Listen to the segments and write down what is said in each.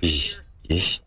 Пиздец.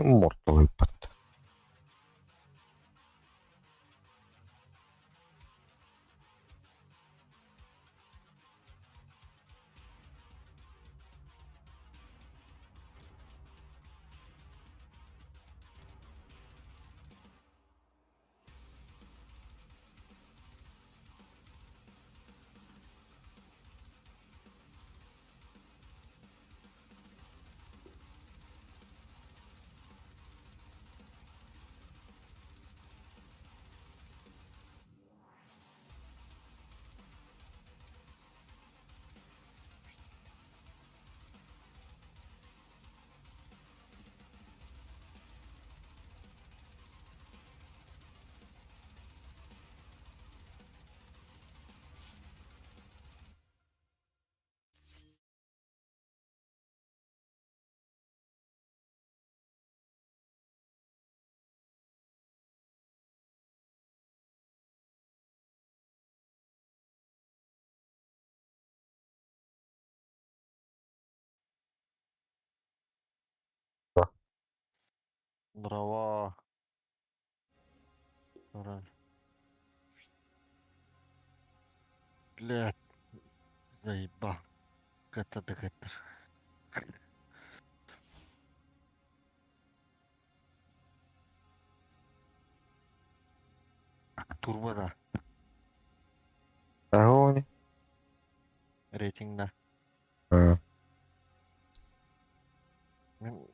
Мортуйбат. Браво. Турар. Блядь. Заебал. КТ-ДГТ. Турбо да. Огонь. Рейтинг да. А, Мин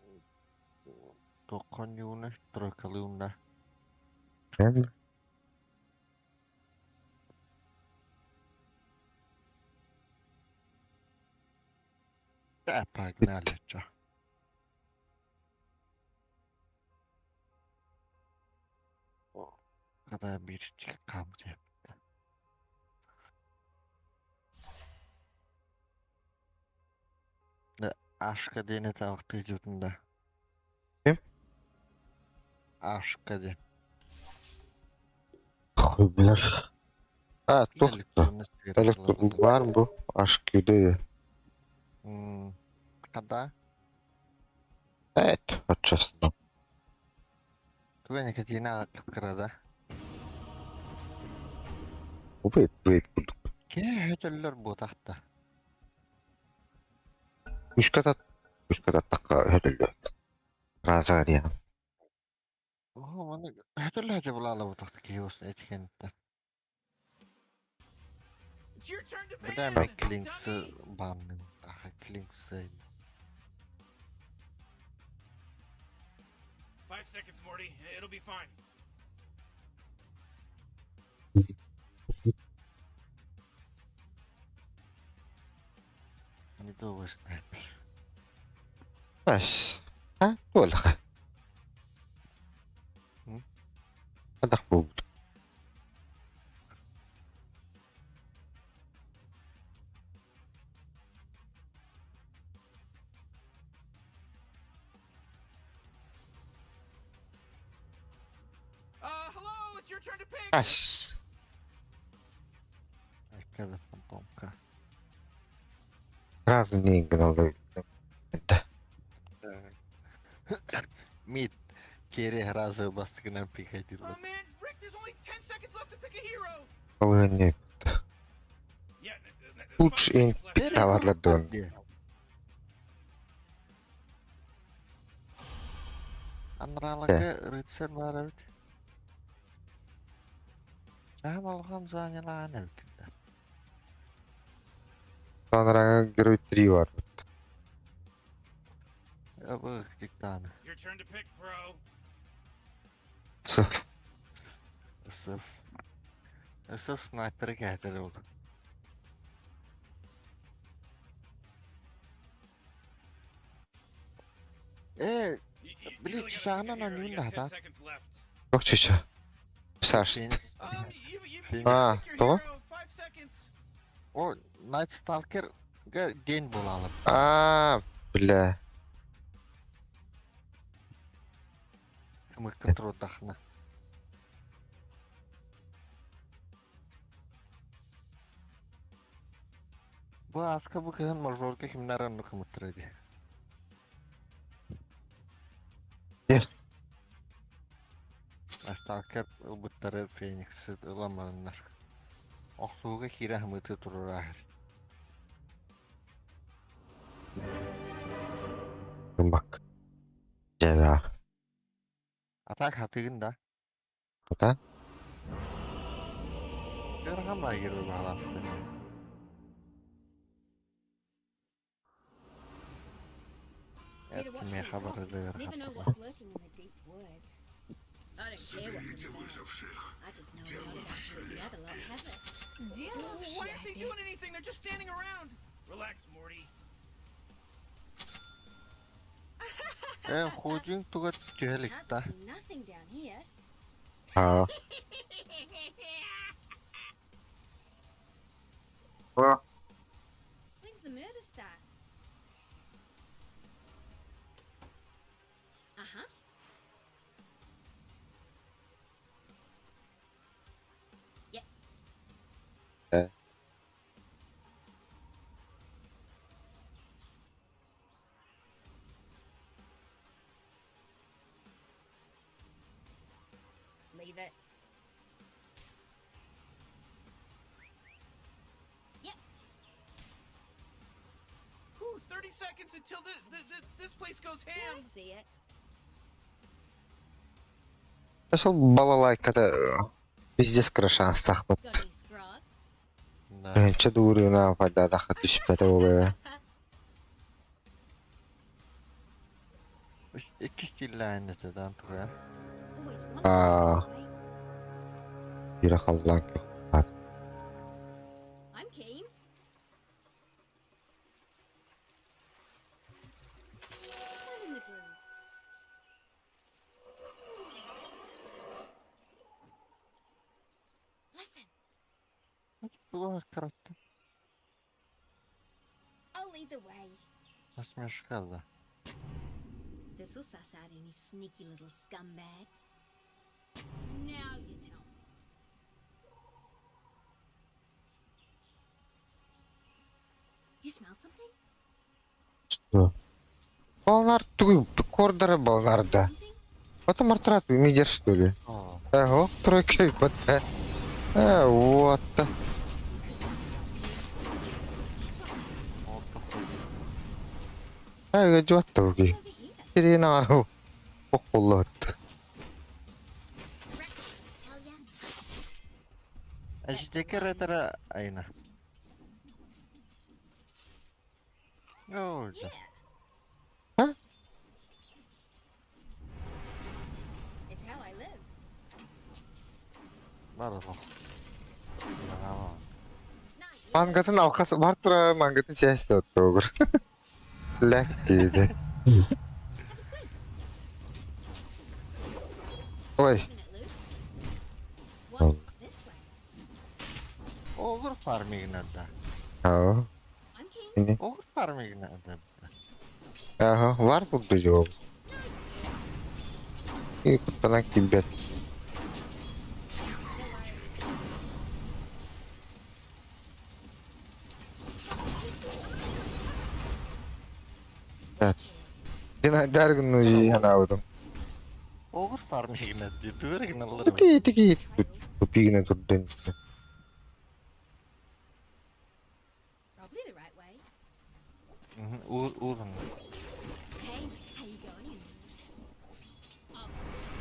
туоххон юуна, тройкалыын да. правильно. Да, погнали, чё. Хата биир хаалбыт Да, Ашка диэн этэ дьутун да. Ким? Ашка диэн. Хуй билэр. А, туох да. Электронный сигареталар Электро баар бу. Аш күйде. Когда? Эт, отчасти. Туга никотина кыпкыра да. Убейт, бейт курдук. Киһи өтөллөр буотахта. Үскә үскә таттакка өтөллө. Раза диэн. Оһо, маны өтөллө хача булаала буотахта киһи ус этикентте. Бля, мен Клинксы банным. Аха, Клинксы. 5 seconds, Morty. It'll be fine. Медовый снайпер. Бас. А, туолха. М? Атах буолбут. Hello, it's your turn to pick. Бас. Аркада фантомка. Сразу не гнал. Да. Мид. Кере разы бастыгынан приходил. Oh man, Rick, there's Балаһыанньа Лучше эн пиктаабатылар дуон. Анрааларга рыцарь баар эбит. Саам улахан званиелаан эбит да. Анарааҥҥа герой 3 бар. Ыбы диктаны. Your turn to pick, bro. Сыф. Ысыф. Ысыф снайперы кэһэтэр ол. Э, били часаҕынан оонньуун да хата. Туох чыча? Саш. А, тоҕо? О, Night Stalker-га день буолаалар. А, бля. Ымыккын туруордахына. Бу ааска бу кыһын мажорга кимнэр оннук ымыттара дии. Yes. Сталкер ылбыттары Фениксы ыламаннар. Охсууга киирэ ымыты туруораахыр. Бак. Дьэ, А так хатыгын да? Да? Ыарахан баайгыр баҕалаахтар. Better watch Миэхэ where you барыта go. Never ыарахан. know what's lurking in the deep wood. I don't care what's in the bag. I just know a lot about you and the other lot have it. Why aren't they doing anything? They're just standing around. Relax, Morty. Э, худьуҥ туга түһэ илик Can't да? see nothing down here. Аа. When's the murder start? Uh-huh. Yep. Э. Leave it. Yep. Whew, 30 seconds until the, the, the, this place goes Yeah, ham. I see it. Сол балалайката пиздец кырашаастаахпыт. Got any scrog? Да. Тыһыынча дуурууна пайдаадахха түспэтэ буолуо. Иккис стиллээн этэ даан туга. Always wanted to go Аа. this way. Биирэ халлаан күөх I'm keen. I'm in the groove. Listen, Туга каратты. I'll lead the way. Насмешка да. This'll suss out any sneaky little scumbags. Now you tell me. You smell something? Что? Балнар тугуй кордары балнарда. Something? Потом артрат мидер что ли? Оо. Ого, тройка ПТ. Э, вот. You couldn't stop me. That's what makes Ол Э, жуаттауги. What's over here? Сирена окулот. Rat, tell ya. Эждекер этэрэ айна. Оо, Yeah. Huh? It's how I live. Барылах. Not Мангатын алкас бар тура мангатын части оттогур. Ләк дейді. Have a squeeze. Ой, Turn it loose. What? Oh. This way. Ogre farming да. ау. I'm keen. Ини. Ogre farming да. Ага, var buldu жол. И куттанан килбет. No worries. Дин даргын ханаудum. Ogre farming да. Түгэр гыналлар. Тики тики тупигне турдun. Узун. Hey, how you going in there? I'll suss it.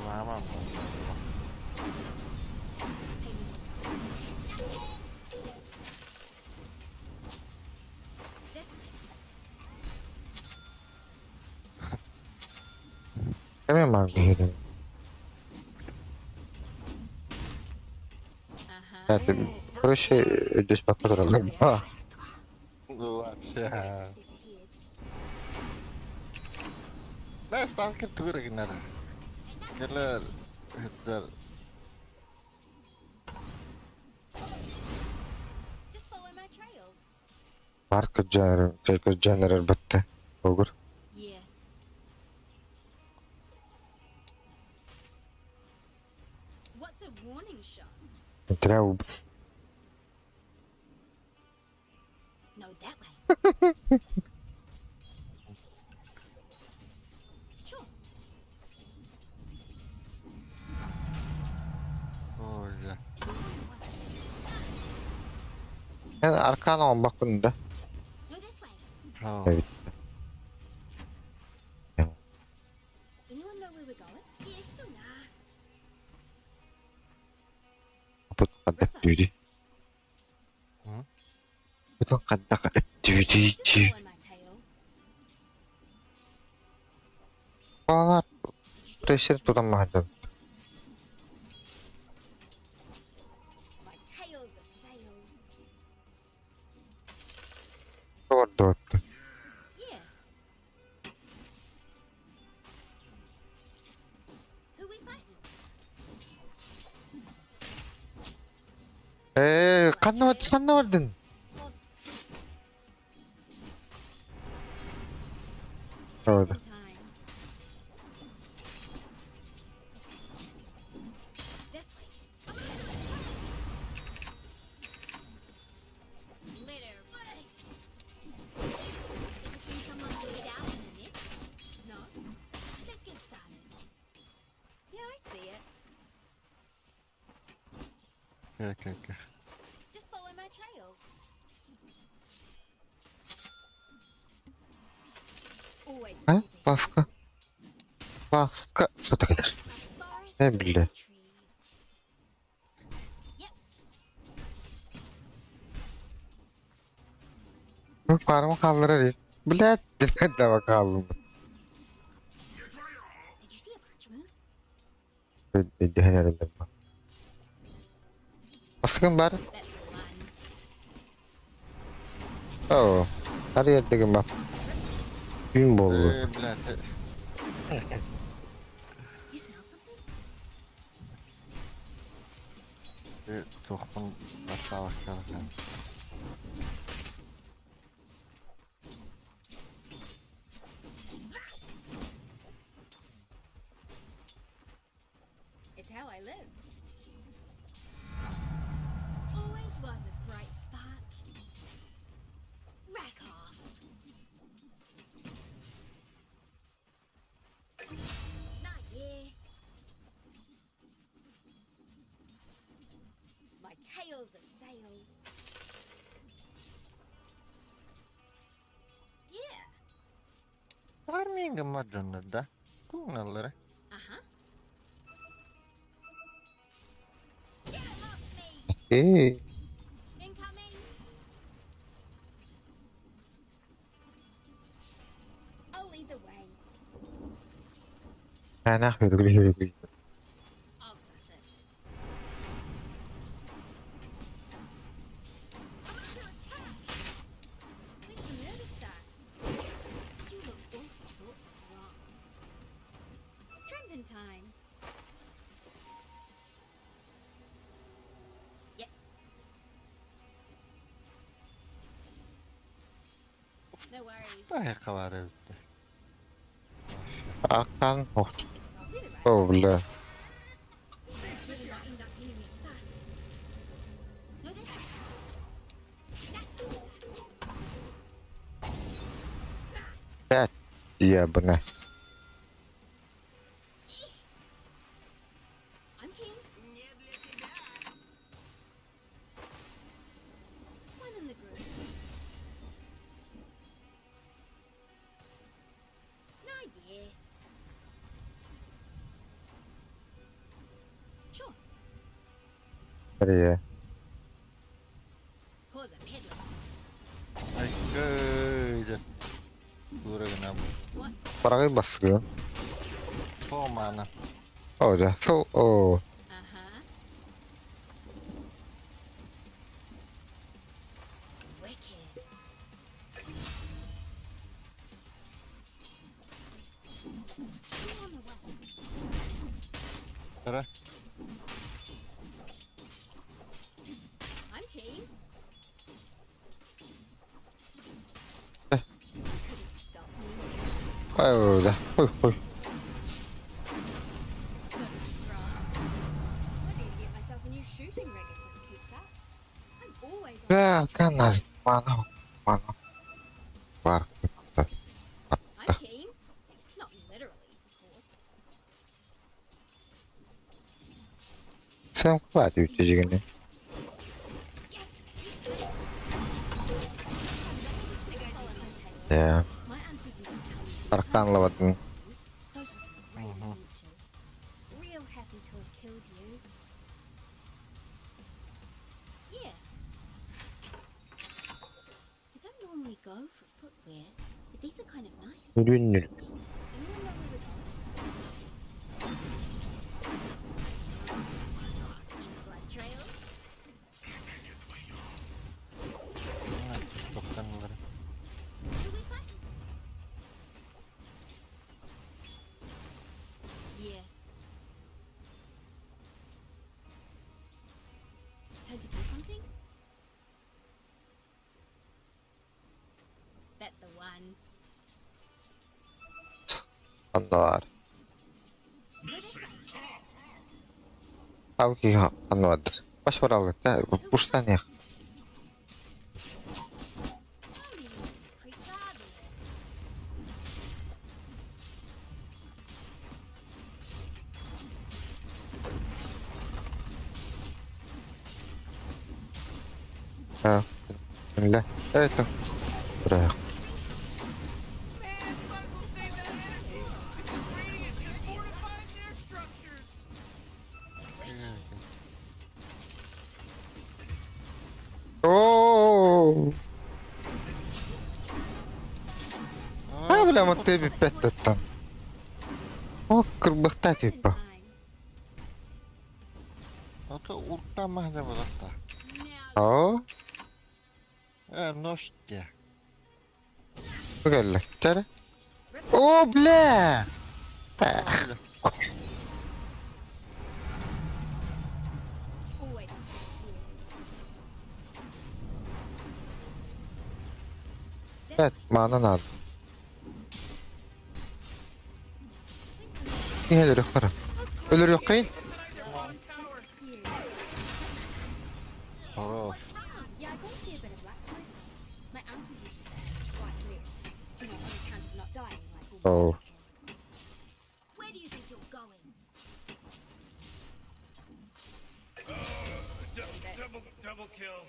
Лама. Pay me some time. This way. Кеме мангы. Uh-huh. Короче, здесь подралым. Вообще. Always a step ahead. Да, сталкер түгэр гинэр. Кэлэр хэтэр Just follow my trail. Марк Дженнер, Джейкоб Дженнер бітті. Огур. Yeah. What's a warning shot? Треба No, that way. Sure. Ой. It's all in one. Yani arkana on bak bunu da. No, this way. Хоо. Evet. Anyone know where we're going? Yes or nah? Activity. Hı? Activity. Just follow my tail. Bana Did you see pressure tutamamadım. My tail's a sail. Doğru doğru. Yeah. Who we fighting? Eee kanına vardın kanına vardın. Doğru. In time. This way. I'm under attack. Later. Ever seen someone bleed out in the net? No. Let's get started. Yeah, I see it. Окей, окей. Just follow my trail. Always a Ha? step ahead. Baskı. Baskı. Sıtı gider. A forest Ne of bileyim. trees. Yep. Bu parmak kaldırır. Bilet de bakalım. Did you see a branch move? Herhalde. Baskın var. That's the one. Oo. Her yerde bak. Gün bollu. Э, блядь. You smell something? Тухпун батлавах. It's how I live. Always was a bright spark. Rack off. Not yeah. My tail's a sail. Yeah. Farming мадонна, Куналлара. Uh huh. Get 'em off me! Eee. Incoming! I'll lead the way. Fena hürgülü hürgülü. I'll suss it. I'm under attack! When's the murder start? You look all sorts of wrong. Tramping time. Yep. No worries. Тахиқавара. Arkan oh. I'll do the right Oh bля. Better not end up anywhere sus. No, this way. That is Ебана. I'm king. Не для тебя. One in the group. Эрийэ. Pause a peddler. Айгы Тура гына What? Бараҕай бассыгын. Тома Оо дьэ, сыл оо. Uh-huh. Wicked. You on the way? Tara. I'm keen. Eh. You couldn't stop me. Оо дьэ, хуй хуй. Got me scrub. I need to get myself a new shooting rig if this keeps up. I'm always on. Бля, канас, мана, мана. Бар. I'm keen. Not literally, of course. Сэм клади үтежигини. Yes. Just follow my tail. Ээ, My uncle used to tell me Арктан лаватын. those were some great adventures. Real happy to have killed you. Yeah. I don't normally go for footwear, but these are kind of nice. Нүрүн нүр. Anyone know where we're going? Any blood trails? Тоқтаңлар. Who we fight? Yeah. Time to kill something? That's the one. Аннаар. Go this way. Авки аннаар. Баш баралгата. Пуштаних. How many of these creeps are there? Аа. Нэлээ. Эт. Бра. Man, you might as well save that energy. Because Radiant just fortified their structures. Оо. Аа, бля, мат би пэт тан. О, кырбахта In типа. time. Ото урта махда болата. Now Аа. Э, ноште. Үгэллэ. Тэр. Оо, бля. always a step ahead. This Эт, мана наад. When's the next Ни хэлэр хара. Өлөр ёккин. Well, kiss you. Хоро. What's wrong? Yeah, I got a fair bit of luck myself. My uncle used to say I was quite blessed, you know, on account of not dying like all my Oh. other kin. Where do you think you're going? Double, double kill.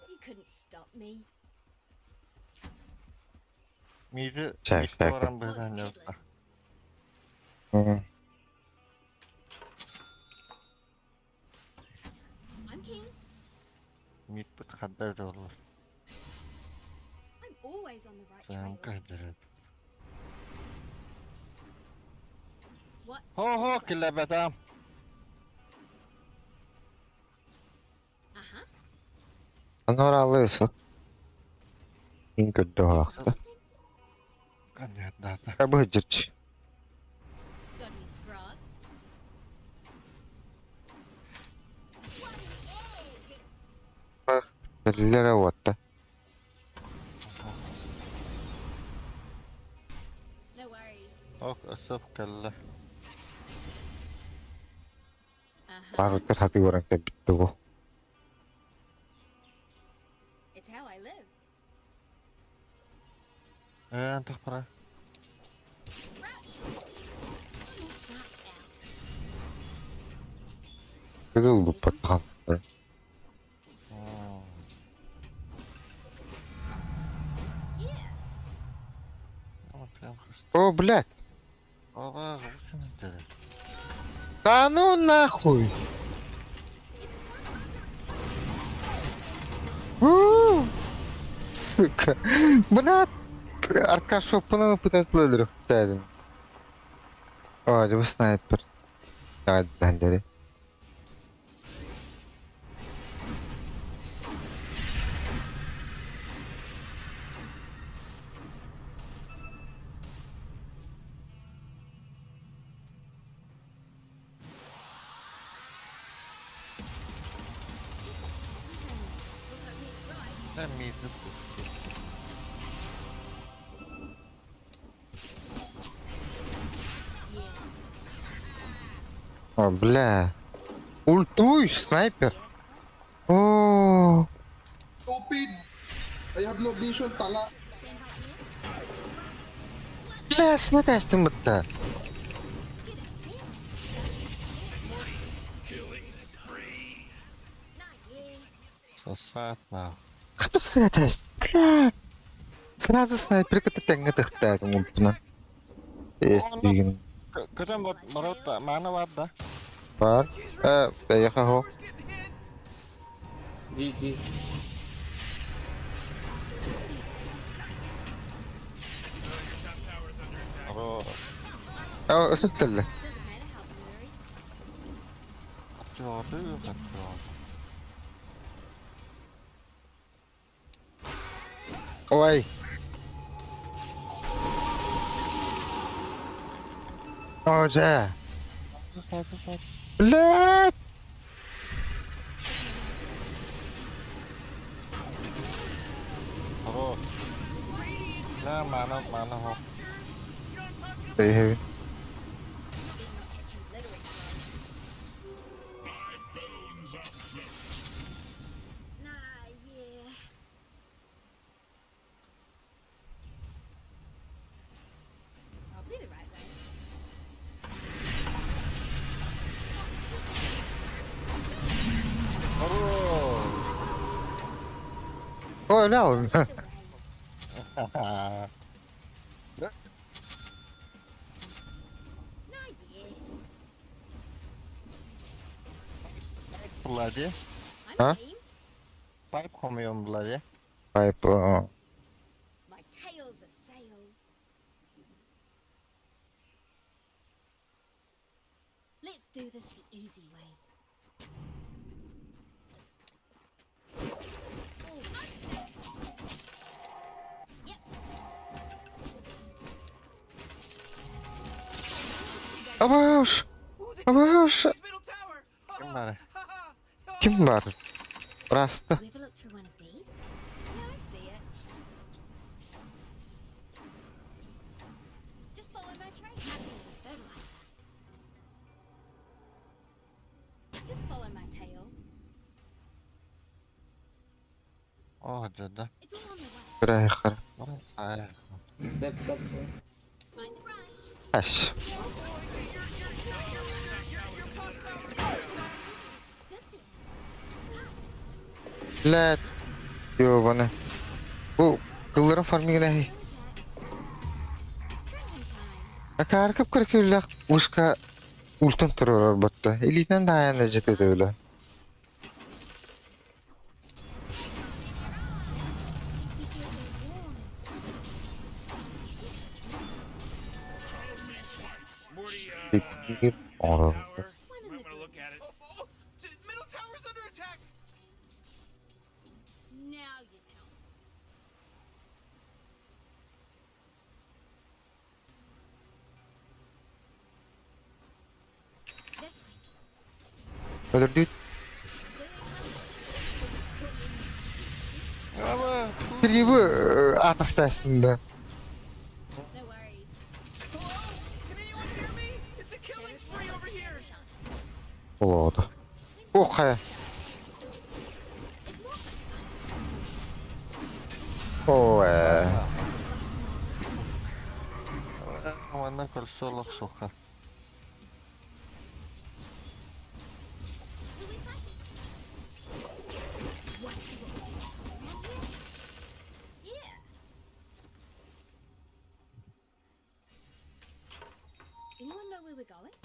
You couldn't stop me. Миди Чай, чай. баран быдан ялта. I'm keen. Мид бит хаддар болор. I'm always on the right trail. Замка дэрэ. What? Хо хо This way. килэбэта. Uh-huh. Аноралыс. Инкөдөө. Something? Каньядата. Абыжч. Got any scrog? One egg! Лера ватта. No worries. Ок асып кэллэ. Uh-huh. Багтар хатыг баран битдэг. It's how I live. Э, антах пара. Rush! I'm all snapped out. Кызыл буппат. Yeah. Оо, прям хас. Оо, блядь. Ова, гүсэн дэрэ. Да ну нахуй! It's fun under attack. У! Сука. Бля, Аркаша оппунан ылбытын өлөрүөхтээдим. Оо, дьэ бу снайпер. Даҕа Guess that just happens around this look like me, right? Sen miydi bu? Yeah. О, бля. Ультуй, снайпер. О, Stupid! I have no vision, tanga. Stand right here. бля, снайпер бытта. Get it, man. Not yeah. Сосаат наа. Кто сэтээс? Бля. Сразу снайпер кытта тэҥҥэ тыхтаатым ультунан. Эстигин Көтөн бот марот маана бар да. бар. Э, бэйэхэ хо. Tower's getting hit. Ди, ди. Ро. Э, өсөп кэллэ. Doesn't matter how blurry. Атчоты, атчоты. Ой. О, дьэ. Сосаат, сосаат. Бля. Ро. Наа маана маана хо. Бэйэхэ. Better not catch you littering, bro. Nah, yeah. Probably the right way. Ро. О, өлө алын. The way. Nah, yeah. Bloody. I'm Huh? game. Pipe хомьон bloody. Пайп. My tail's a sail. Let's do this the easy way. Oh, okay. Yep. Абаш. Ooh, they Абаш. took middle tower. Ким бар? Ким бар? Раста. You ever look through one of these? Yeah, I see it. Just follow my trail. Have you some fertilizer? Just follow my tail. Оо, жада. It's all on the way. Брэхэр. Саа. Тэп, тэп. Find the branch. Аш. Just stood there. Бля. Ёбана. Бу кылларын фармигына. Two attacks. Drinking time. Акааркып кыркыллах ушка ультан турар батта. Илитен даяна жете өлө. Makes me feel all warm and fuzzy. Did you see that tree? Тип оро. One in the Might wanna look at it. Oh, oh, middle tower's under attack. Now you tell me. This way. Өлөрдү. Doing my Ава. Сергей бу атастасында. No worries. Hello? Can anyone hear me? It's a killing spree over here. Болоду. О, хая. It's more fun. О, э. Манна көрсөлөх суха. Who we fighting? Want to see what we do around here? Yeah. Anyone know where we're going?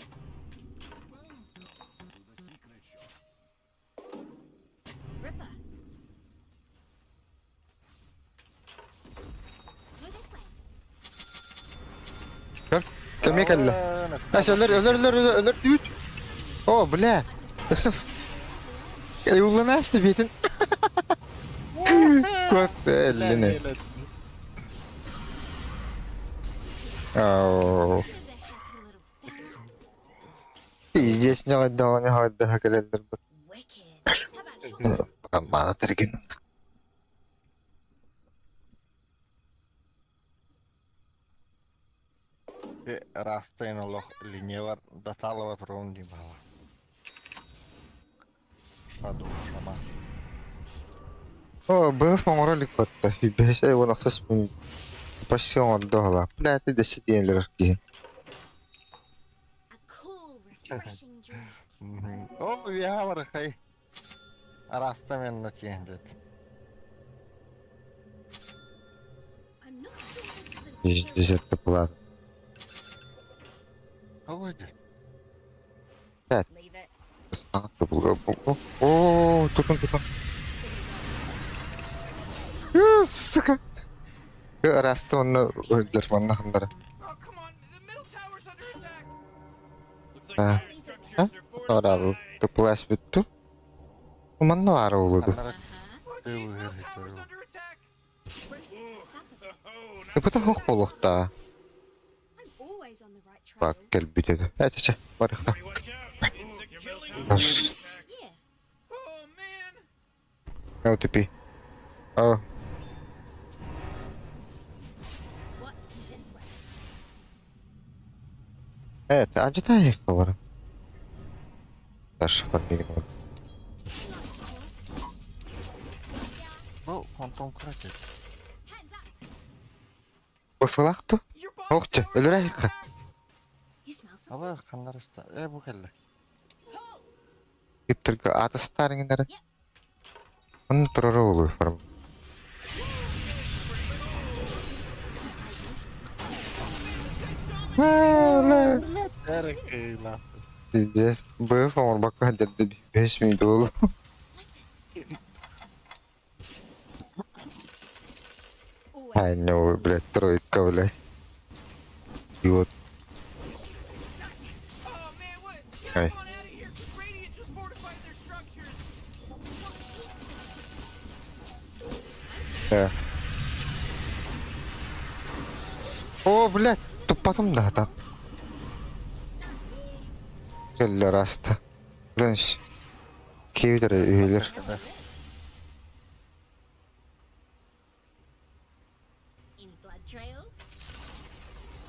Кэмиэ кэллэ. Ас өлөр өлөр өлөр өлөр өлөр үүт. О, бля. Ысыф. Уйуллан ааста биэтин. Кот эллини. Ау. Here's a happy little fella. Пиздец, ньоҕойдоҕуна ньоҕойдоһо кэлэллэр бу. Wicked. How about a short Маана тэргин. Растайын олох линиялар даталова турун дии баала. Шадоу шама. О, БФ оҥоро илик батта. Бэһис 16 минут. Почти оҥордо оһолоох. Бля, ты десятиэлэр киһи. A cool, refreshing drink. О, я барахай. Араста мен тиэндет. I'm not sure this is an ill Десятка плат. Ой, Leave it. О, тутун тутун. Сука. Раста онно өлдөр манна хандара. Oh, come on. The middle tower's under attack. Looks like А. dire structures are Орал. fortified. Туплас бүттү. Манна баар олуду. Oh, jeez, middle tower's under attack. Spruce the place up a bit. Oh, not Ыпыта хох болуохтаа. I'm always on the right trail. Бак кэлбит Эчэ, барыха. watch out. It's a killing attack. Yeah. Oh, man. ОТП. О, What? This way. это, ажитай бар. Даш фармиг. Hang on, horse. Бу фантом кракет. Hands up. Бафылакту. Your bottom Охча, tower's under өлөрөйхө. attack. You smell something? Ала ханнараста. Э бу кэллэ. Киптерге атастарыңнары. Оны турары олу фарм. Эркейла. Здесь БФ оңорбакка дерди 5 минут болду. Listen. Always. Ай, ну, блядь, тройка, блядь. И вот, Oh, man, what? Get Hey. on out of here, 'cause Radiant just fortified their structures. да. О, блядь, туппатым да там. Келлер аста. Блин, киевдер үйлер. Any blood trails?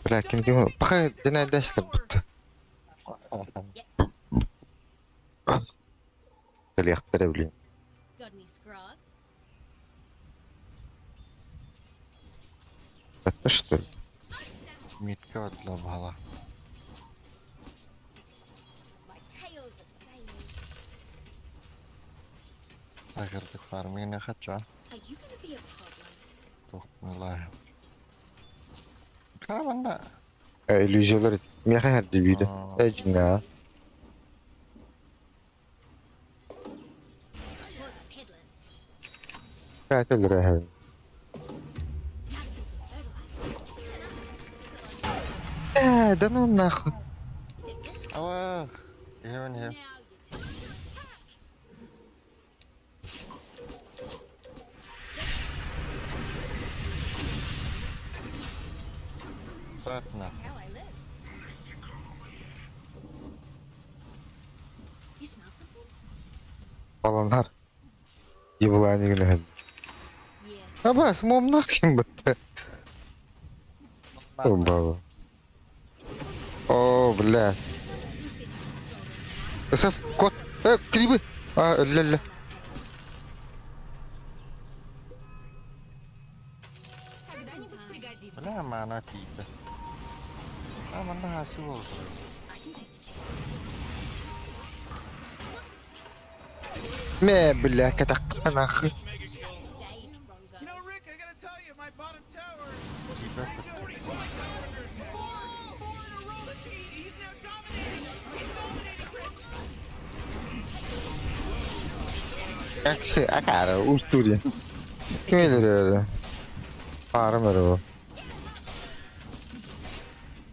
Бля, ким ким. Пахай, динайдашлар бутты. Келияқтары, блин. Got any scrog? Это что ли? Митке отла бала. My tail's a saying. Агырдык фармина хача. Are you gonna be a problem? Тохмила. Кабанда. Иллюзиялар меха хәрди биде. Эжна. Was a peddling. Кәтелер әһәм. Now to give some fertilizer. Chin up. So Э, да ну нахуй. dig this one. Ава. Эвен Now хэ. you're taking attack. Пратна. That's how I live. You smell something? Баланар. Ебыланы генә һәм. Yeah. Абас, момнах ким битте. О, баба. It's all О, бля. You said you were stronger. Саф, кот. Э, клибы. А, ля-ля. Когда-нибудь пригодится. Бля, мана тиpe. Аманда хасу болду. I can take the kick. Ме, бля, катак нахуй. Mega kill. Not today, Drongo. You know, Rick, I gotta tell you, my bottom tower. Типа. Oh my God! Four, four in a row. That's, he's now dominating. He's dominating, Rick. Аксы, акара, устури. Кемелер. Парам өрө.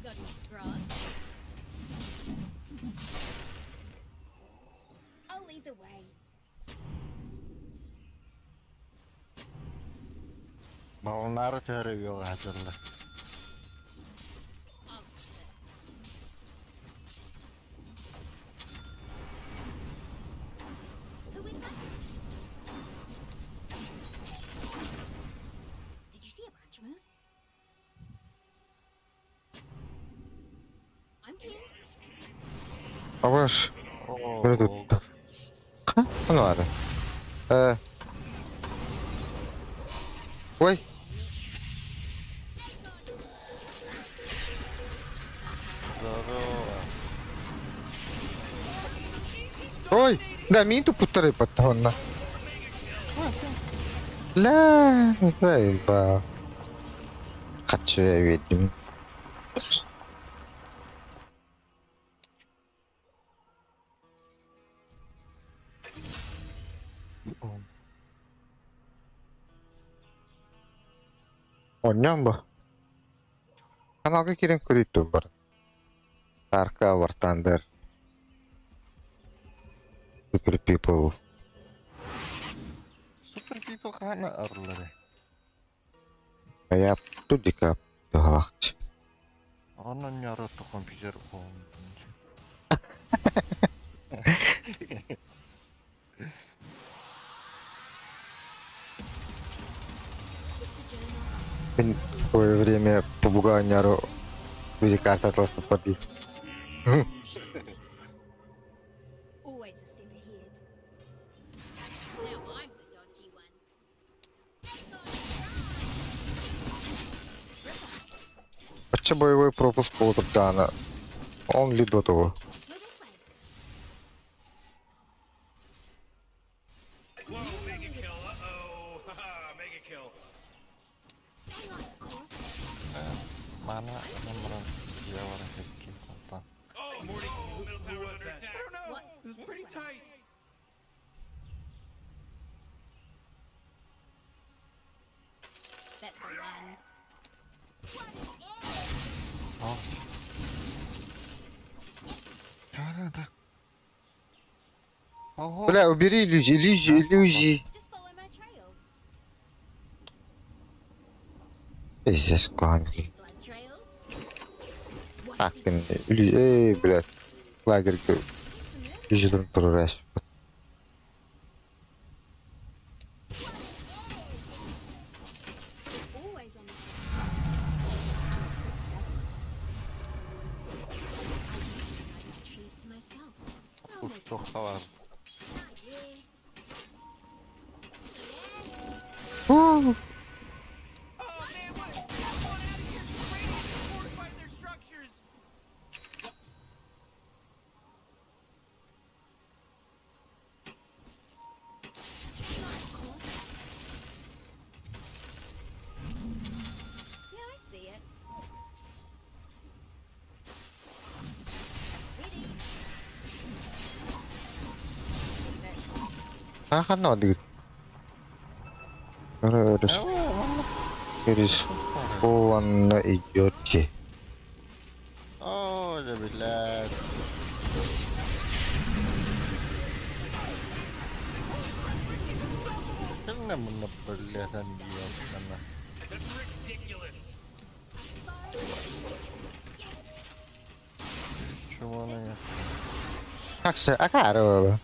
Got any scrog? Either way. Баллоннары төһөрө үөҕэ сылдьаллар. I'll suss it. Who we fighting? Did you see a branch move? I'm keen. Абаш. Оо, Бері tuttu. Ха? Ону бары. Э. Ой, Здорово. ой, да, мин тупуттары паттаҕына. Ла, заебал. Хочу я ведьм. Онньон бу. Каналга киирэн көрүттүм бар. Арка, War Thunder, Super People. Super People хаһан арылларый? Я тудика туһалаахчы. Онон ньарытты компьютер оҕун. Keep the journal. Мин в свое время попугай няру видеокарта атлас попадил. Always a step ahead. Now I'm the dodgy one. Оччо боевой пропуск полутурдаана. Он ли до того. Go this way. Whoa, mega kill. Uh-oh. Haha, mega kill. Bang on, of course. Мана номерын дьиэ баран кэккин онтон. Oh, Morty, middle tower's under attack. I don't know. What? It was This pretty way. tight. That's the one. What an egg! Aa. Да-да-да. Ого. Бля, убери иллюзии, иллюзии, иллюзии. Just follow my trail. Пиздец, куһаҕан. Blood trails. What Так, is it? иллюзии, эй, блядь. Лагерь What's the move? иллюзияларын туруорас. Always on the I'm a quick study. I usually like my trees to myself. But I'll make Уж an бар. exception. Idea. Yeah. Уу, Oh man, what? Get on out of here! The Radiant has fortified their structures. Hang on, of course. Yeah, I see it. Ready. Leave it. ханна дигит. Өрөс. Өрөс. Уонна идёте. Оо, дьэ блядь. Кэлнэ мунна блядь диэн That's ridiculous. Чего Таксы, акаро.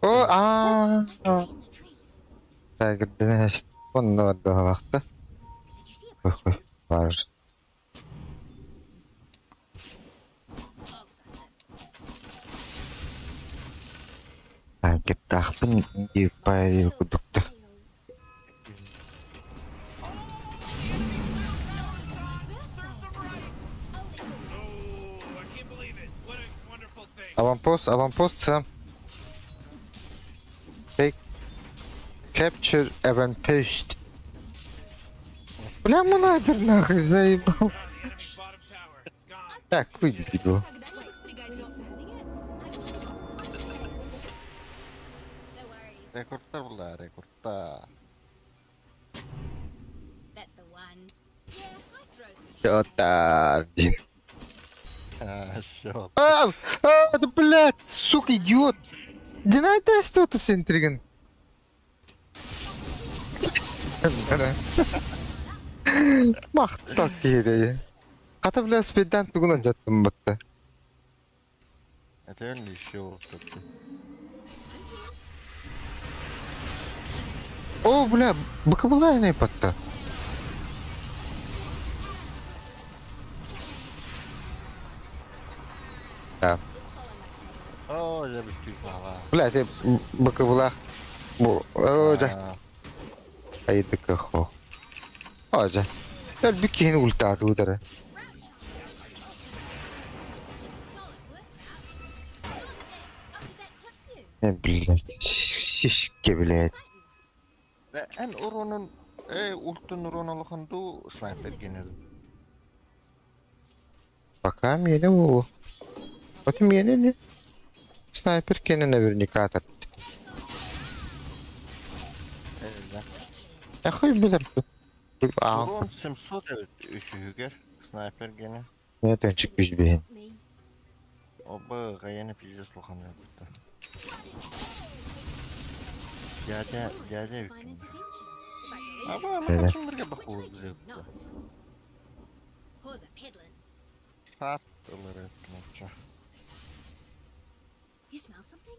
О, аа. Let's get in the trees. Тагырдынас. Онно бардаалахта. Did you see a branch Ой, move? бар. I'll suss it. Тагырдаахпын ипай Trails кудукта. stale. Serves them right. I'll lead the way. Oh, I can't believe it. What a wonderful thing. Аванпост, аванпост сам. Take capture аванпост. Бля, мунайдер нахуй заебал. Oh, the enemy's bottom tower. It's gone. Так, выйди, дебил. Когда-нибудь пригодится. Having it? I will not quite edge. No worries. Рекордтар була, рекордтар. That's the one. Yeah, I throw some shade. Чётардин. А, счет. А, а, да блядь, сука, идиот. Динайте что-то с интриган. Махтал киһи Хата бля спиддан тугунан дьаттым батта. Это он еще вот О, бля, быкабылайный батта. Да. Оо, дьэ бүттүү баҕа. Бля, ты быкабылах. Бу, о, дьэ. Айдыка хо. О, дьэ. Өлбүт киһини ультаатыбыт эрэ. Э, блядь, сиське, блядь. Эн уронун э ультун урон улахан дуу снайпер генер. Пока миэнэ буолуо. Вот миэнэ не. Снайпер кэнэ наверняка атар. Эхой билэр. Аа, Урон 700 эбит үсүһүгэр снайпер гене. мен төнчүк бүзбэһин. Оба гаяны пиздец улахан эбит. Дядя, дядя үккүн. Аба, Эбэ. мы бахур Саат ылар эбит You smell something?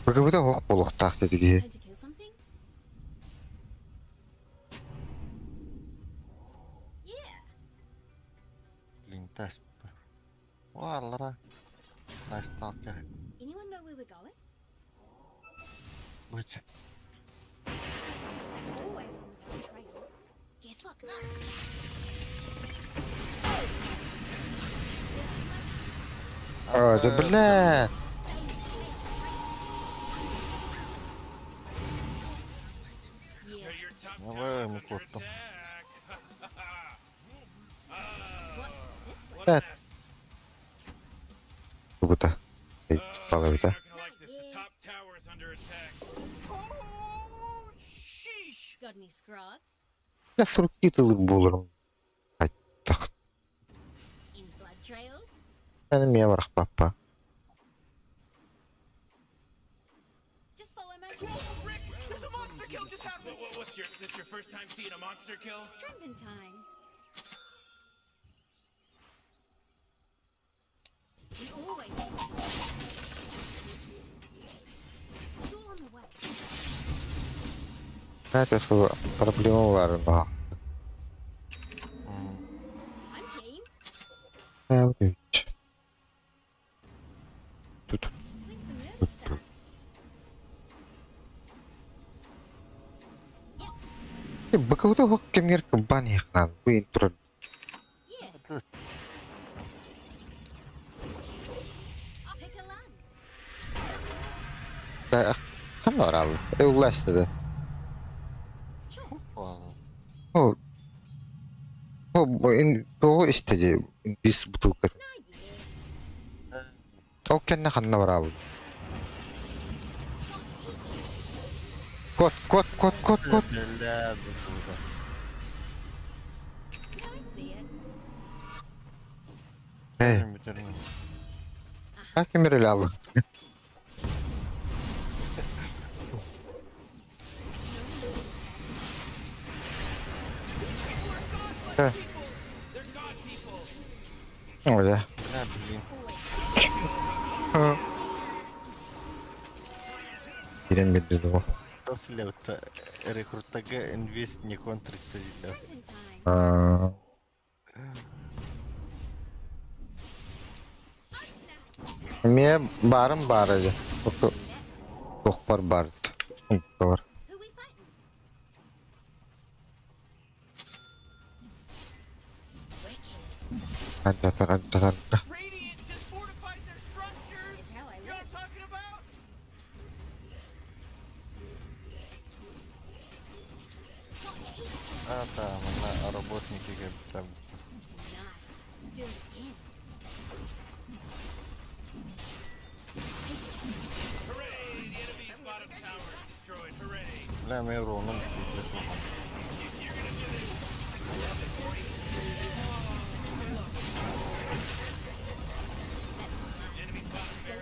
БГБда ох буолуохтаах диэтиги. Time to kill something? Yeah. Блин, тест. Валлара. Nice stalker. Anyone know where we're going? Быть. I'm always on the right trail. Guess what? О, да бля. Yeah. Your top Ну, tower's мы under кот-то. attack. What? This way? What a mess. Тугута. Oh, Балабыта. you're not gonna like this. The top tower's under attack. Oh, sheesh! Got any scrog? Я сурки тылык буоларым. Айтах. Any blood trails? Эн эмиэ барахпаппа. Just follow my trail. Rick, there's a monster kill just happened. What's your this your first time seeing a monster kill? Tramping time. We always It's all on the way. Знаете, что проблема бар. I'm keen. Тут. When's the murder start? БКУта хок кемгер кыбан яхнан. Бу интро. Yeah, I'll pick a lung. Ханна орал. Эулашты. Sure. О. О, ин того истеди бис бутылка. Nah, yeah. Ол кэннэ ханна барал. Кот, кот, кот, кот, кот. Бля, да. Did I see it? Эй, как эмир эле They're god people. О, да. Бля, блин. Always. Кирен билди бу. После рекрутага инвест не контрится. Tramping time. Аа, Nuts. Эмиэ барым бар эже. Тохпар бар. Бар. Who we fighting? Wicked. Антатар, антатар. Radiant just fortified their structures. It's how I You know live. what I'm talking about? А, там, на работники как там. Nice. Do it again. Hooray! The enemy's bottom tower is destroyed. Hooray! Бля, мы уроном пиздец улахан. Enemy's bottom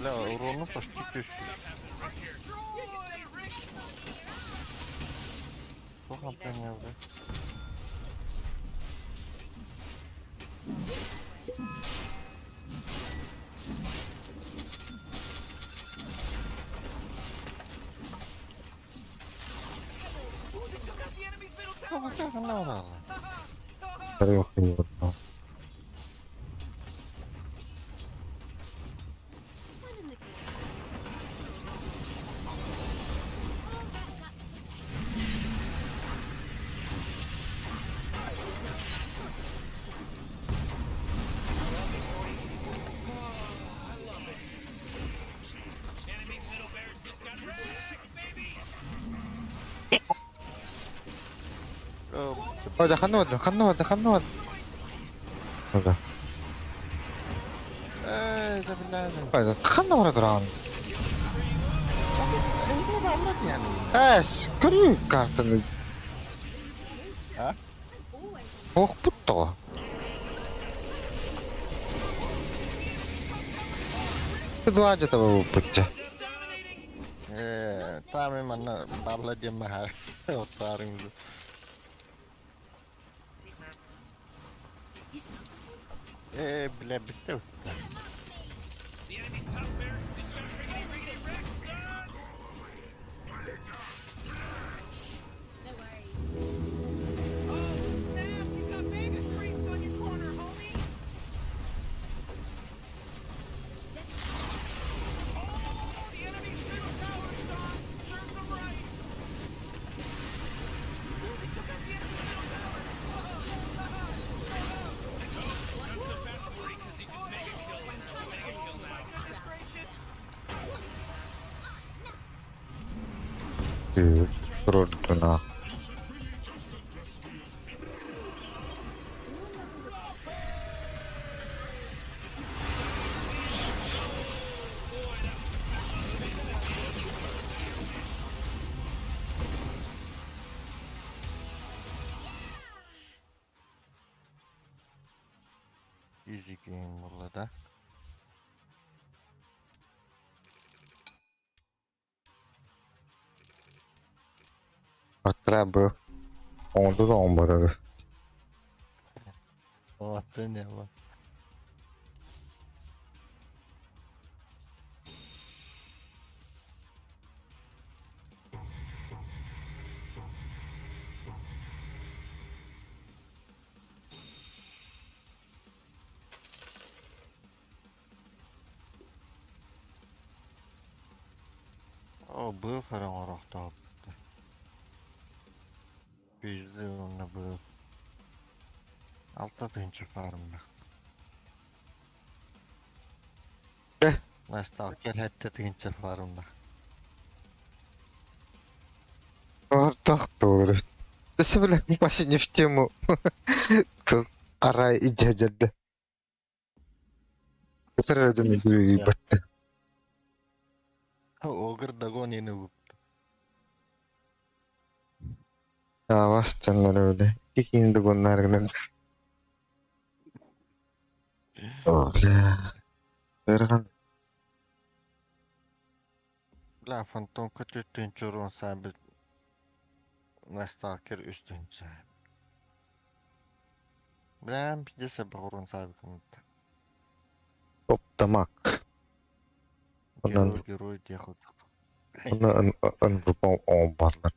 Бля, урону почти 1000. Yeah, you said it, Rick. Туох хампаанньа бля? Ooh, they took out the enemy's middle tower. Туох ханна бараллар? Yok. One in the All wrapped up for takeoff. Enemy middle barracks just got wrecked, baby. Ода ханна барды, ханна барды, ханна барды. Ода. Ээ, да бля. Ода ханна бара туран. Эйге баллар yani. Эс, көрүү картаны. А? Always Ох, путто. Два таба буппутча. Ээ, таами манна балла диэн маһа. Оттаарыҥ. You smell something? Ээ, бля, бүттэ. The enemy's top barracks just got rickety rickety wrecked, son. No worries. Oh, snap! You got mega creeps on your corner, homie. This Oh, the enemy's middle tower is gone. Serve them right. Ooh, they took out the enemy's middle tower. Not so fast, Marie, 'cause he just mega killed. Mega kill now. Goodness gracious. nuts. Турдуна. Easy game буолла да. Артра бу. Онду да онбады. Оттон яла. О, быыл фаран орохтооппут. Пизди онно быыл. Алта тыһыынча фармнах. Э. Насталкер хэттэ тыһыынча фармнах. Артах тур. Дэсэ бля, вообще не в тему. Тут арай иджаджад. Сразу не бат. Огр дагон ини угупта. Авастаннар öyle. İki indi bunlar гынан. Бля. Эрхан. Бля, фантомка төрт тыһыынча урон саабыт. Насталкер үс тыһыынча. Бля, пиздец урон саабыт. Топтамак. Онан Герой, герой диэх онан ын барлар.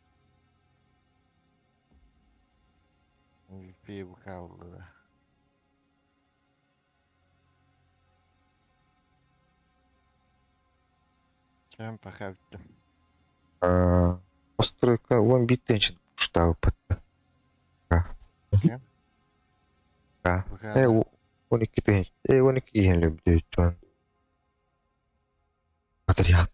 MVP букаулла. Чем пока Постройка он битенчен штаб. Кем? Э, 12 тыһыынча. Э, 12 иһин лүбдүүтүн. Отряд.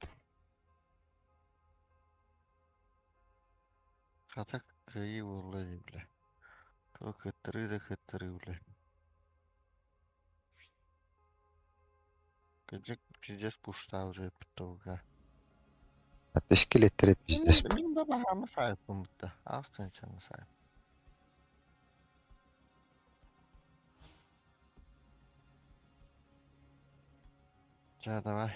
Хата кыйы буолла дии бля. Туох кыттырыы да кыттырыы бля. Кыдьык пиздец пуштаабыт эппит Скелеттери пиздец. Мин бабаһаама саайппын бутта. Аҕыс тыһыынчаны саайп. Чэ, давай.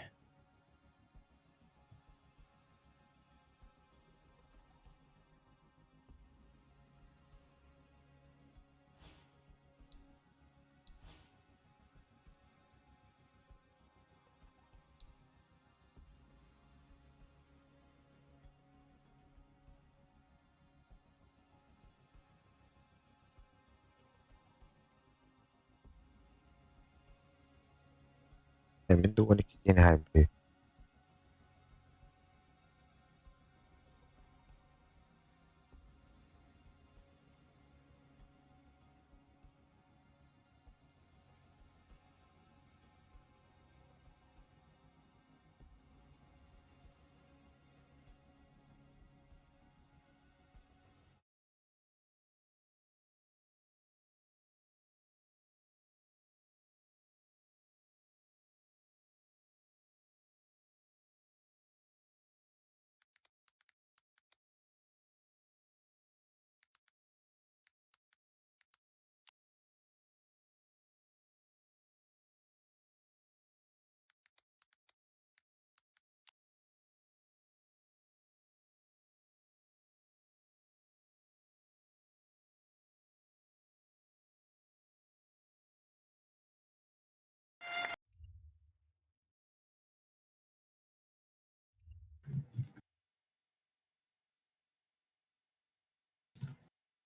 Мин да 12 диэн аһаабытый.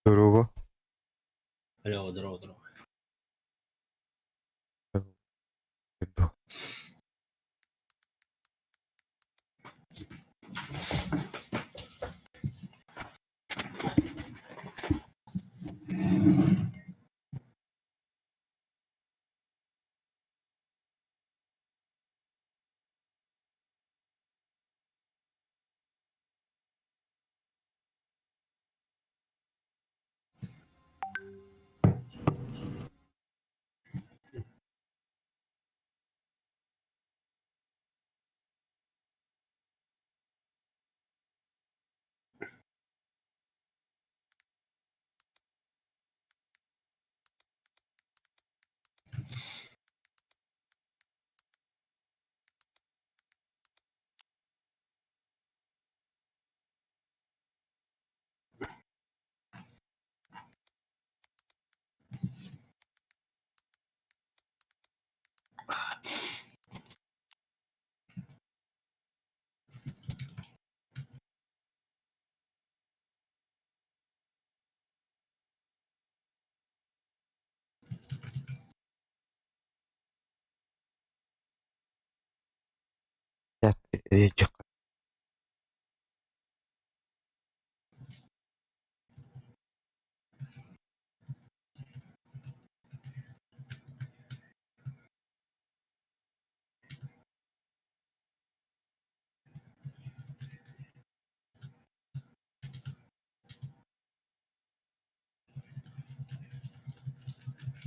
Здорово. Алло, здорово, здорово.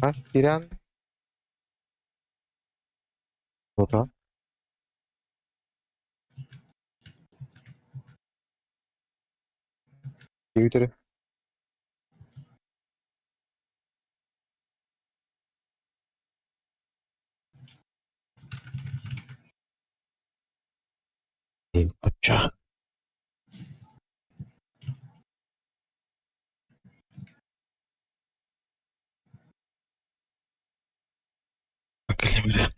Ha, Giren. Oda. Dividere. Pacha. Mira.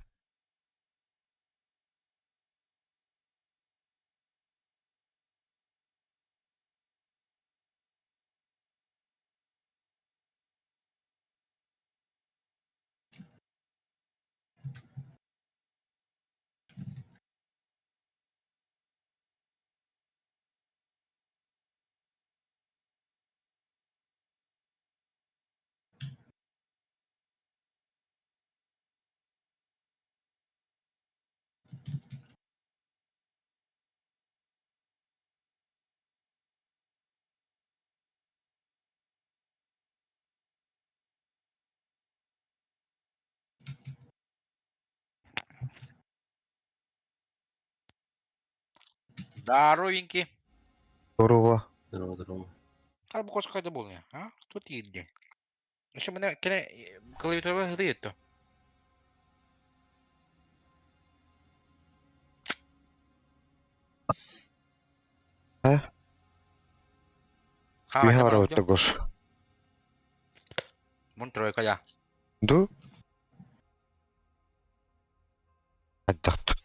Здоровенький. Здорово. Здорово, здорово. Хай бу кошка буолуо, а? Тут иирдэ. Өссө мына кини клавиатура сытыйытто. А? Хаамайда Вихара барабыт оттогош. Мун тройка я. Ду? Аттахт.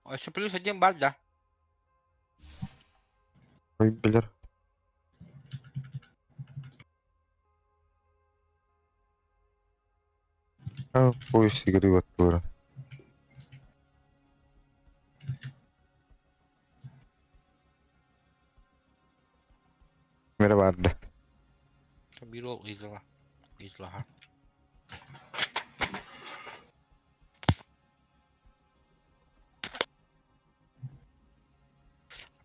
Өссө плюс один бар да. Ой, билер. А, пояс игры оттура. Ким эрэ баар да. Биир уол ыйытала. Ыйыталаһа.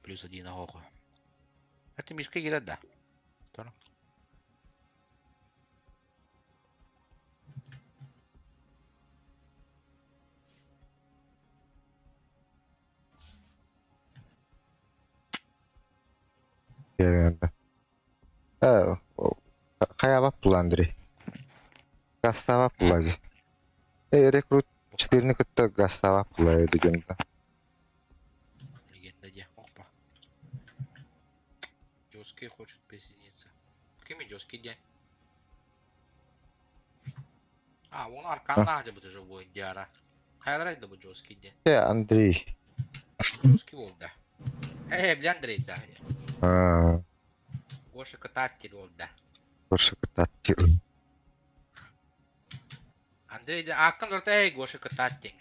Плюс один оҕо. Это мишка киирэр да? Торо. Э, хайаабат була Андрей? Гастаабат була дии. Э, рекрут четырны кытта гастаабат була дигэн да. Легенда дии. Опа. Жесткий хочет присоединиться. Кими жесткий день? А, он арканнаах дьабыт уже воин диара. Хайалара да бу жесткий день. Э, Андрей. Жесткий ол да. Э, бля Андрей да. А, Гоша кататель ол да. Гоша кататель. Андрей да аккан орта эй Гоша кататель.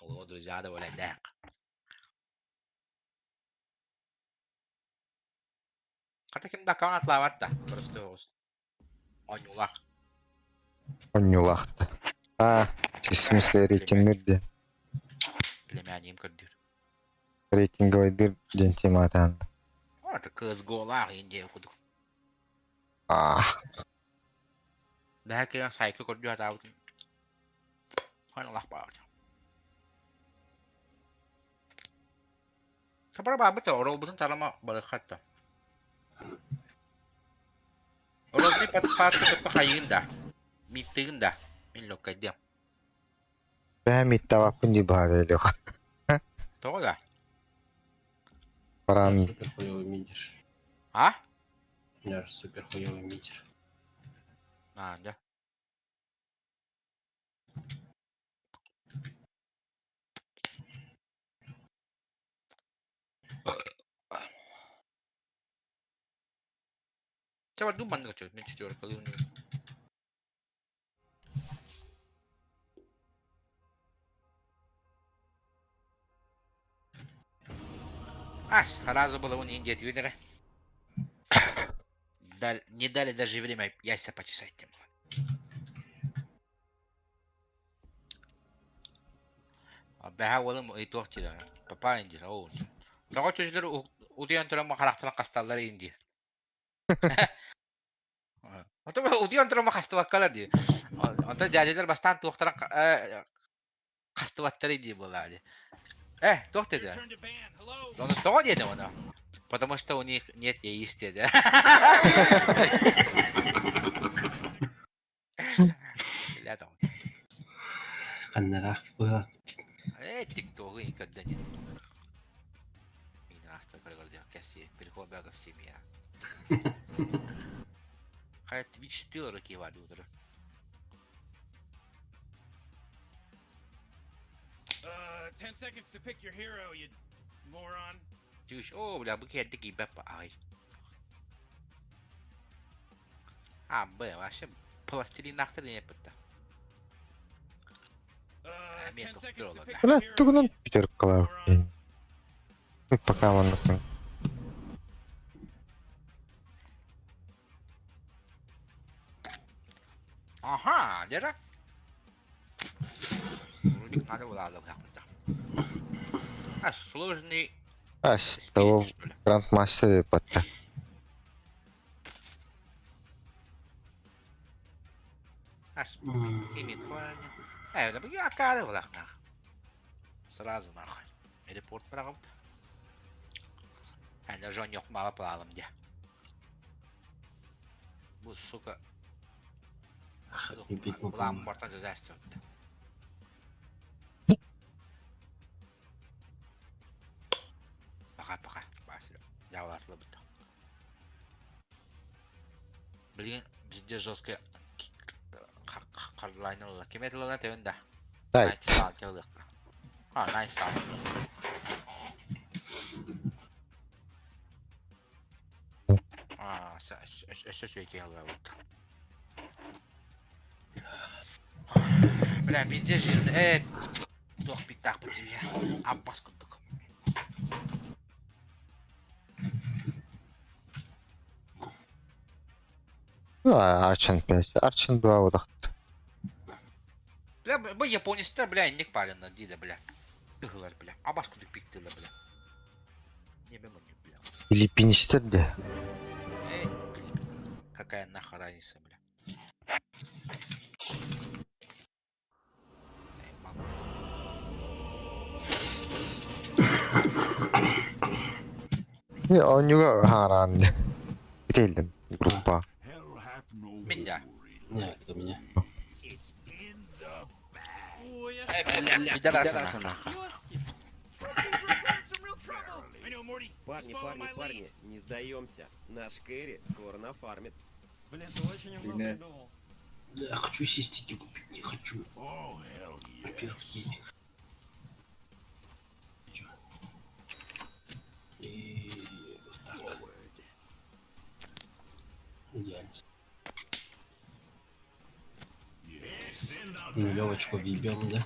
О, друзья, довольно Хата ким да аккаунт атлаабат да, просто оҕус. Оонньуулаах. Онньуулаахта. А, в смысле рейтингнир диэн. Племяннигим көрдүүр. Рейтинговайдыр диэн тематаан. Это CSGO-лаах индия кудук. А, Бэһэ кэлэн сайка көрдүү сатаабытым. Ханылах баар. Сабара баабыта, оролбутун тарама барыххатта. Оролбуну пат кытта хайыын да. Миттыгын да. Мин локкайдыам. бэһэ миттабаппын дии баһаара илиэх. Тоҕо да? Баран Супер хуёвый мидер. А? Я же супер хуёвый мидер. А, да. Чэ бар дуу маннык чё, мин четверкалыыр Ас, сразу было он Индия Твиттера. Дали, не дали даже время яйца почесать тем. Бэһэ уолум ыйытыах диир папа диир оо тоҕо чүчүлэр утуйан туран харахтарын хасталлар иин диир Ото утуйан туран хастыбаккалар диир онтон дьээдьэлэр бастаан туохтарын хастыбаттар дии буолаа дии э туох диэтэ ону тоҕо диэтэ ону потому что у них нет яиц диэтэ Бля там. Ханнараах быһа. Э, тиктогы никогда не. Переход в семья. Хайа Twitch стилер кивады утро. 10 seconds to pick your hero, you moron. Twitch, о, бля, бу киэрдик киирбэт аҕай. А, Б, вообще пластилиннаахтар диэн эппиттэ. Uh, 10 seconds to pick Бля, your hero, тугунан you пятеркалаах Пока маннык. Ага, дьэ Рубик надо было А, сложный Ас, того спирит, что ли? грандмастер батта. А, Э, да я акары нах. Сразу нахуй. Репорт быраҕым. Аны жон мала плалым дьэ. Бу сука Улаан бортан дезастер. Пока пока. Дьаалатлыбыт. Блин, везде жесткая хардлайн ылла. Ким этилана тэвен да. Найт. А, найс А, өссө үчүгэй ыллабыт. Бля, везде жирный. Э, туох биттаахпыт тебе. Аппас курдук. Ну, Арчан 5. Арчан 2 утахт. Бля, бу японецтар, бля, инник паренна диде, бля. Тыһылар, бля. Абас кудук пиктылар, бля. Не бля. Филиппинецтэр да. Эй, какая нахуй разница, бля. Эй, мама. Оонньууга хараан итэллэн группа. Мин да. Не, это меня. Ой, а Пидорасы нахуй. Some real trouble. I know, Morty. Парни, Just follow парни, my lead. парни, не сдаемся. Наш Кэрри скоро нафармит. Блин, ты очень умно придумал. Я хочу систики купить, не хочу. Во-первых, денег. Хочу. И вот так. Идеально. Нулевочку въебем, да?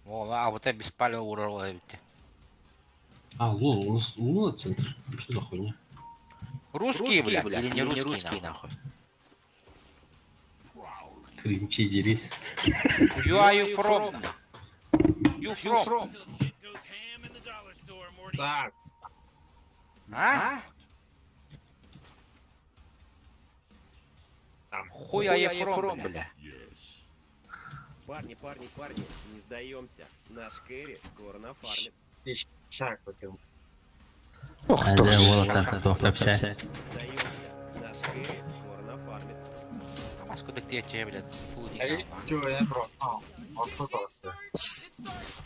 О, а вот это беспалево урал эбит. А, лол, у нас луна центр. Что за хуйня? Русские, бля, или не русские, нахуй. Кринчи, дерись. You are you from? You from? Till shit goes ham in the dollar store, Morty. Так. А? Хуй are you from, бля? Парни, парни, парни, не сдаемся. Наш Кэрри скоро нафармит. Ох, А, тух. да, вот так, тух, топся. Сдаемся. Наш Кэрри скоро нафармит. А сколько ты тебе, блядь, фу, А не есть что, я просто. It starts. It starts. It started.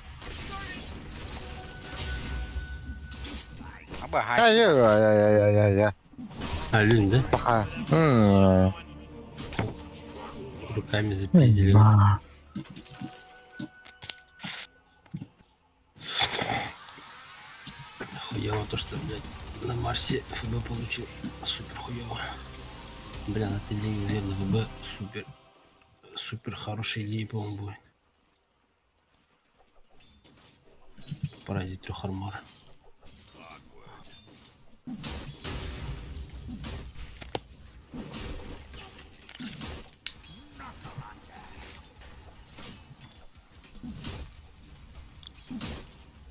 Аба, Ай, ай, ай, ай, ай, ай, ай. А, лень, да? Паха. М. Руками запиздили. Хуево то, что, блядь, на Марсе ФБ получил. Супер хуево. Бля, на этой линии, наверное, ФБ супер. Супер хорошая идея, по-моему, будет. Поразить трех армор.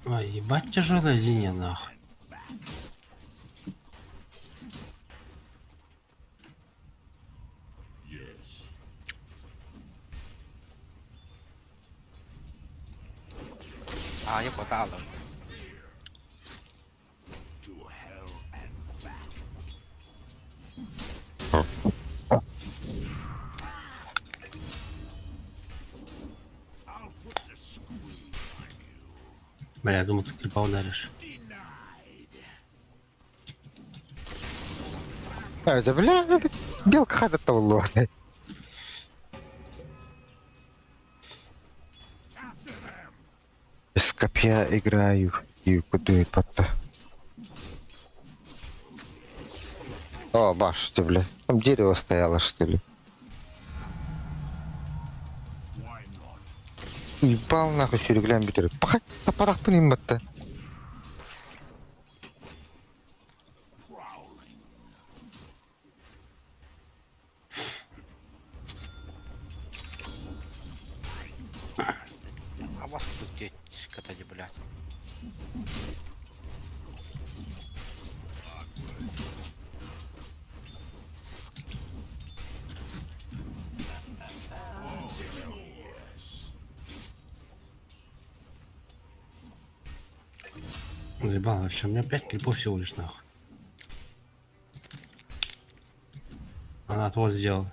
Ой, ебать тяжелая линия, нахуй. А, я хватало. Бля, я думал, ты крипа ударишь. А, это, бля, белка хата того Без копья играю и куда потто. О, баш, ты, бля. Там дерево стояло, что ли? Ебал нахуй сюрглям битер. Пахать, тапарах пыним батта. А вас тут где катать, блядь? Заебал вообще, у меня 5 крипов всего лишь нахуй. Она отвод сделала.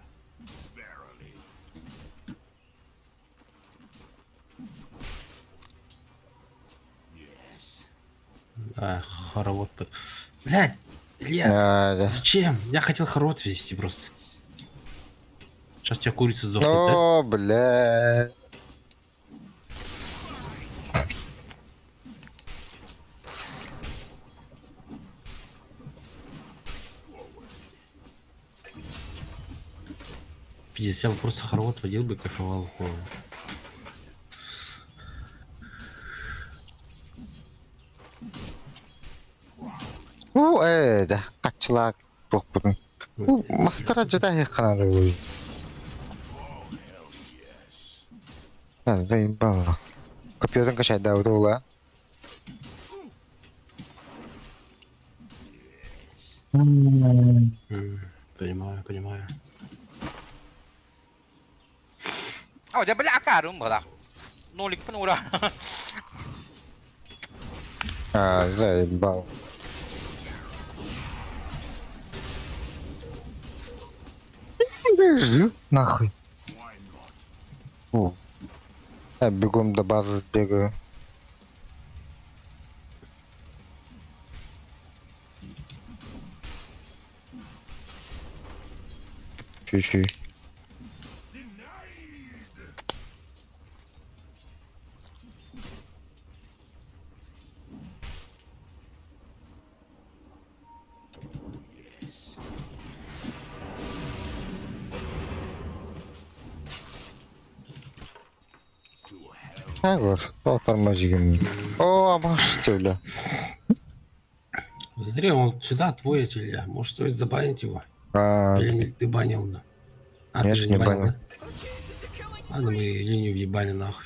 А, хоровод. Блядь, Илья, А, да. зачем? Я хотел хоровод вести просто. Сейчас у тебя курица сдохнет, да? О, бля. Пиздец, я бы просто хоровод водил бы, кайфовал. О. Уу ээ да хаччылаах туохпутун. Уу мастара дьэ таһыаххана дылы. Заебало. Копьетын качайдаабыта була. Понимаю, понимаю. О, дьэ били акаарым быһылаах. Ноликпын уура. А, заебал. Нахуй. О. Я бегом до базы бегаю. Чуть-чуть. Егор, тормози. О, обожди, бля. Смотри, он сюда твой Илья. Может, стоит забанить его? А, Или ты банил, да? А, Нет, ты же не не банил, банил. да? Ладно, мы линию въебали нахуй.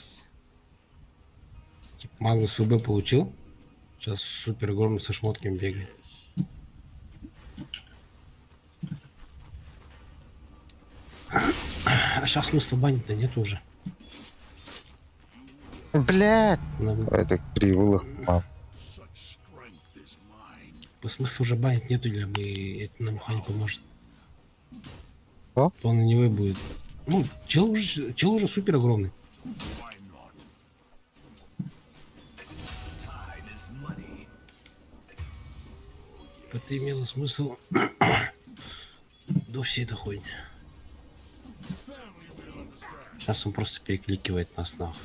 Типа, Магнус УБ получил. Сейчас супер гром со шмотками бегает. А сейчас смысла банить-то нет уже. Блядь. Нам Это кривых, мам. смысла уже банить нету, или мы это нам нихуя не поможет. Что? Он на него будет. Ну, чел уже супер огромный. Это имело смысл до всей этой хуйни. Сейчас он просто перекликивает нас нахуй.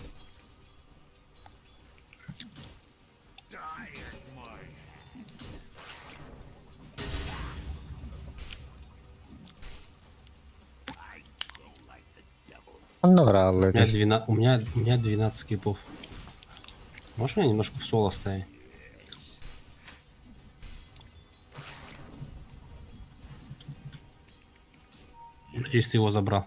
Ну, раллы. У меня 12, у меня 12 крипов. Можешь меня немножко в соло оставить? Надеюсь, ты его забрал.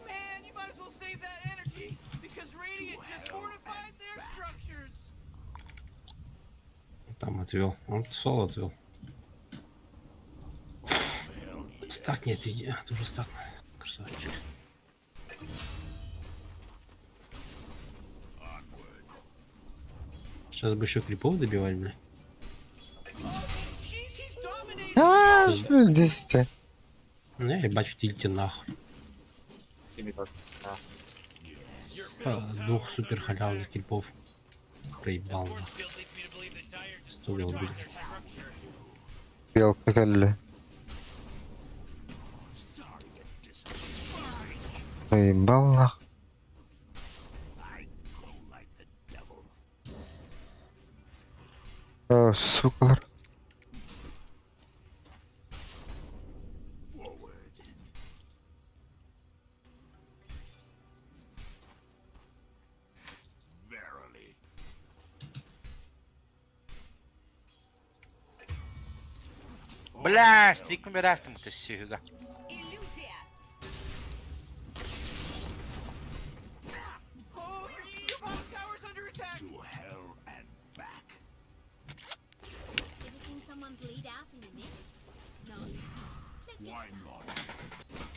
Man, you might as well save that energy because Radiant just fortified their structures. Там отвел. Он соло отвел. Стак нет, иди. А, ты уже стак. Красавчик. Сейчас бы еще крипов добивать, бля. Jeez, he's dominating. А, 10. Не, ебать в тильте нахуй. А, двух супер халявных крипов. Проебал нахуй. Стоило убить. Белка кэллэ. Заебал нах. О, сука. Бля, стриком берастым ты сюда. Иллюзия! Oh, your bottom tower's under attack. Ever seen someone bleed out in the net? No? Let's get started.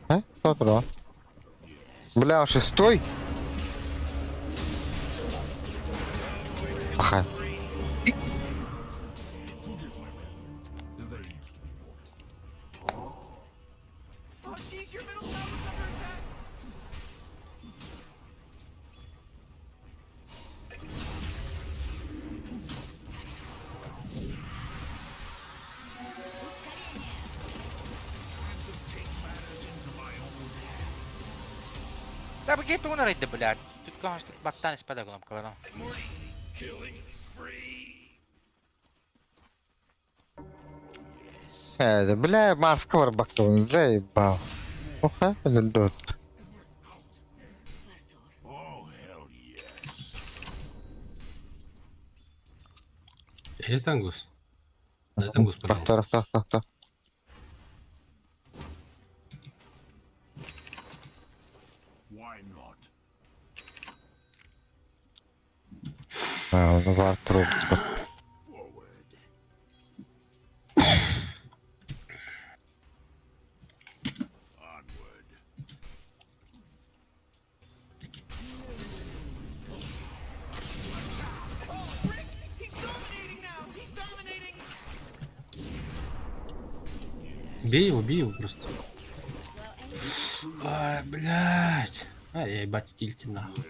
А? Кто туда? Бля, шестой? Аха. Oh jeez, your middle tower's under attack. Да, бу киһи тугун арыйда, блядь? Тут каһастык баттаан испэт кнопкаларын. Э, бля, маска барбаккабын, заебал. Оха, өлөрдө. Есть тангус? Дай тангус, пожалуйста. Так, так, так, так. А, ну var труп. Oh, Rick, he's dominating now. He's dominating. Бей его просто. Ай, блядь. А, я ебать утилити нахуй.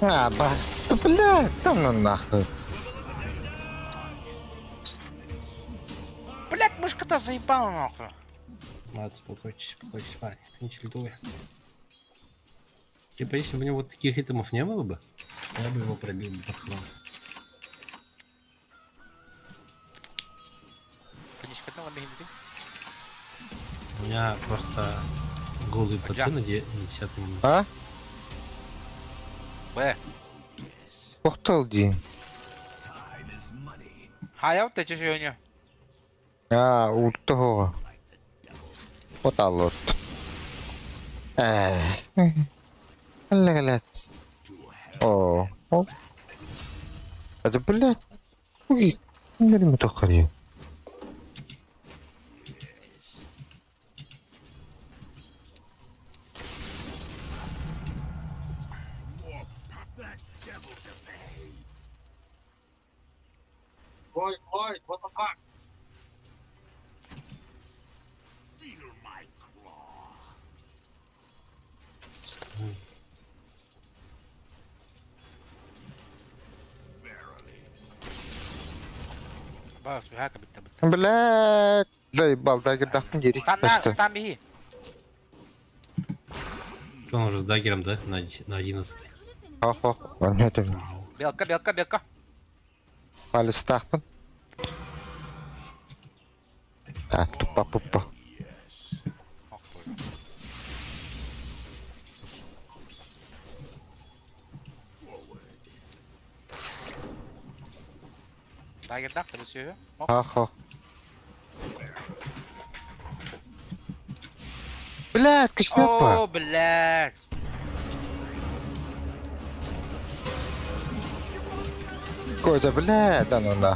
А, бас, да бля, да ну нахуй. Блядь, мышка-то заебала нахуй. Ладно, успокойтесь, успокойтесь, парни. Не чилдуй. Типа, если бы у него вот таких итемов не было бы, я бы его пробил бы под хром. Конечно, ладно, не У меня просто голые Хотя. поты на 10 минуте. А? Б. Тоқтал дейін. Хаяу ты чешуня. А, ультты хоға. Вот аллот. Э. Әлі О, о. Это, блядь, ой, нерме тоқыр Ой, ой, what the fuck? Ба, суха битта битта. Блядь, заебал, да, дақтың дерек Стан басты. стан беги. Что он уже с даггером, да? На, на 11 Ах, ах, нет, Белка, белка, белка. Палыстақпын. А, тупа пупа. Ох, боже. Дагер дак, ты все. Ах, ах. Блядь, кішнепа. О, блядь. Коза, блядь, да ну на.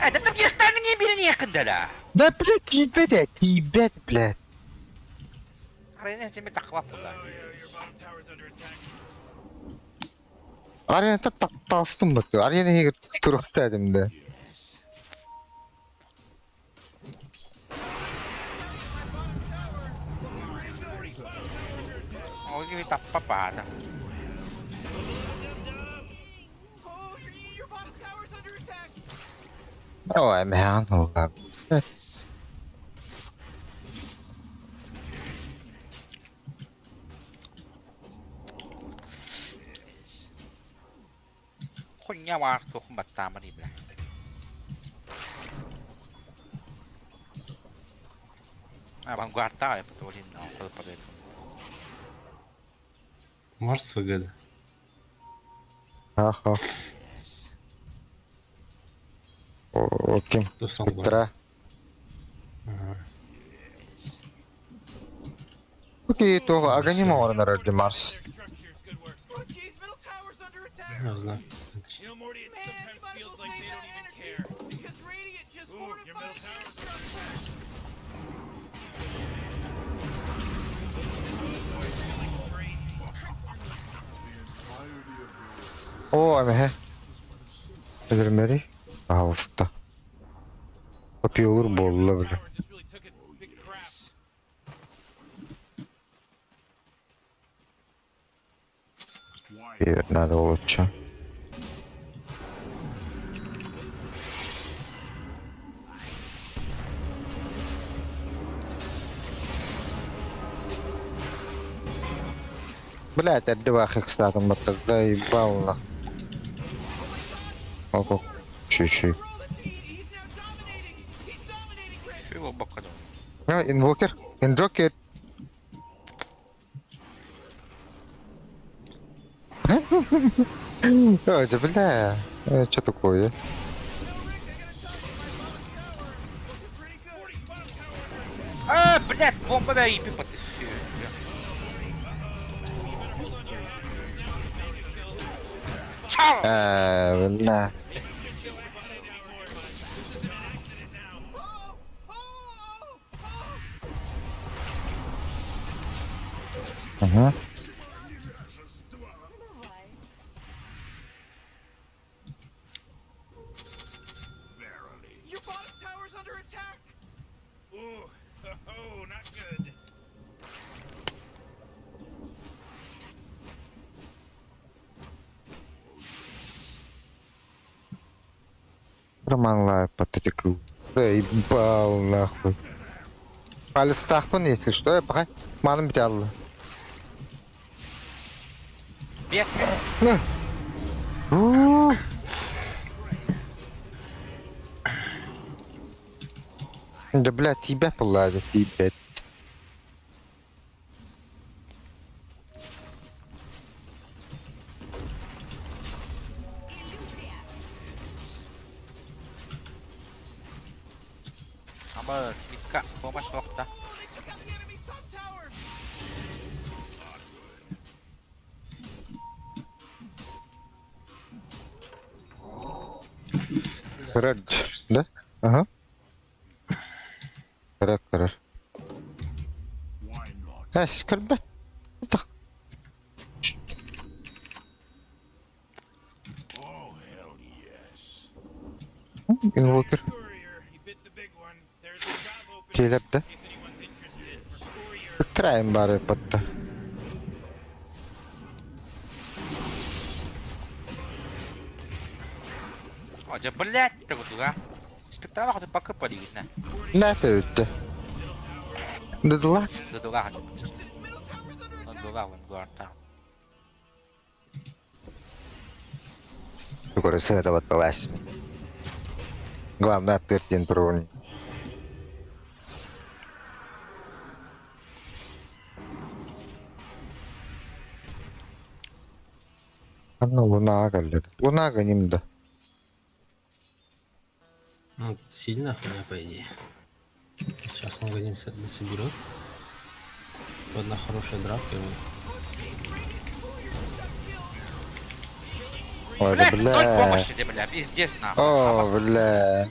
Э, да там я стану не били не кандала. Да, блядь, тебя, тебя, блядь. Арена тебе так хватало. Арена тастым бak. Арена егер тұрықты әдімді. Ой, так папа. Oh, your bottom tower's under attack. Ой, маған алла. Хуйня вар, тухум баттамы, бля. Авангарда, я но падает. Марс ВГ. Ах, ах. О, ким? Петра. Окей, то Аганима орнар Марс. under attack. Я знаю. You know, Morty, it Man, sometimes you might as feels well like save they that don't even energy care. because Radiant just Ooh, your middle fortified their tower's structure. О, эмэһэ. Өлөрмөри. Пожалуйста. Копиолур буолла бile. Tower just really took a big crap. Надо лучше. Блять, отдавай хекстатом батта заебал нах. Ого, чуть-чуть. Bro, that's, he's now dominating. He's dominating Rick. Чего бабка дома? А, инвокер, инджокер. Ой, бля, что такое? А, блядь, бомба да и пипа ты. Чао! Бля. Ага. Бывает. Your bottom tower's under attack. Ooh, oh, not good. Роман Лайв потекл. Заебал нахуй. Палец тахпын, если что, я пока маным битялы. Бес, На. У. Да блядь, тебя поладит, тебя. Аба, митка, помощь лохта. Oh, they took out the enemy's top tower. Ред, да? Ага. Ред, ред. Эс, кырбет. Так. Инвокер. Courier, he bit the big one. There's a job opening Келеп да? in case anyone's interested for courier. Ыктырайын бары патта. О, да, блядь, ты вот, а? Спектала хоть пока подвидно. Näitä yttä. Дыдыла. Да дура, Middle tower's under он attack. дура, он дура. Скоро этого талась. Главное, тыртин турун. Одна луна галлет. Луна гоним да. Ну, сильно хуйня, по идее. Сейчас он годимся соберет. Одна хорошая драка его. Ой, Блядь, ноль бля. помощи, ты, бля, пиздец нахуй. О, бля.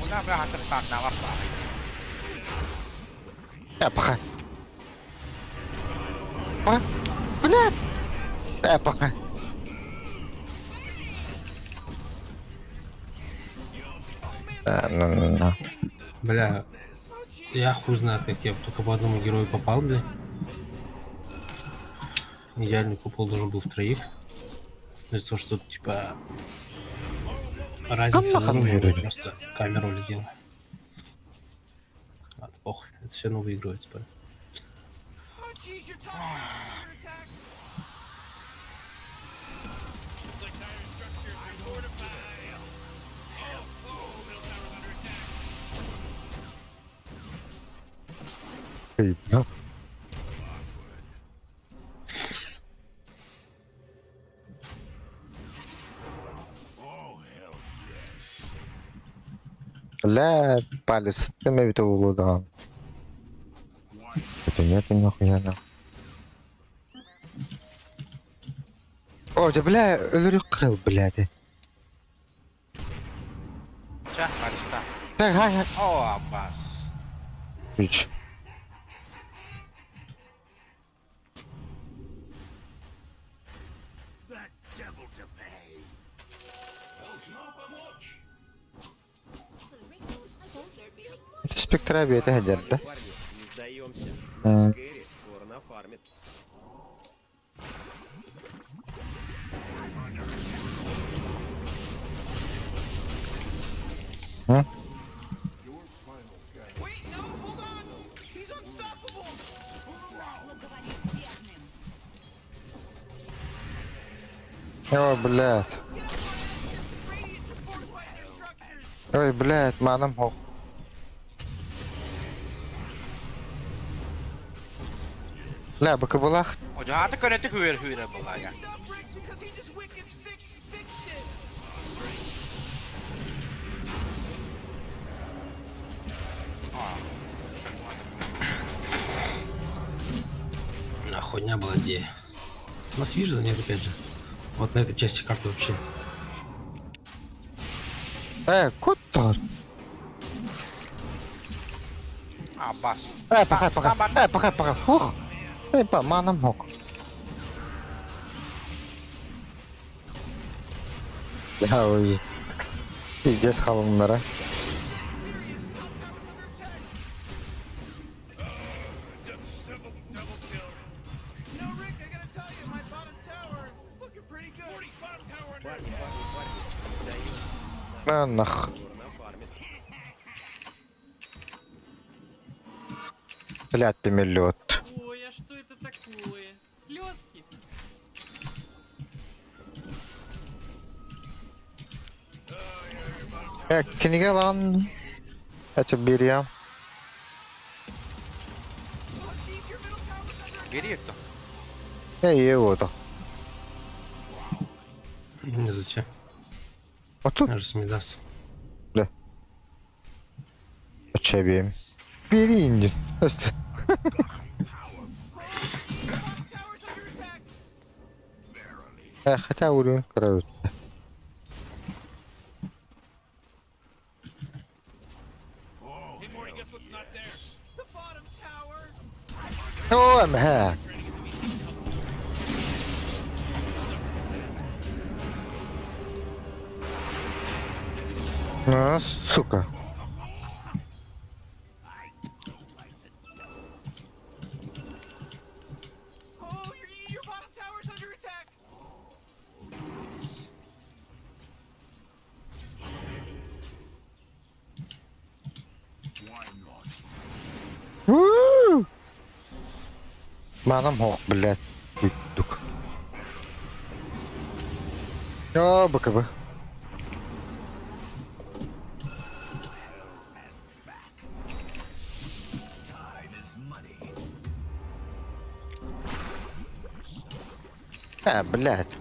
Куда, бля, хатыртан, на лапа. Я пока. А? Бля. Я пока. Да, ну, ну, ну. Бля, я хуй знает, как я только по одному герою попал, бля. Идеальный купол должен был в троих. Но из-за того, что тут, типа, разница Аллах в уровне, верит. просто камера улетела. Ладно, похуй, это все равно выигрывается, парень. Oh, jeez, your top tower's under attack. Looks like dire structures are fortified. Oh, oh, middle tower's under attack. Эй, ну. Бля, палец, ты мне это углу дал. Это нет, нихуя на. О, дьэ, бля, өлөрүк кырыл, блядь. Ча, барыста. Так, хай, хай. О, Аббас. Үч. Спектра бэйэтэ сылдьар да? Парни, не сдаемся. М. Наш Кэрри скоро нафармит. М? Wait, no, hold on. He's unstoppable. Благоволит верным. Ой, блядь. Radiant just fortified their structures. Ой, блядь, манам суох. Бля, быкыбылаах Одьаата көрөтү хүөр хүүрэ булаа. Stop Rick because he just wicked six sixed it. На хуйня была идея. У нас вижу нет, опять же. Вот на этой части карты вообще. Э, куттар. Аббас. Э, пока, пока. Э, пока, пока. Фух. Э, по манам хок. Я ой. Пиздец халымнара. Double, double kill. You know, Rick, I gotta tell you, my bottom tower is looking pretty good. 40 bottom tower under Парни, парни, парни, не сдаемся. На нах. Скоро нафармит. Блядь, ты миллиот. Ой, а что это такое? Слезки? Э, кинигэ лан. Это берем. Oh, jeez, your middle tower's under Бери это. Э, его то. Не зачем. А тут Я же Смидас. чебем. Бери инди. bottom tower's under attack. Э, хотя уровень кроют. Hey, Morty, guess what's not there? The bottom tower. О, мэ. Ну, сука. Oh, your bottom tower's under attack. У! Манам хох, блядь. Бүттүк. О, БКБ. А, блядь.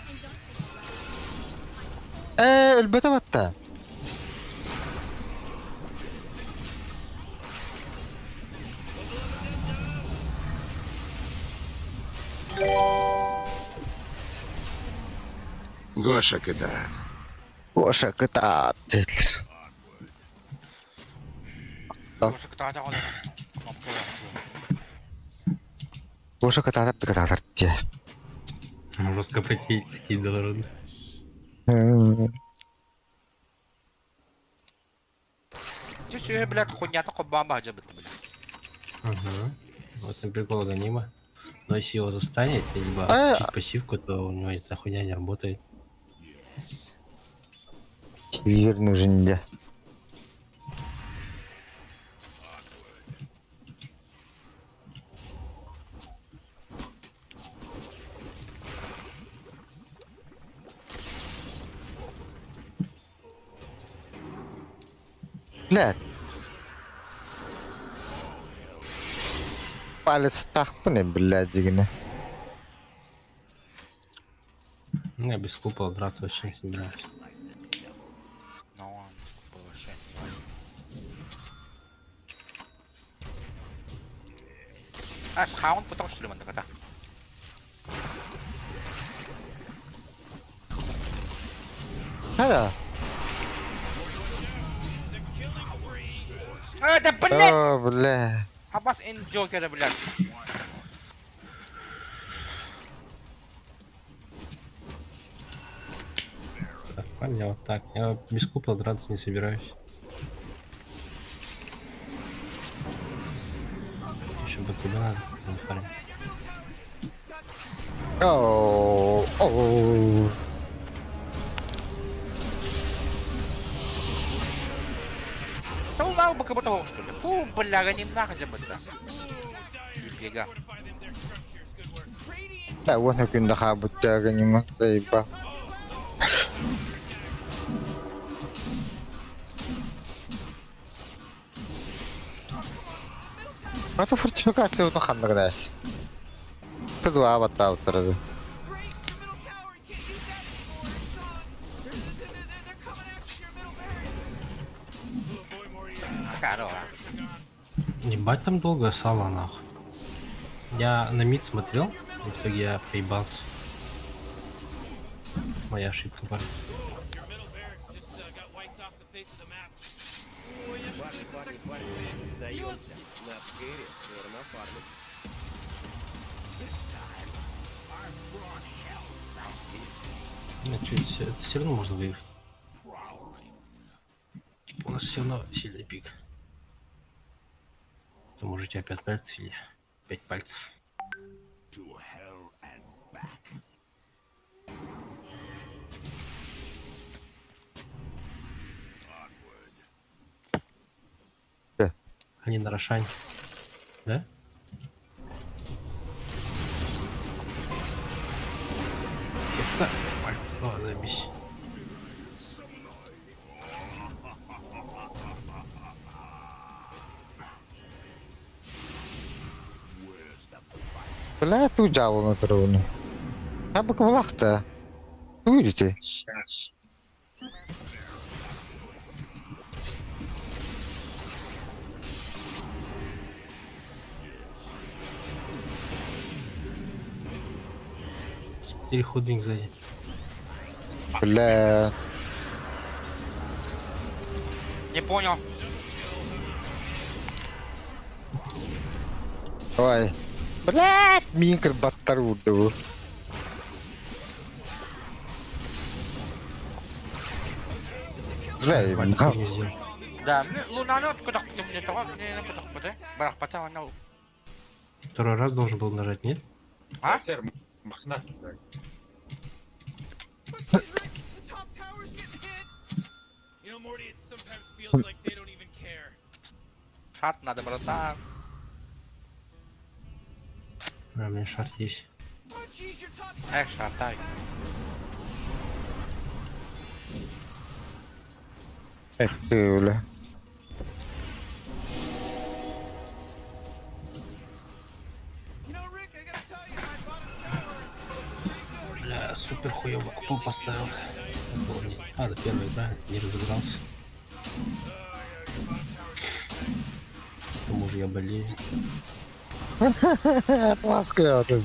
And don't think Э, өлбөтө батта. Гоша кытаат. Гоша кытаат диэтилэр. Гоша кытаата олорор. Гоша кытаатар да кытаатар дии. Жестко потеть, потеть белородно. Ти сүһэ блядь хуйнята кобаан баһа бытты блядь. Ага. Вот там прикол Ганима. Но если его застанет, либо А- отключить пассивку, то у него эта хуйня не работает. Вир нужен де. Блядь. Палец тахпыны, блядь, дигини. Я без купола драться вообще не собираюсь. Ну, он без купола вообще не важно. А, схаун потом что ли мандаката? Хара. А, да блядь! О, бля. Абас Джокера, блядь. Так, парни, вот так. Я без купола драться не собираюсь. Еще бы куда надо, парень. Оу, оу. Да улал бы как будто что ли. Фу, бля, не нахуй бы это. Бега. Да, вон как он дахабут не мог заеба. Это фортификация вот ханнагнас. Тыдва баттаабыттар. Хорош. Ебать там долго сало нахуй. Я на мид смотрел, в итоге я проебался. Моя ошибка, парень. Парни, парни, парни, не сдаемся. Наш carry скоро нафармит. Ну, чё, это все равно можно выиграть. У нас все равно сильный пик. К тому же у тебя 5 пальцев или 5 пальцев. Они на Рошане. Да? Хекса. О, заебись. Бля, ту дьявол на трону. А бы квлахта. Видите? Сейчас. Смотри, худвинг сзади. Бля. Не понял. Ой. Блядь, Минкер баттару. Бля, Хуйню сделал. Да, луна, ну, куда ты мне того, не куда ты, барах потом, ну. Второй раз должен был нажать, нет? А? Сэр, мохнатый. You know, Morty, it sometimes feels like they don't even care. Шат надо, братан. А, у меня шарт есть. Эх, шатай. Эх ты, бля. Бля, супер хуёво купол поставил. Было не- А, да первая игра, не разыгрался. К тому же я болею. Ласка, ты.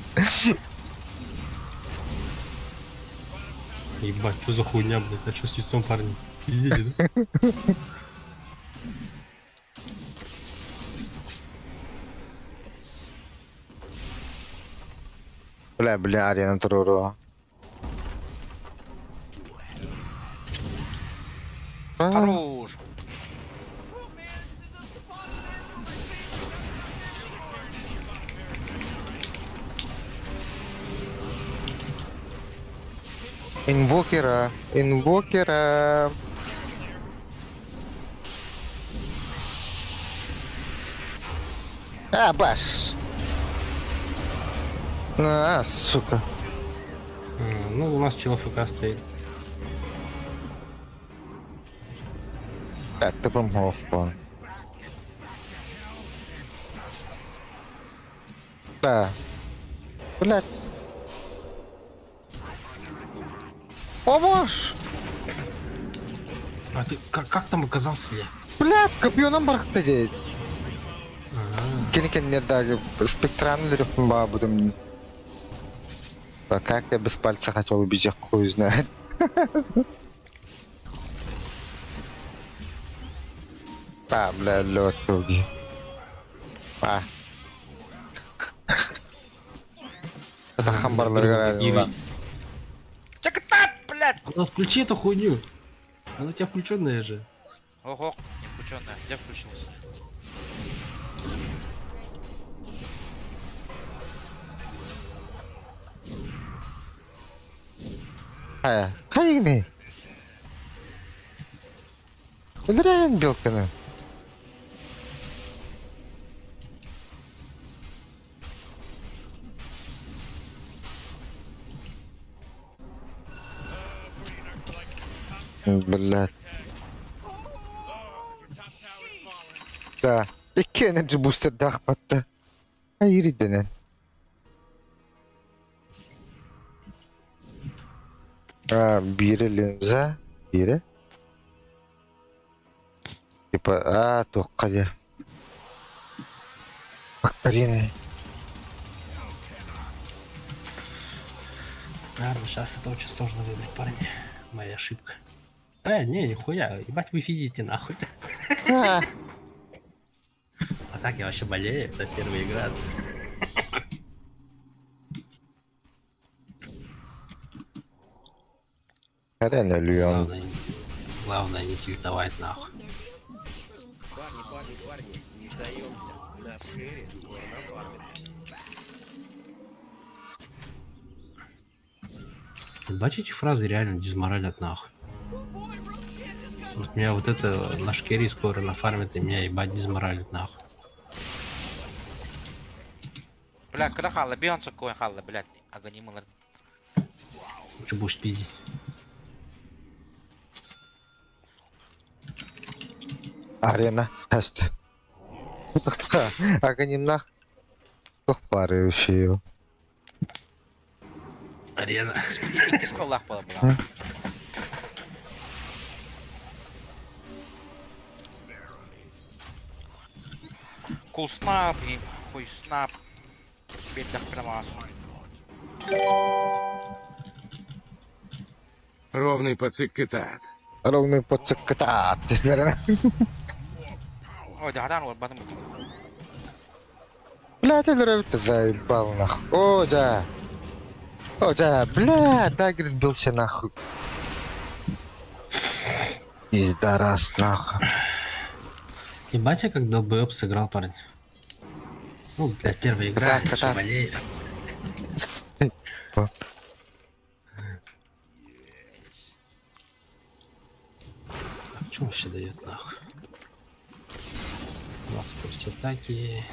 Ебать, что за хуйня, блядь? А что с лицом, парни? Видели, да? Бля, бля, арена туруру. Хорош. Инвокера, инвокера. А, баш. А, сука. Ну, у нас чел АФК стоит. Так, ты помог, он. Да. Блять. О боже! А ты как, как там оказался, бля? Блядь, копьенан барахта дии. Кини кэннердааги спектраны өлөрүөхпүн баҕарбытым. Как я без пальца хотел убить их, хуй знает. А, бля, лед туги. А. Сахан барларыгар Чакытат, блядь! Ну отключи эту хуйню. Она у тебя включенная же. Ого, не включенная. Где включился? Хайа, хайыгыный? Өлөрөйүн белканы. Блядь. Да. Икки energy booster батта. Айриденен. А, биирэ линза, биирэ. Типа, а, туохха дьэ. Бактерины. Наверное, сейчас это очень сложно выбрать, парень. Моя ошибка. Не, нихуя, ебать вы фидите нахуй. А, А так я вообще болею, это первая игра. реально өлүөм. Главное, главное не тильтовать нахуй. Парни, парни, парни, не сдаемся. Наш Кэрри скоро нафармит. Ебать эти фразы реально дизморалят нахуй. Вот меня вот это наш керри скоро нафармит, и меня ебать дизморалит нахуй. Бля, когда хала, Бейонсе кой хала, блядь, аганималар. Че будешь пиздить? Арена, тест. Аганимнах. Туох баары үчүгэй. Арена. Икки сколлах была, бля. Кул снап, и хуй снап. Бедах прямо. Ровный пацик кытаат. Ровный подциккатаат. Ой, да, вот батым. Блядь, өлөрөбүт заебал нахуй. О, да. О, да, бля, дагер сбился нахуй. Пиздарас нахуй. Ебать я как долбоеб сыграл, парень. Ну, блядь, первая игра, Так, я ещё так. болею. А Что вообще дает нахуй? У нас скорость атаки.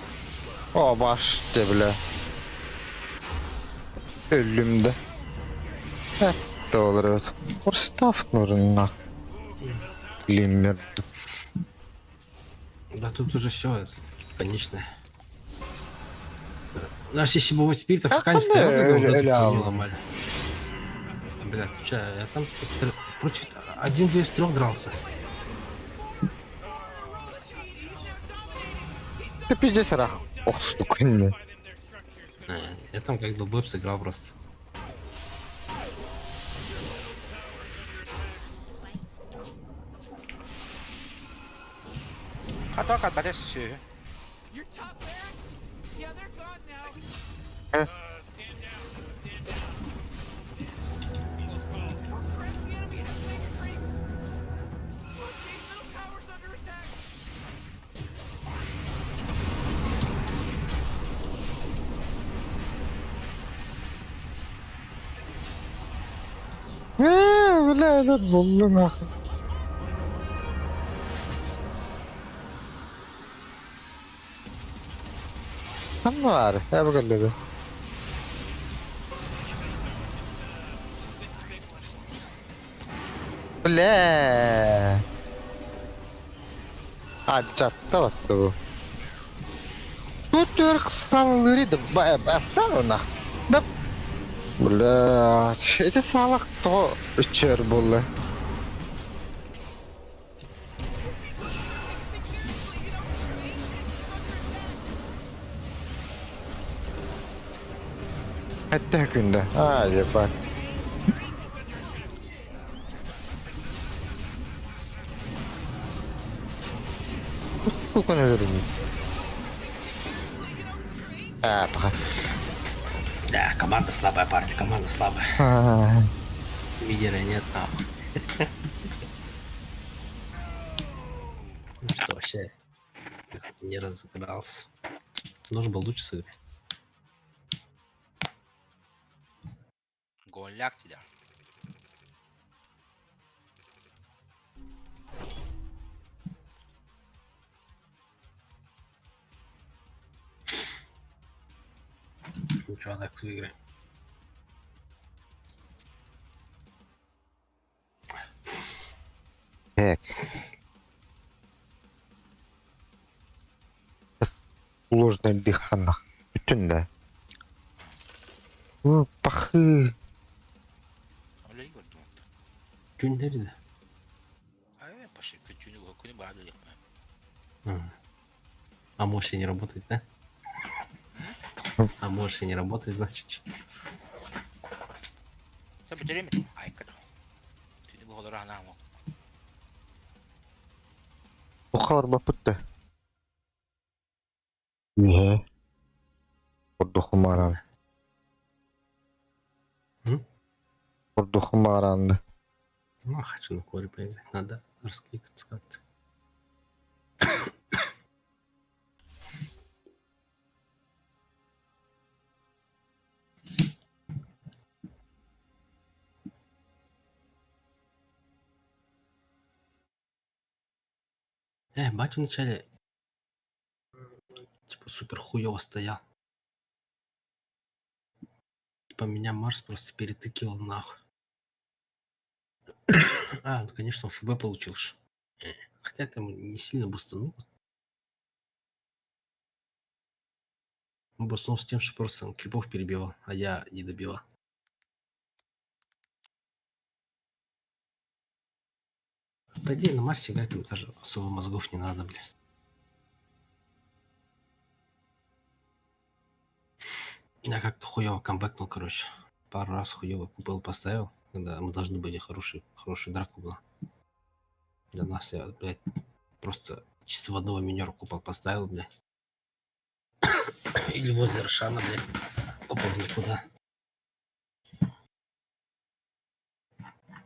О, баш, те, бля. Өллүм да. Это олорот. Устав нужен нахуй. Глиммер. Да тут уже все конечное. Наш если бы вот спиртов А пока не стоял, хуй, бы вот эту Эля, хуйню ломали. Бля, ты чё, я там против один vs трех дрался. Ты пиздец рах. Ох, сука, не. Я там как долбоеб сыграл просто. Хаток от сү. Your top barracks? Yeah, they're gone now. Oh crap, the enemy has mega creeps. Roshan's middle tower's under attack. Бля, этот буллу нахуй. Ханна бар, я бы Бля. А, жатта батты бу. Тут түрк салырыды. Ба, ба, нах. Да. Блядь, ити саалах тоҕо иччэр буолла? Эттэ күндэ. А, ебать. Сколько өлөрүнүй? А, пока. Да, команда слабая, парни, команда слабая. А, Лидера нет, нахуй. Ну что, вообще не разыгрался. Нужно было лучше сыграть. Голяк тебя. Ничего, так выиграем. Так. Ложное дыхание. Бүтүн да. О, пахы. Үлэ көрдүм. Күннэри да. Ай, пошли, күнү күнү баады диэх. А может и не работает, да? А может и не работает, значит. Сэ бүтэриме? Ай, кадо. Түнү бу холора анамо. Ухар бапытта. Үһэ. Ордухумаран. М? Ордухумаранды. Ну, хочу на коре поиграть. Надо раскликаться как-то. Батя вначале типа супер хуёво стоял. Типа меня Марс просто перетыкивал нахуй. А, ну конечно, он ФБ получил ж. Хотя там не сильно бустанул. Он бустанул с тем, что просто он крипов перебивал, а я не добивал. По идее, на Марсе играть там даже особо мозгов не надо, блядь. Я как-то хуёво камбэкнул, короче. Пару раз хуёво купол поставил, когда мы должны были хороший, хорошую драку была. Для нас я, блядь, просто чисто в одного минера купол поставил, блядь. Или возле Рошана, блядь, купол никуда.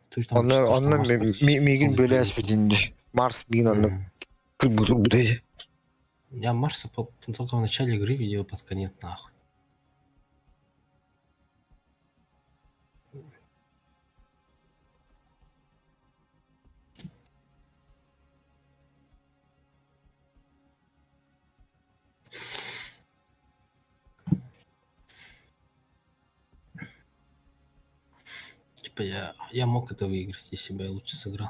То есть там Онно то, что онно Марс практически миигин полный бөлө перебил. эспитинди. Марс миигин онно Мгм. кырбытыр бүтэй. Я Марса только в начале игры видел под конец, нахуй. Типа я мог это выиграть, если бы я лучше сыграл.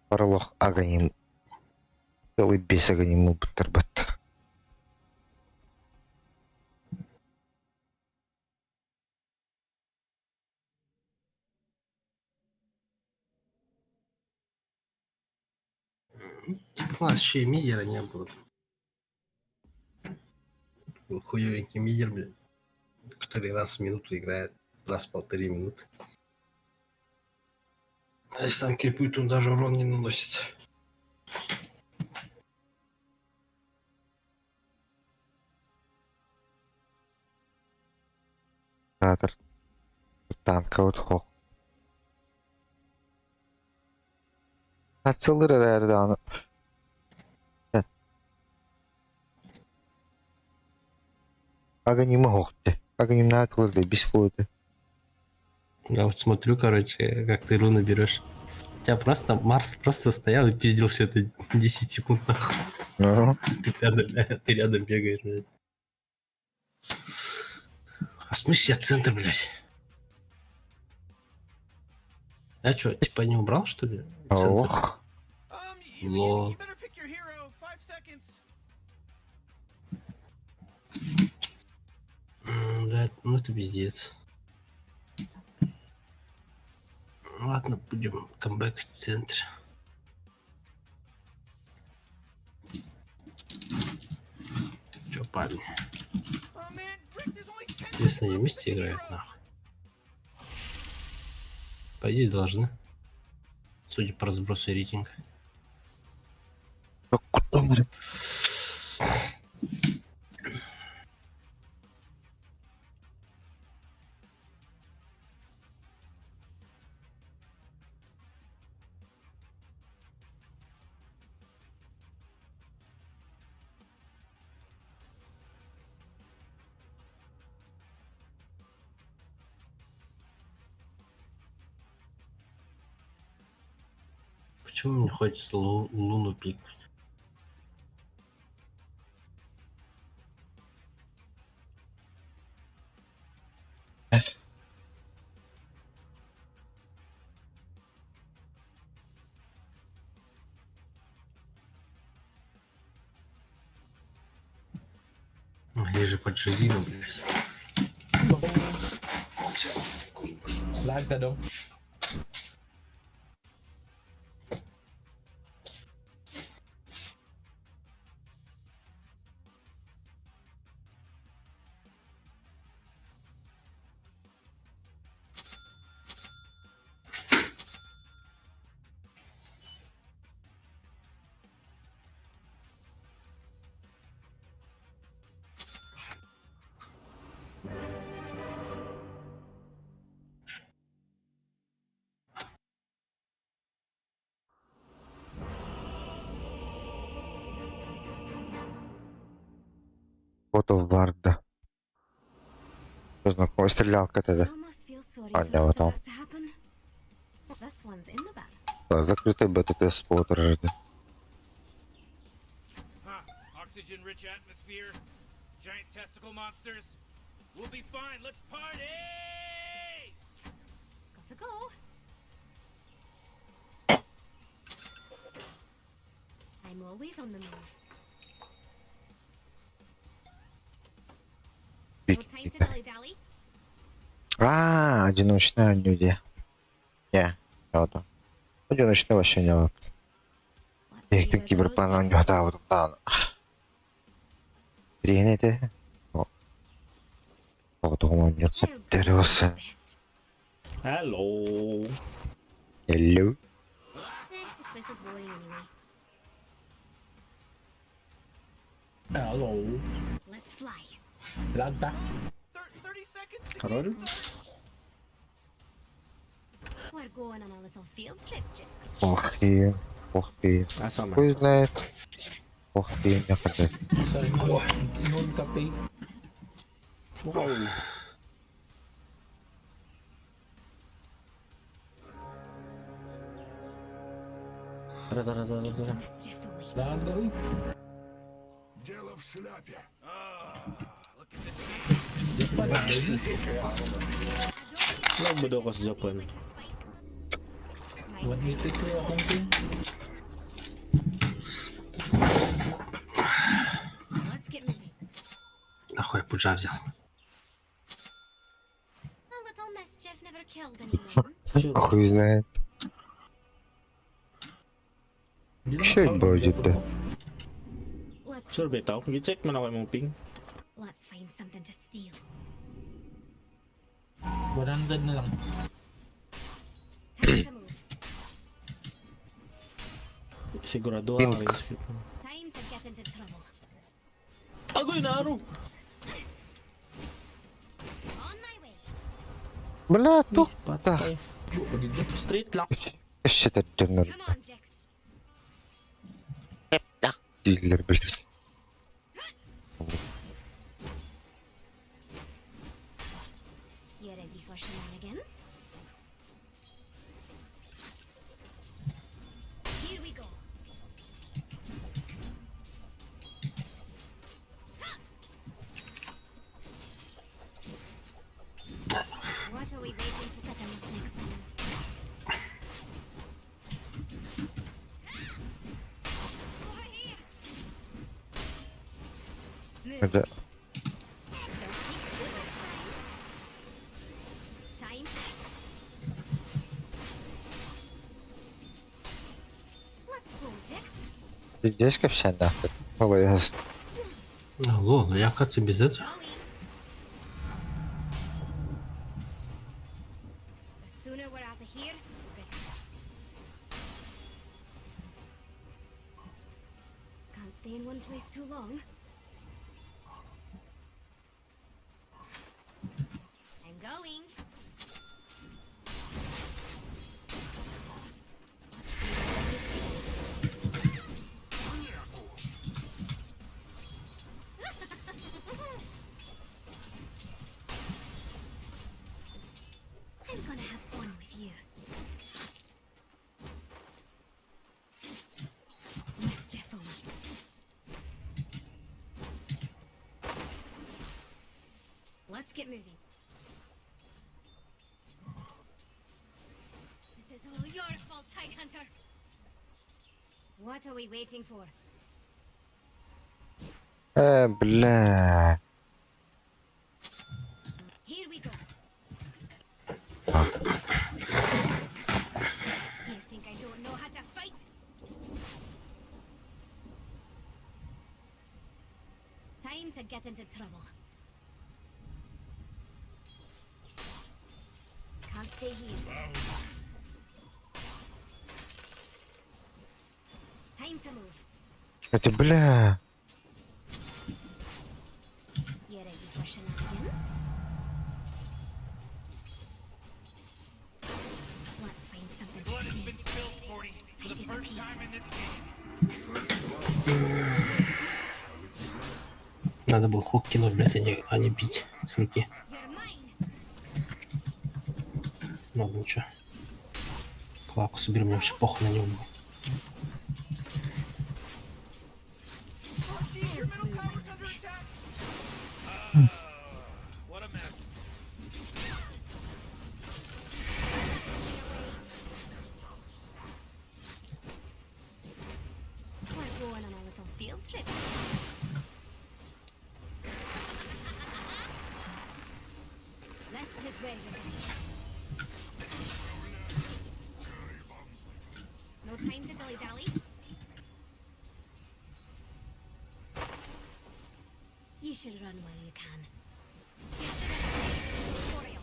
Паралох аганим. Целый бес аганим быттарбат. Типа у нас еще и мидера не было. Такой Хуёвенький мидер, блин. Который раз в минуту играет, раз в полторы минуты. А если там крипы, то он даже урон не наносит. Театр. Танка вот хох. Ацылыр эрээр даҕаны. Аганима суох дии. Аганимнаах буолуо бис буолуо этэ. Я вот смотрю, короче, как ты руны берешь. У тебя просто Марс просто стоял и пиздил все это 10 секунд нахуй. Ну, Ты рядом бегаешь, блядь. А в смысле я центр, блядь? Я что, типа не убрал, что ли? Центр? ох. You, you, Лол. you better pick your hero. 5 seconds. Блядь, ну это пиздец. Ладно, будем камбэк в центре. Че, парни? Oh man, Rick, there's only 10 Интересно, seconds они left to вместе pick a играют, hero. нахуй? По идее, должны. Судя по разбросу рейтинга. Да куда мы? Почему мне хочется Луну пикнуть? Они же под Жирину, блядь. Lag na dong. Фото Варда. Знакомый стрелялка тогда. Almost feel sorry А, for да, what's вот он. about to happen. This one's in the bag. Да, закрытый бета-тест смотрит. Huh. Oxygen-rich atmosphere, giant testicle monsters. We'll be fine. Let's party! Gotta go. I'm always on the move. No time to dilly-dally. А, одиночная люди. Не, вот. Одиночный вообще не вот. Let's see Эх, where the road киберпанк takes у него, да, вот, да. Тренете. Вот он у него us. They're терёсы. best. Hello. Hello. Eh, this place is boring anyway. Hello. Let's fly. Lag ta. 30 seconds to Karol? game start. We're going on a little field trip, Jix. Плохие, плохие. Asa man? Хуй знает. Плохие не хотят. Sa noon, noon cafe. Wow. Tara, tara, tara, tara. Mischief awaits. Lag na uy. Дело в шляпе. Ah, look at this game. Japan. Lag ba daw ako sa Japan? 183 akong team. Let's get moving. Нахуй я пуджа взял. A little mischief never killed anyone. Sure. Хуй знает. Hindi lang Sure ako, budget Japan eh. ko. Let's Sure bitaw. Gi-check man ako imong ping. let's find something to steal. 100 na lang. Time to move. Sigurado Pink. ang script. Time to get into trouble. Agoy na araw. On my way. Бля, тут Patay. Bu, pag dito. Straight lang. Вообще это Come on, Jix. Дилер, блядь. Это Time. Let's go, Jix. Здесь кэпсээннээхтэр. Олойос. Алло, ну я, кажется, без этого. The sooner we're out of here, the better. Can't stay in one place too long. I'm going. I'm gonna have fun with you. Mischief awaits. Let's get moving. This is all your fault, Tide Hunter. What are we waiting for? Э, бля. Here we go. You think I don't know how to fight? Time to get into trouble. Can't stay here. Time to move. Это бля. You ready for shenanigans? Let's find something to Blood has steal. been spilled, 40, for the first time in this game. Надо было хук кинуть, блядь, а не бить с руки. Ладно, ничего. Клаку собери, мне вообще похуй на него было. Your middle tower's under attack. What a mess. We're going on a little field trip. This is where you're going. No time to dilly dally. You should run while you can. You should have stayed tutorial.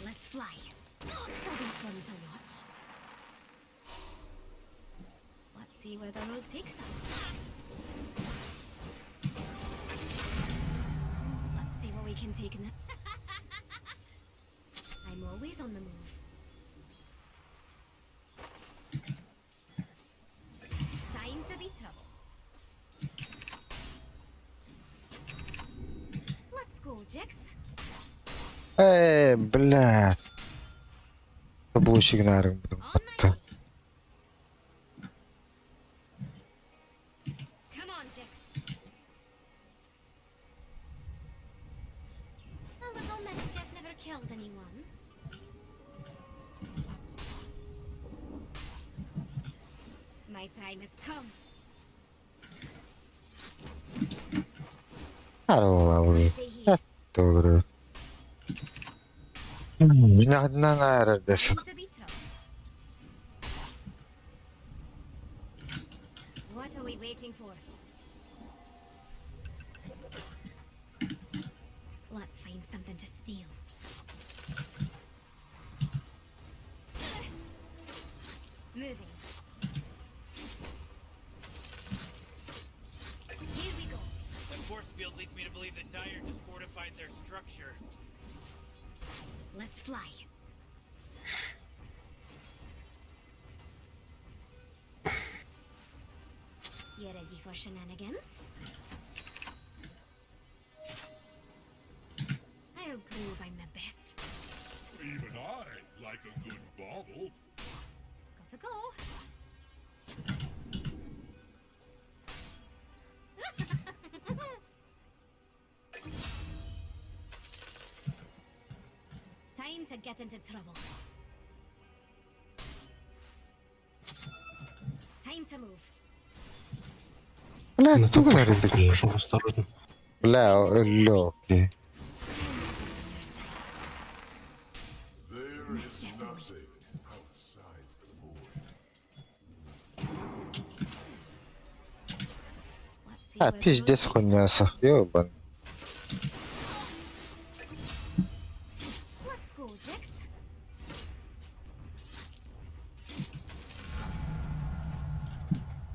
Let's fly. This'll be fun to watch. Let's see where the road takes us. Let's see what we can take now. I'm always on the move. Time to be trouble. Let's go, Jix. Э, бля. Таблочек на Come on, Jix. A little mischief never killed anyone. My time has come. Stay here. Doğru. Binadından neredesin? Time to be trouble. What are we waiting for? Let's find something to steal. Moving. Here we go. That force field leads me to believe that Dire just fortified their structure. Let's fly. You ready for shenanigans? I'll prove I'm the best. Even I like a good bauble. Gotta go. Time to get into trouble. Time to move. Бля, Ну, тугу топ пошел, гынар топ пошел, осторожно. Бля, өллө. There is nothing outside the void. Let's see А, where the road пиздец takes us. хуйня ёбан. Let's go, Jix.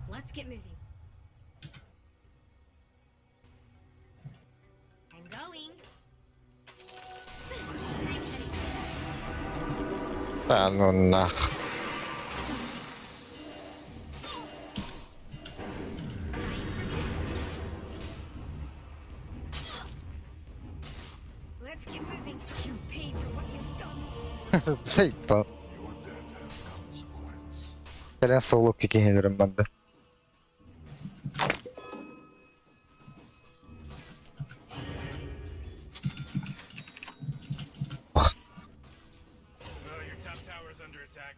Let's get moving. I'm going. Да ну нах. Let's get moving. You pay for what you've done. Заебал. Your death has consequence. Кэлэн соло кикиһинэрим банда. Oh, your top tower's under attack.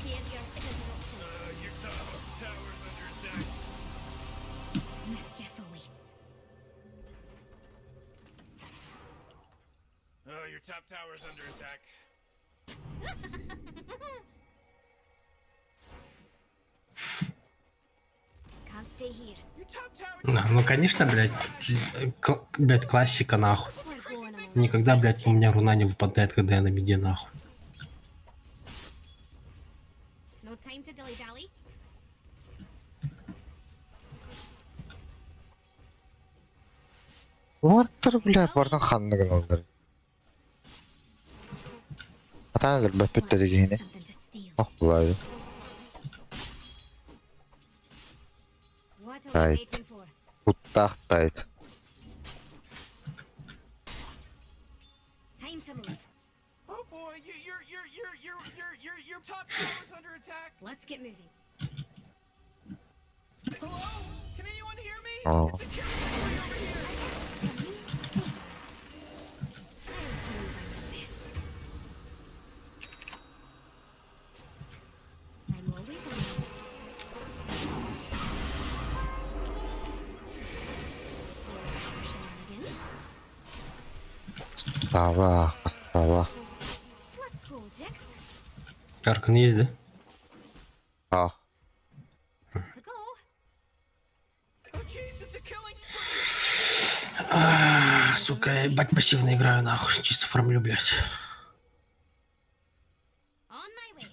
Failure isn't an option. Your top tower's under attack. Mischief awaits. Oh, your top tower's under attack. Can't stay here. Your top tower. На, ну, конечно, блядь, блядь, классика, нахуй. We're going on a Никогда, блядь, у меня руна не выпадает, когда я на миде, нахуй. No time to dilly dally. Вартер, бля, бардын ханныгын олдар. Атаан өлбөппүт да дегиһини. Something to steal. Ох, булайды. What are we Right. waiting for? Куттаах тайт. Time to move. Oh boy, you, your top tower's under attack. Let's get moving. Hello? Can anyone hear me? Oh. It's a killing spree over here. I'm feeling like the best. I'm always on. More shenanigans. Астала, астала. Let's go, Jix. Аркан есть, да? Ах. To go. Oh jeez, it's a killing spree. А, сука, я, ебать, пассивно играю, нахуй. Чисто фармлю, блядь. On my way.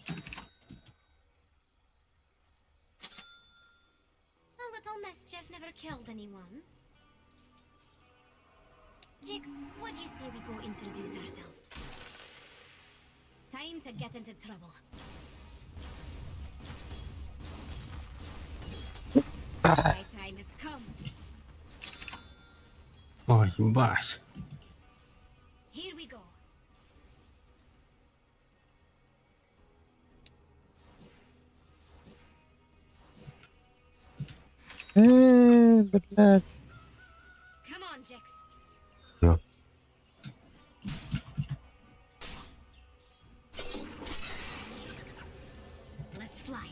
A little mischief never killed anyone. Jix, what do you say we go introduce ourselves? Time to get into trouble. My time has come. Ой, ебать. Here we go. Блядь. Come on, Jix. Йо. Let's fly.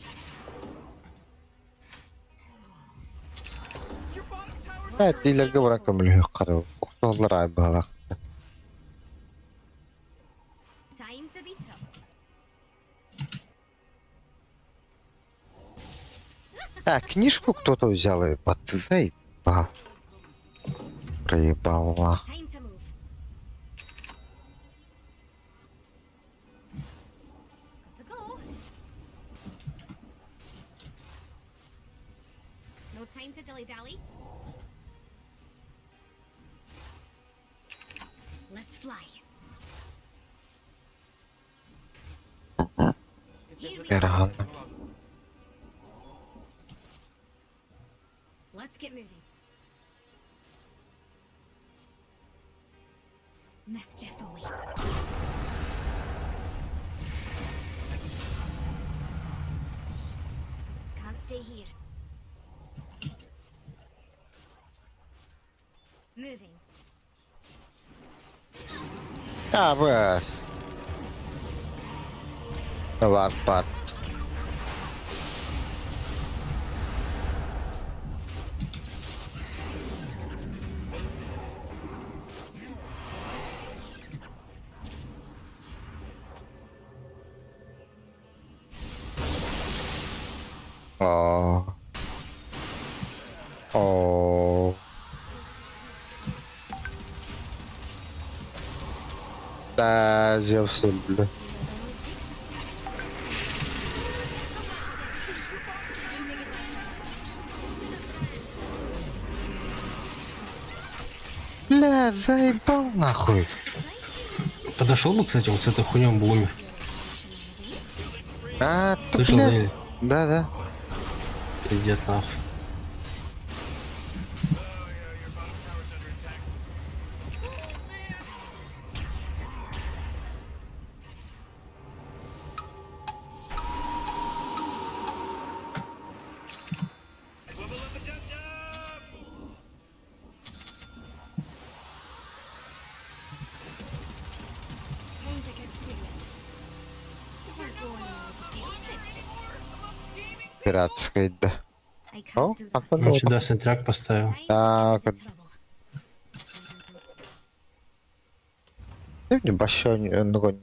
Your bottom tower's Блядь, дийлерге баран көмөлүһүк карыл. Охтоллар айбалак. Time to be trouble. А, книжку кто-то взял и под заебал. Проебала. Time to move. Got to go. No time to dilly dally. Let's fly. Here we go. Ыарахан. Let's get moving. Mischief awaits. Can't stay here. Moving. А, бас. Бар бар. О. О. Да, Зевс, бля. Бля, заебал нахуй. Подошел бы, кстати, вот с этой хуйней он бы умер. А, ты, Слышал, бля. да, или? Да, да. Пиздец, нахуй. Time to get serious. We're going to Пиратская, да. I О, can't do that. Антон Он сюда сентряк поставил. Time to get Так, into trouble. Не большой ногонь.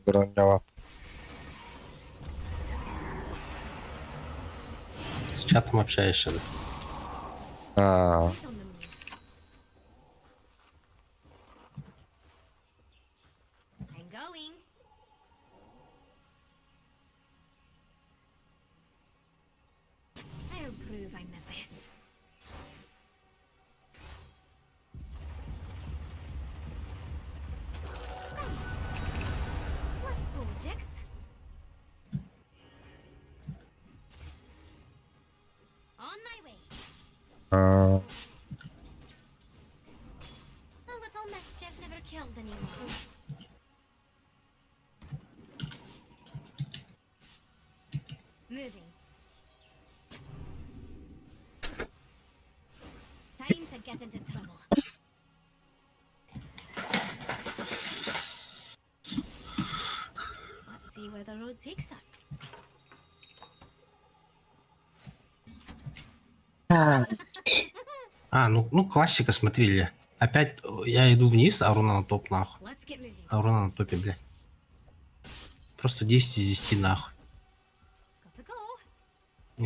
С чатом общаешься, да? А, He's on the move. I'm going. I'll prove I'm the best. Right. Let's go, Jax. On my way. а, A little mischief never killed anyone. Moving. Time to get into trouble. Let's see where the road takes us. А, ну, ну классика, смотри, Илья. Опять я иду вниз, а руна на топ, нахуй. Let's get moving. А руна на топе, блядь. Просто 10 из 10, нахуй. Gotta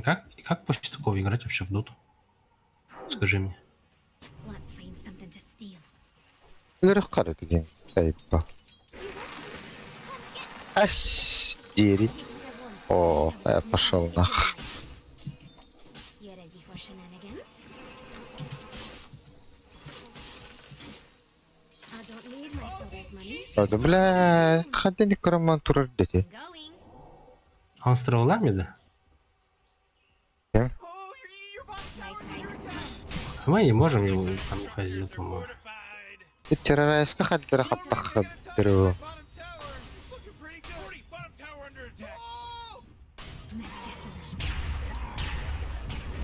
go. И как после такого играть вообще в доту? Скажи мне. Let's find something to steal. Легко деген, заебал. Ась, дерет. О, я пошел нах. You ready for shenanigans? I don't need my father's money. Да, бля, ходи некроман турар дети. Going. А он с травлами, да? Oh, your bottom My tower's time under is attack. Мы не можем его там уходить, по-моему. Террорайска хаддара хаптах хаддыру. Bottom tower is looking pretty good. 40, bottom tower under attack. Oh! Mischief enough.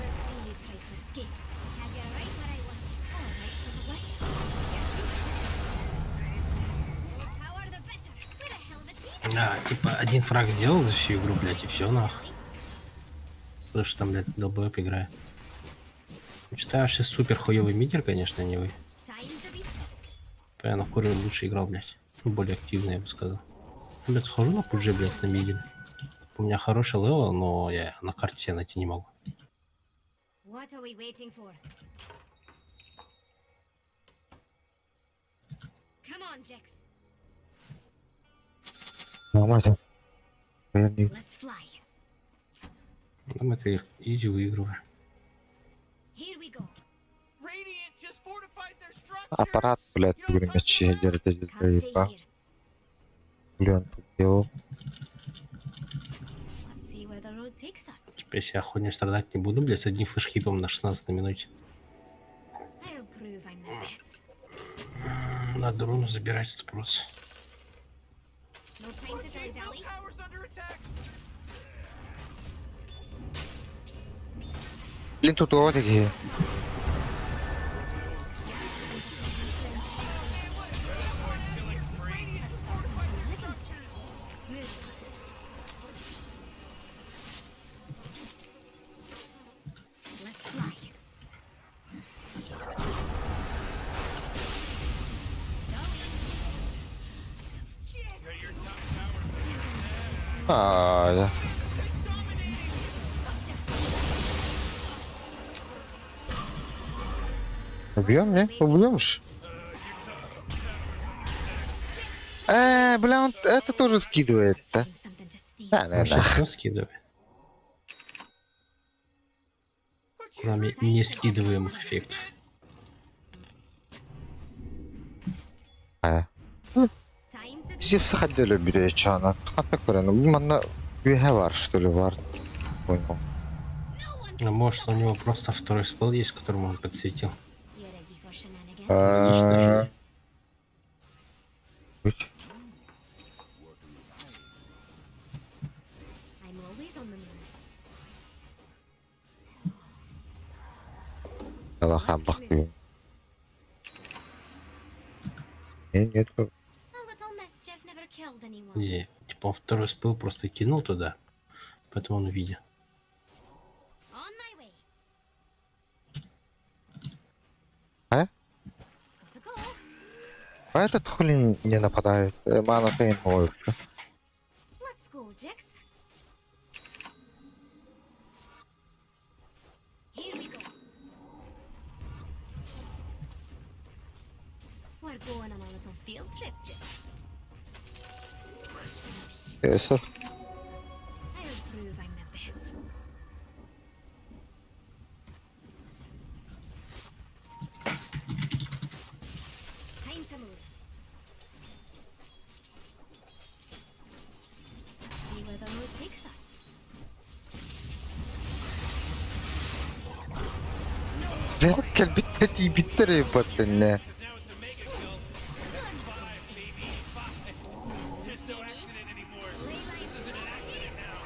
Let's see you try to escape. Have you right where I want you. All right, little wisp. More power, the better. We're a hell of a team. А, типа один фраг сделал за всю игру, блядь, и все нахуй. Потому что там, блядь, долбоеб играет. Читаю, вообще супер хуёвый мидер, конечно, не вы. Time to be Я на Коре лучше играл, блядь. Ну, более активно, я бы сказал. Блядь, хожу на пудже, блядь, на миде. У меня хороший level, но я на карте себя найти не могу. What are we waiting for? Come on, Jax. Нормально. Я не Let's fly. Там это их easy выигрываю. Here we go. Radiant just fortified their structures. Аппарат, блядь, You don't touch мячи the дерет, Can't stay заебал. here. Блин, тут делал. Let's see where the road takes us. Теперь я хуйню страдать не буду, блядь, с одним флешхипом на 16 минуте. I'll prove I'm the best. Надо руну забирать 100%. No time to Jay's middle dilly-dally. tower's under attack. Блин, тут вот такие. Shenanigans, Jax. Move. А, Убьем, не? Убьем ж. Бля, он это тоже скидывает, да? Да, да, Он да. сейчас все скидывает. Кроме не скидываемых эффектов. А. Сипса хотели беречь, она. Хата көрөн. Манна үһэ бар, что ли, бар. Понял. А может у него просто второй спелл есть, которым он подсветил. А, быть. I'm always on the move. Алаха бахты. Нет, нет. A little mischief never killed anyone. Не, типа он второй спелл просто кинул туда, поэтому он видит. On my way. А? Gotta go. А этот хули не нападает? Мана Пейн ой. Let's go, Jix. Here we go. We're going on a little field trip, Jix. Eso. I'll prove I'm the best. Time to move. See where the road takes us. Бля, кэлбиттэ тиийбиттэр эбиттэннэ. Because now it's a mega kill. That's five, baby. Five. There's no accident anymore. This isn't an accident now.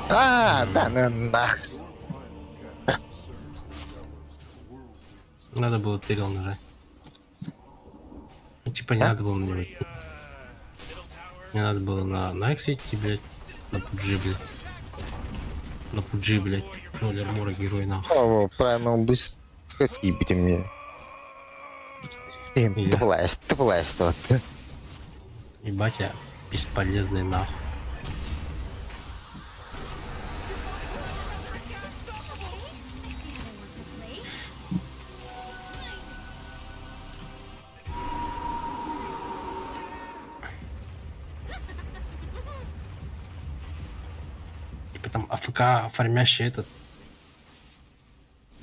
А, да ну нах. Надо было Тырил нажать. Ну, типа не А? надо было на него идти. Не надо было на Найкс идти, блядь. На Пуджи, блядь. На Пуджи, блядь. Ноль армора герой, нахуй. О, Primal Beast тиийбитим мне. Им, Я. ты тыплаешь, вот. Ебать, я бесполезный нахуй. I see how they want to play. Типа там AFK фармящий этот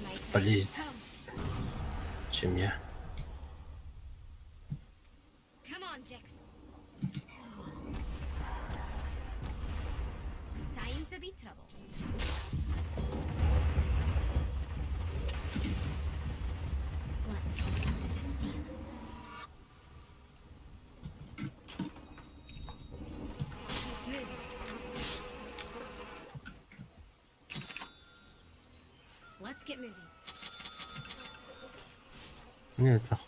My turn. полезет, Come. чем я. Come on, Jix. Time to be trouble. Let's find something to steal. Keep moving. Let's get moving. Нет, это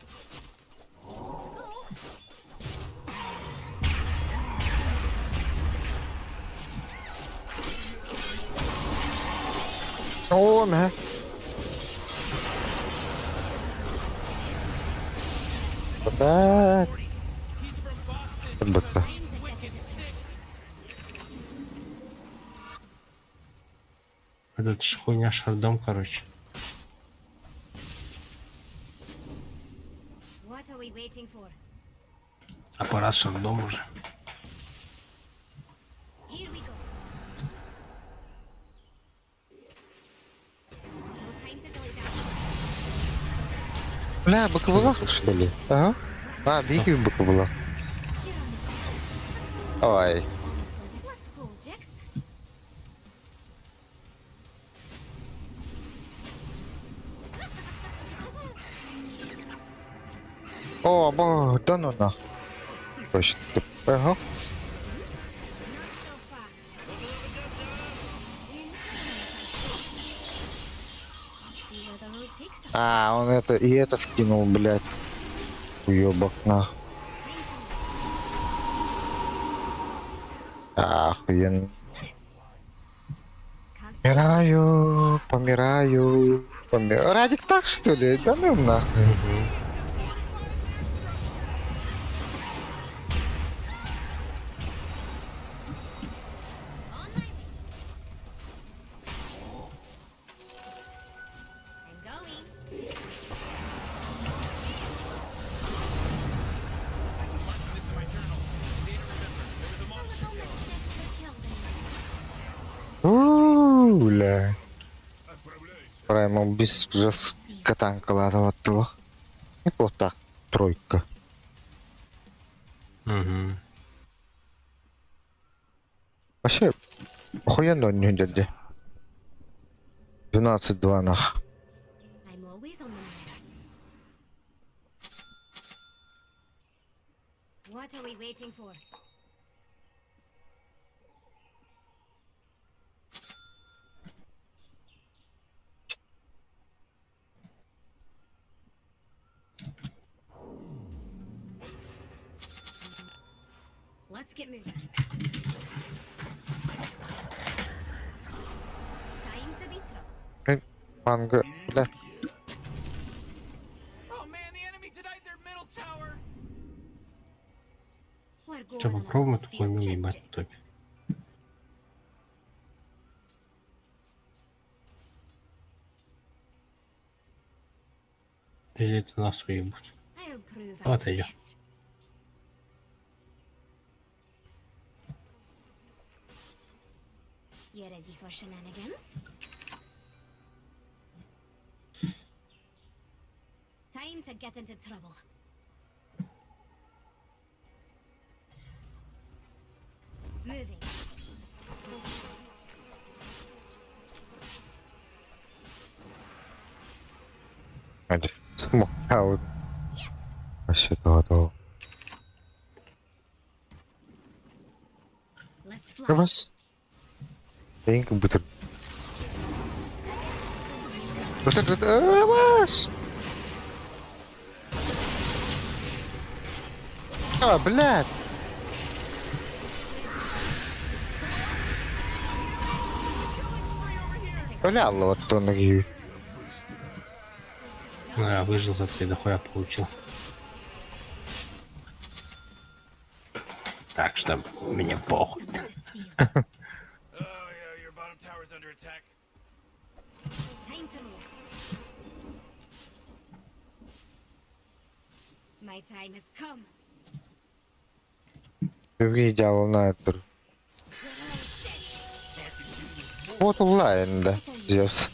О, мэ. Да. Бытта. Этот ж хуйня шардом, короче. What are we waiting for? Аппарат шардом уже. Here we go. No time to dilly-dally. Бля, быка что ли? Ага. А, бики быка была. You're on the call. Ой. Honestly, let's go, Jix. О, бо, да ну нах. Точно. Ага. Not so fast. See where the road takes us. А, он это, и это скинул, блядь. Уебок нах. Time to move. Охуенно. Can't stop. Помираю, помираю, помираю. Радик так, что ли? Да ну нахуй. Бля. Праймал без жестко танкалаатабаттылар. Неплохо тройка. Угу. Вообще, охуенно он дядя. 12-2 нах. I'm always on the move. What are we waiting for? Let's get moving. Time to be trouble. Манга, бля. Oh man, the enemy denied their middle tower. We're going Че, on a попробуем little эту field хуйню trip, ебать Jinx. в топе. Или это нас уебут? I'll prove Давай I'm the отойдем. best. You ready for shenanigans? Time to get into trouble. Moving. Smoke out. Вообще то Let's fly. Бас. Эйнки бутер. Бутер, бас. А, блядь. Бля, вот то ноги. Ну, я выжил за три, дохуя получил. Так что мне похуй. Something to steal. Oh yeah, your bottom tower's under attack. Time to move. My time has come. Другие дьявол на это. Вот онлайн, да. Зевс.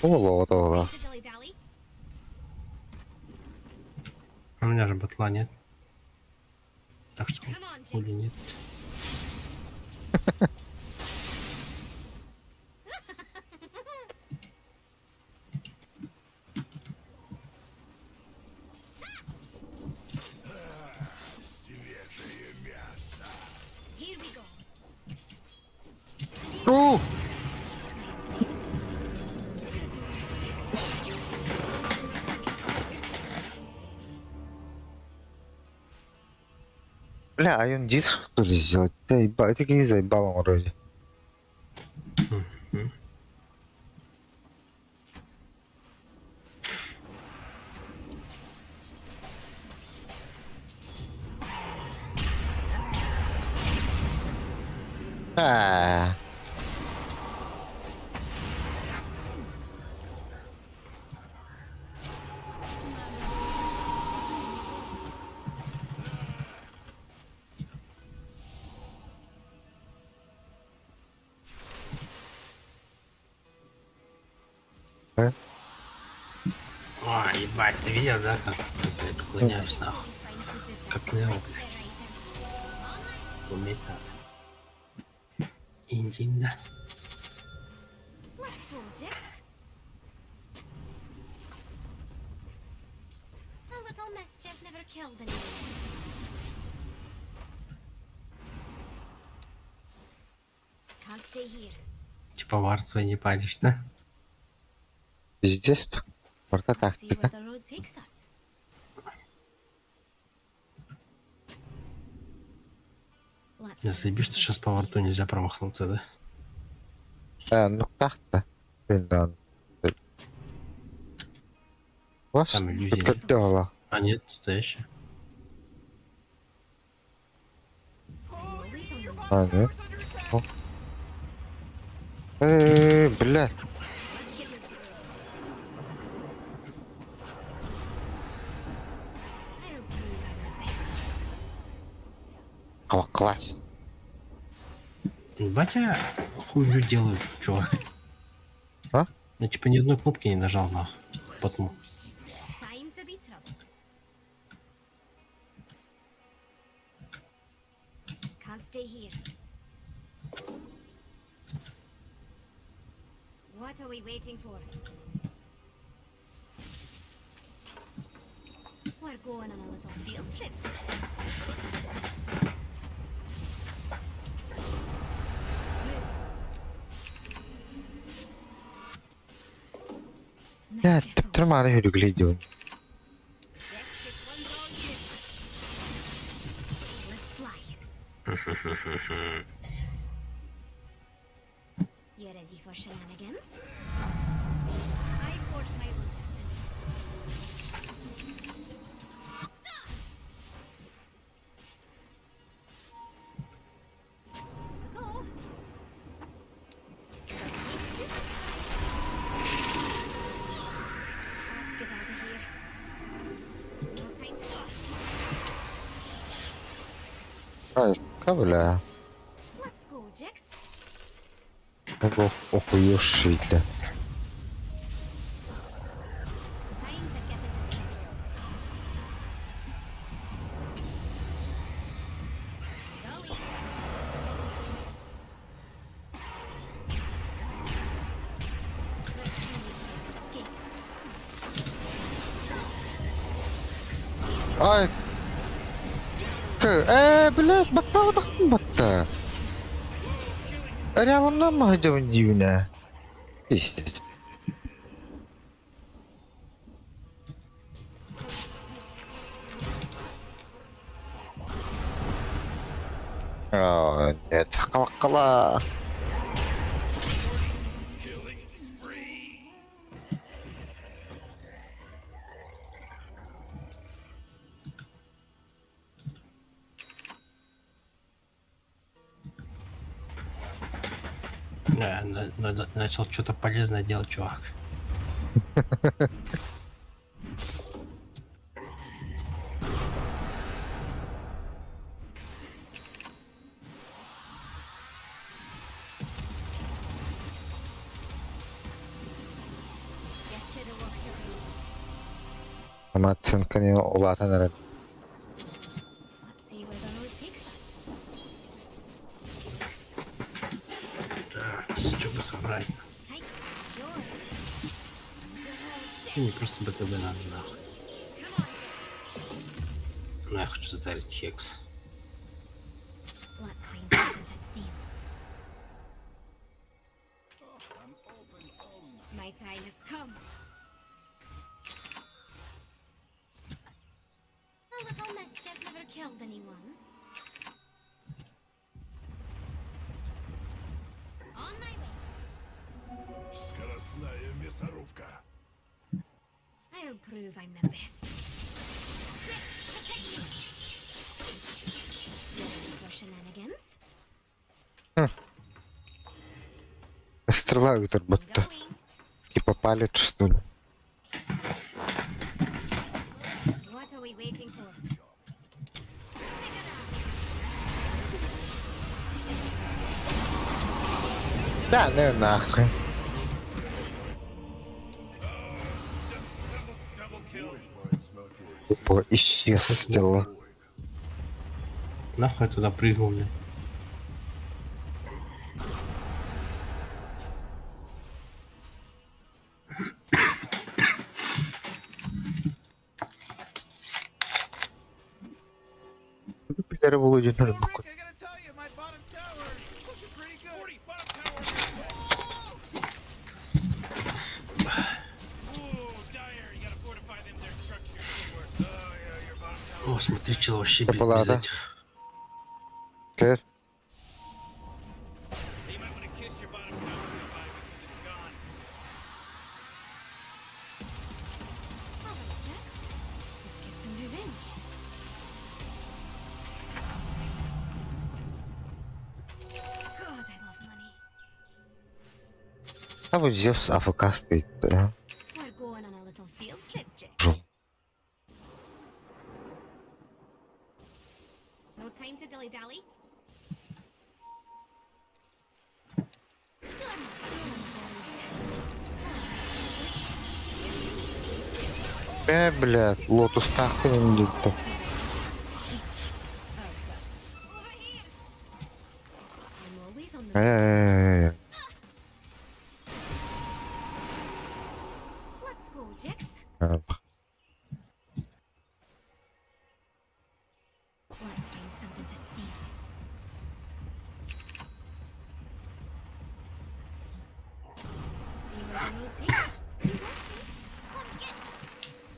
Ола, ола. To dilly dally. У меня же батла нет. Так что Come on, хули Jinx. нет. Свежее мясо. Here we go. У! Бля, а он диск что ли сделать? Да, еба, это не заебал он вроде. Мгм. А. Э? А, ебать, ты видел, да, как я, блядь, уклоняюсь нахуй? Find who did that Как and Нео, break блядь. their eyes out. Уметь надо. Индин, да. Let's go, Jinx. A little mischief never killed anyone. Can't stay here. Типа вард свой не палишь, да? Пиздец. Порта See where тактика. the road takes us. Let's Не find заебись, что something сейчас to по steal. варту нельзя промахнуться, да? А, ну так-то. Блин, да. Вас Там иллюзия. подкатила. А нет, настоящая. Always on the А, нет. О. Бля. Let's get moving. I'll prove I'm the best. О, класс. Батя хуйню делают, чувак. А? Я типа ни одной кнопки не нажал нахуй. Потом. Time to be trouble. Can't stay here. What are we waiting for? We're going on a little field trip. Я төптөр маары хүрүглей дион. This one's all you. Let's fly. You ready for shenanigans? I forge my own destiny. To go. Let's get out of here. No time to talk. Ай, бля. Let's go, Jax. Ого, охуевший, да. Time to get into trouble. Going. Let's see you try to escape. Ай. Блядь, баттаа батта. Реально махажабын дивне. Пиздец. А, нет, қала. Я начал что-то полезное делать, чувак. You should have walked away. Ама оценканы улаатан эрэр. Let's see where the road takes us. Так, что бы собрать? Time. Sure. Не просто БКБ надо, нахуй. Come on, Но я хочу задарить Хекс. Let's find something to steal. My time has come. A little mischief never killed anyone. On my way. Скоростная мясорубка. I'll prove I'm the best. Jax, protect me. You ready for shenanigans? Стрела ыытар батта. Going. Типа палец что ли. What are we waiting for? Stick around. Да, ну нахуй. Double kill. Тупо исчез тело. Нахуй я туда прыгнул, блядь. Билери Володя Rick, I gotta tell you, my bottom tower is looking pretty good. 40, bottom tower. Ooh, Dire, you gotta fortify them their structures. Oh, yeah, your bottom tower. О, смотри, чел вообще без, без Шоколада. этих. Кэр. You might want to kiss your bottom tower goodbye because it's gone. All right, Jax. Let's get some revenge. God, I love money. А вот Зевс АФК стоит. Да. We're going on a little field trip, Jax. Жу. No time to dilly dally. Э, блядь, лотустаахпын иннибитэ. I'm always on the Э, Let's go, Jix. Let's find something to steal. Let's see where the road takes us. You want me?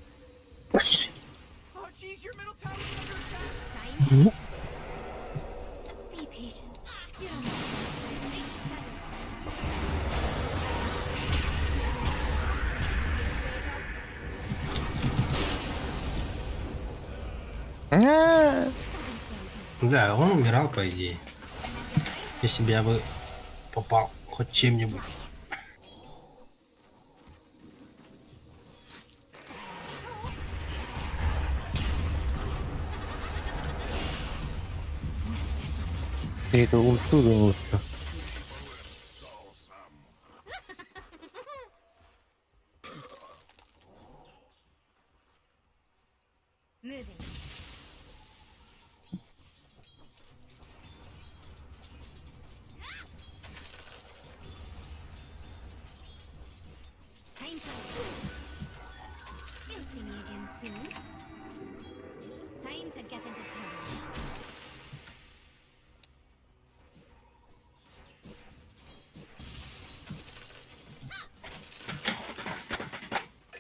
Come get me. Oh, jeez, your middle tower's under attack. Time. Be patient. You're on the Take the shadows. Да, он умирал, по идее. Если бы я бы попал хоть чем-нибудь. Это ульту ульту. Moving. Time to. You'll see me again soon. Time to get into trouble.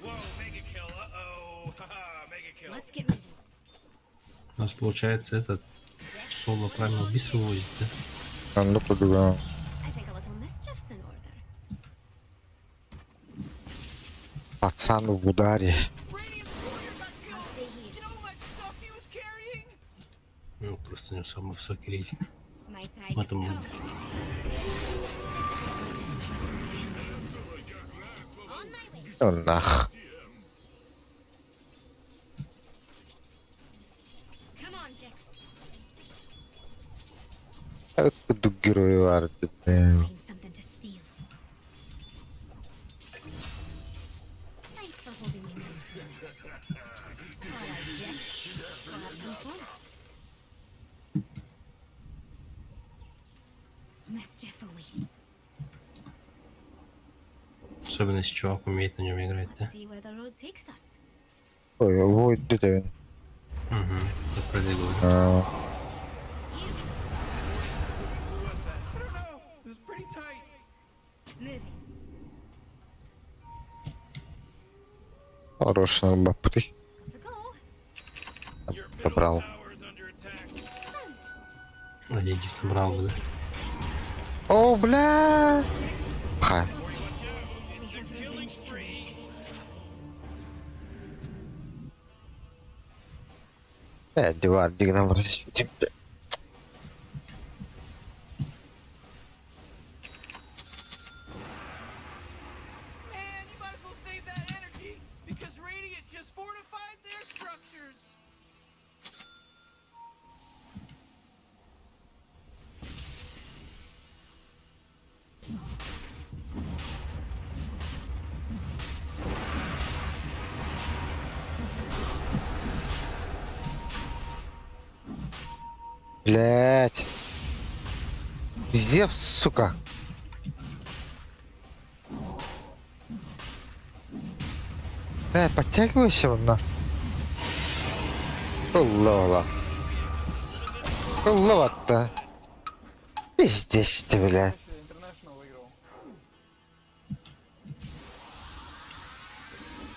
Whoa, mega kill. Uh-oh. Haha, mega kill. Let's get moving. У нас получается этот соло правильно убийство вывозит, да? Онно курдуга. I think a little mischief's in order. Пацан в ударе. Radiant's warrior got I'll killed. stay here. You know how much stuff he was carrying? Ну, просто у него самый высокий рейтинг. My time В has этом come. On my way. Ну нах. Come on, Jix. Курдук герой бар. Find something to steal. Thanks for holding me down. All right, Jix. We'll have some fun. Mischief awaits. Особенно если чувак умеет на нем играть, да? Let's see where the road takes us. Ой, вот это. Угу. Я про это и говорю. А, I don't know. It was pretty tight. Moving. Хороший бапри. To go. Your middle Забрал. tower's under attack. Hunt. А деньги собрал бы, да? О, бля. Ха. We have revenge tonight. Э, дивар, дигнам Man, you might as well save that energy because Radiant just fortified their structures. Блять. Зевс, сука. Э, подтягивайся на. Лола. Лола-то. Пиздец ты, бля.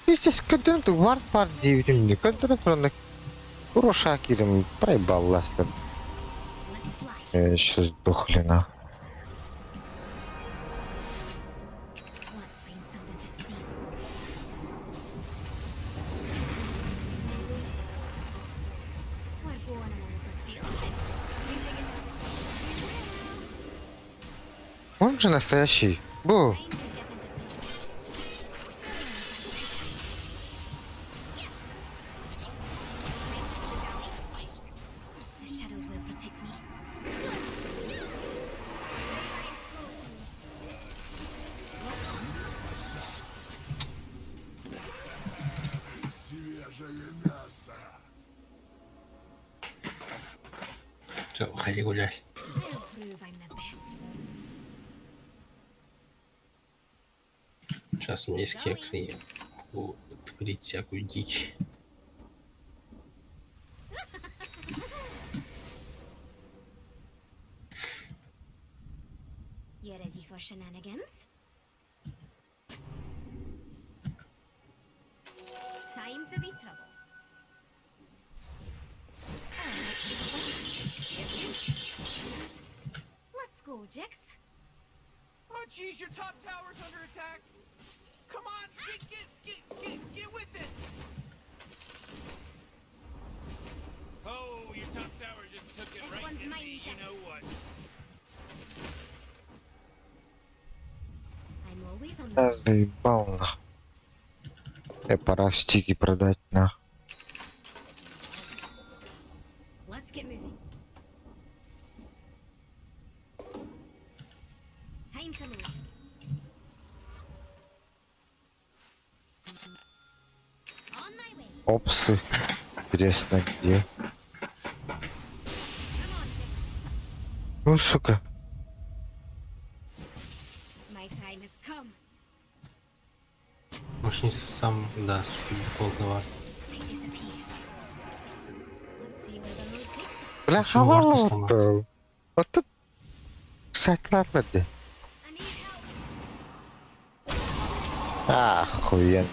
Пиздец, көтөрүн ту вар пар диэбитим дии. Көтөрүн туран Уроша киирим проебал ластын. Let's fly. Еще сдохли на. Let's find something to steal. We're going on a little field trip. You dig it out. Он же настоящий. Бу. Time to get into trouble. The shadows will protect me. Все, выходи гулять. I'll prove I'm the best. Сейчас у меня есть кекс, и я могу творить всякую дичь. You ready for shenanigans? Time to be trouble. Let's go, Jix. Oh, jeez, your top tower's under attack. Come on, get, get, get, get, get with it. Oh, your top tower just took it This right one's in mine, the you Jax. know what. I'm always on Да the заебал нах. Пора стики продать нах. Let's get moving. Time to move. On my way. Опсы. Интересно, где? Come on, Jix. Ну, сука. My time has come. Может, не сам, да, супер дефолтный вард. I disappear. Let's see where the road takes us. Бля, Почему вард не халал сломался? Вот тут... Кстати, ладно, где? I need help. Охуенно.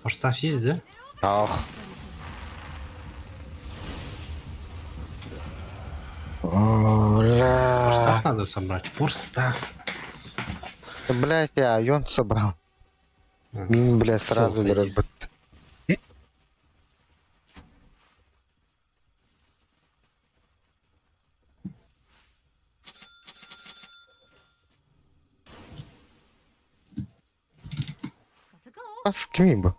Форсаж есть, да? Ох. О, бля. Форстав надо собрать. Форстав. Блять, я айон собрал. А. Мин, блядь, сразу Всё, разбот. Gotta go. А с кем бы?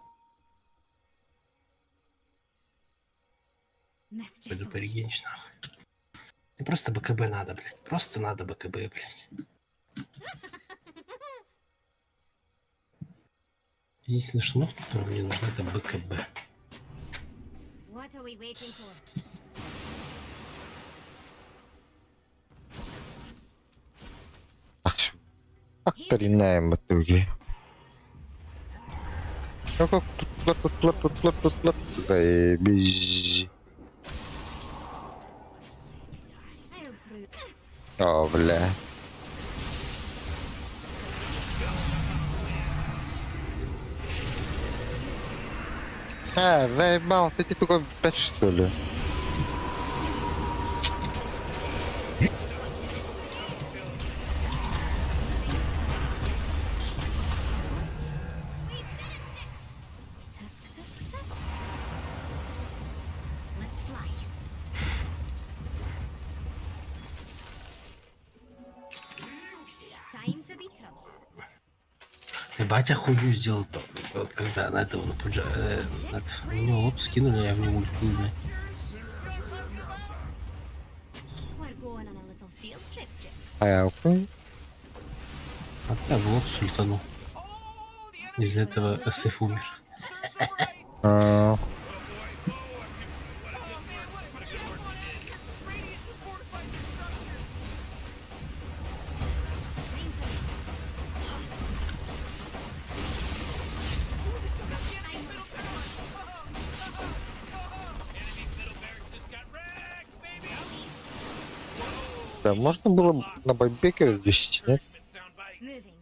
Mischief. Пойду порегенч, нахуй. Мне просто БКБ надо, блядь. Просто надо БКБ, блядь. Единственный шнур, который мне нужен, это БКБ. What are we waiting for? Ах, Акторинаем в итоге. Ну как тут, тут, тут, тут, тут, тут, тут, заебись. I'll prove. О, бля. А, заебал, ты только 5 что ли? We did it, Jix. Tusk, tusk, tusk. Let's fly. Time to be trouble. И батя хуйню сделал то, вот когда на этого на Пуджа, на него лоб скинули, я в него ульту, блядь. We're going on a little field trip, Jix. А я окей. А я в лоб сультанул. Из-за этого СФ умер. А, Time to Enemy middle barracks just got wrecked, baby. Да, можно было б на байбеке разместить, нет? Encouragement soundbite. Moving.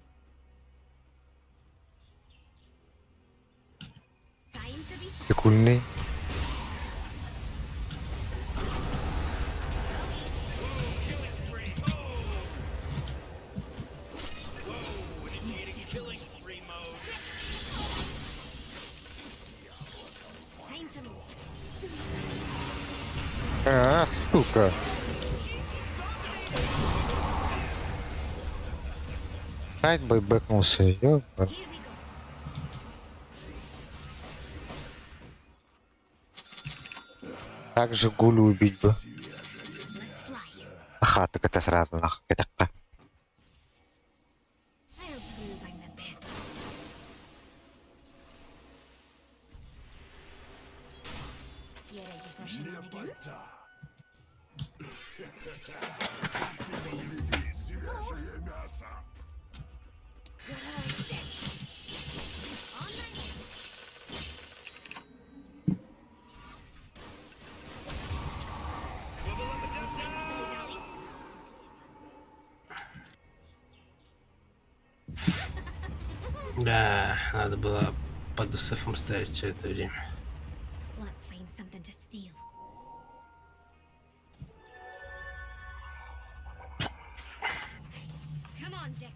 Time to be Прикольный. Killing spree. Oh. Whoa, initiating killing spree mode. Time to move. А, сука. Хайд байбекнулся, ёпа. Here we go. Так же гулю убить бы. Let's fly. Ага, так это сразу нах. Это I'll prove I'm the best. You ready Shenanigans. Ты погляди, свежее мясо. You're all dead. On my way. Dilly-dally. Да, надо было под СФом стоять все это время. Let's find something to steal. Come on, Jax.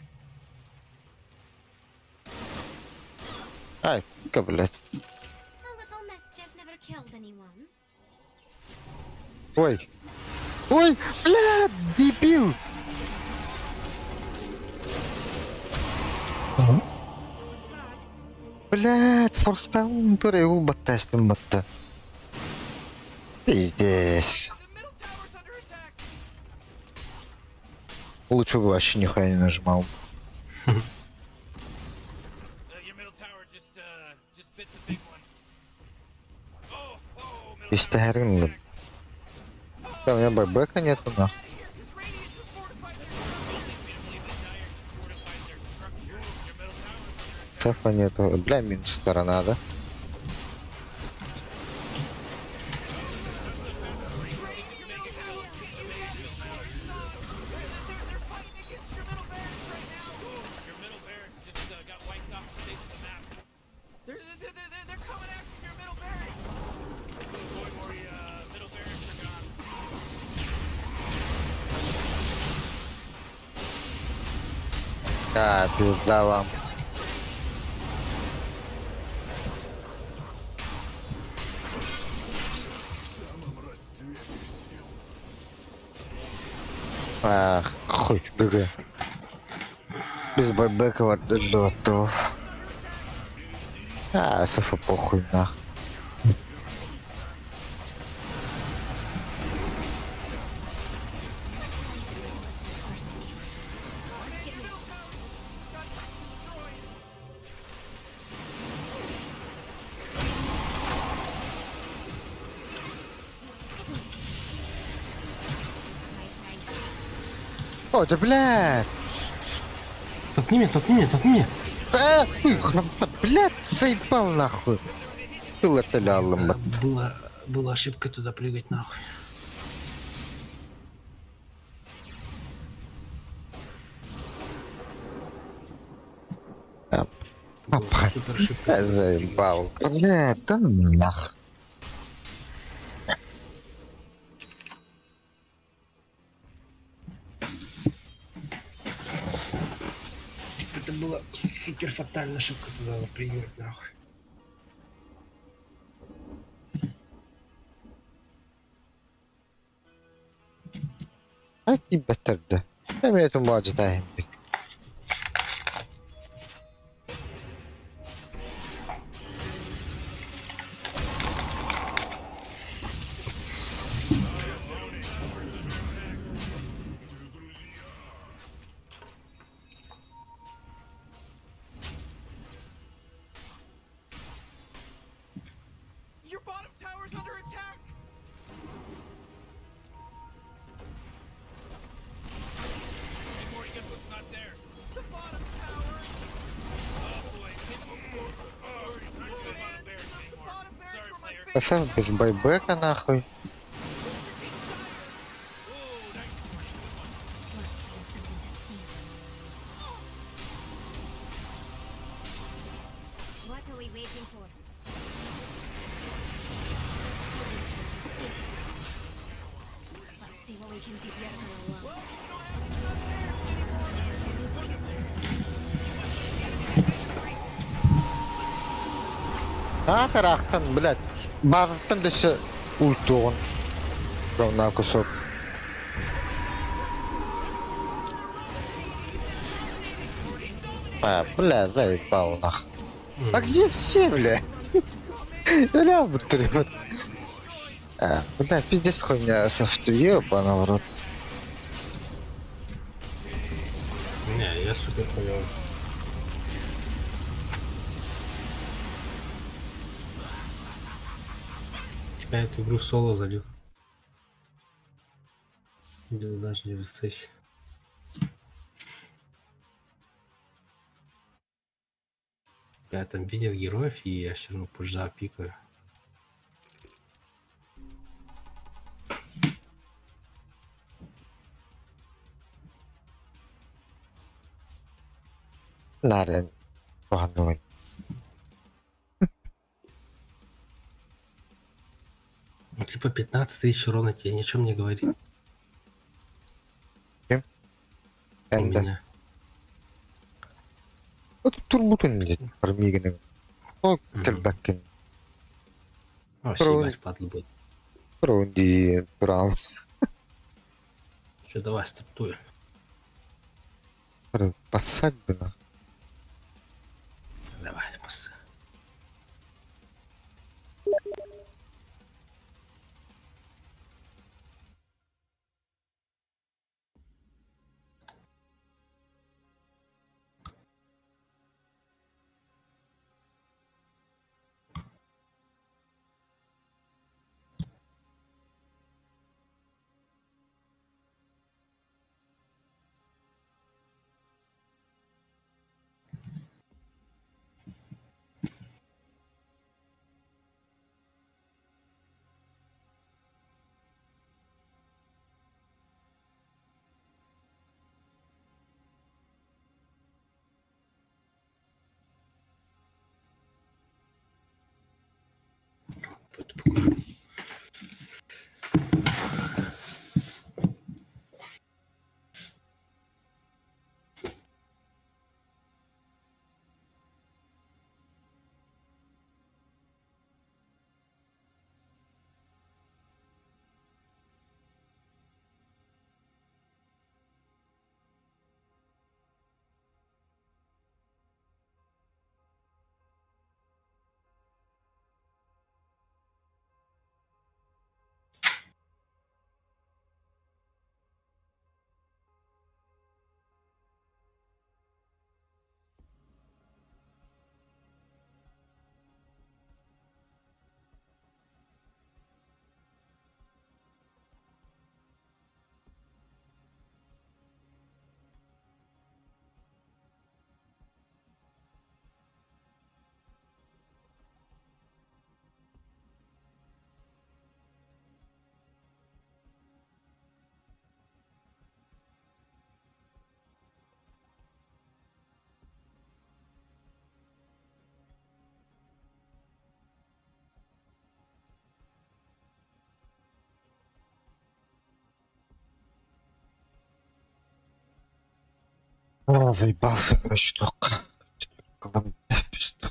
Ай, ка, блядь. A little mischief never killed anyone. Ой. Ой, бля, дебил! That was bad. Блядь, форстаун туре ул баттастым батта. Пиздец. The middle tower's under attack. Лучше бы вообще нихуя не нажимал. Your middle tower just bit the big one. Oh, oh, middle Пизда tower's under рынок. attack. Да, у меня байбека нету нахуй. Out of here, 'cause Radiant just fortified their Leads me to believe that Dire just fortified their structure. Your middle tower's under attack. Цефа нету. Бля, минус сторона, да? They're fighting against your middle barracks right now. Your middle barracks just got wiped off the face of the map. They're coming after your middle barracks. Boy, Mori, middle barracks are gone. Да, пизда вам. Расцвете сил. Ах, хуй, ГГ. Без байбека вот доту. А, Софа похуй нах. Right, right. О, да блядь! Толкни меня, толкни меня, толкни меня. Э, хуй, да, блядь, заебал нахуй. Был это лялым, бат. Была, была ошибка туда прыгать нахуй. А, Была Опа. супер ошибка. Э, Заебал. Блядь, да нах. Это была супер фатальная ошибка туда запрыгивать нахуй. Ай, беттерді. Эмиэтин муажытайым. Your bottom tower's under attack. Hey, Mori, guess what's not there? The bottom tower. Oh boy. Hey, oh, oh, it's not your bottom barracks The anymore. bottom barracks Sorry, were my player. favorite. СФ без байбека нахуй. Oh, nice, Mori. Good one. Let's find something to steal. What are we waiting for? Let's see what we can do. You're gonna love. А, тарахтан, блядь, базаттан дөсө ультуғын. Говна кусок. А, бля, заебал нах. А где все, бля? Бля, бутерброд. А, бля, пиздец хуйня, софт, ёбана в рот. Не, я супер хуёвый. Я эту игру соло залил. Даже не в СС. Я там видел героев, и я все равно пужа пикаю. Наар туһанныгын. Ну, типа 15 тысяч урона тебе ни о чем не говорит. Ким? У Эн да. меня. Турбутун блядь, армиганы. Ол Мгм. кэлбэккин. Вообще Турун ебать падла будет. турун дии турам. Че, давай стартуем. Подсать бы на. Давай, пасы. Пойду покурю. А, заебался, короче, только. Колом, пизду.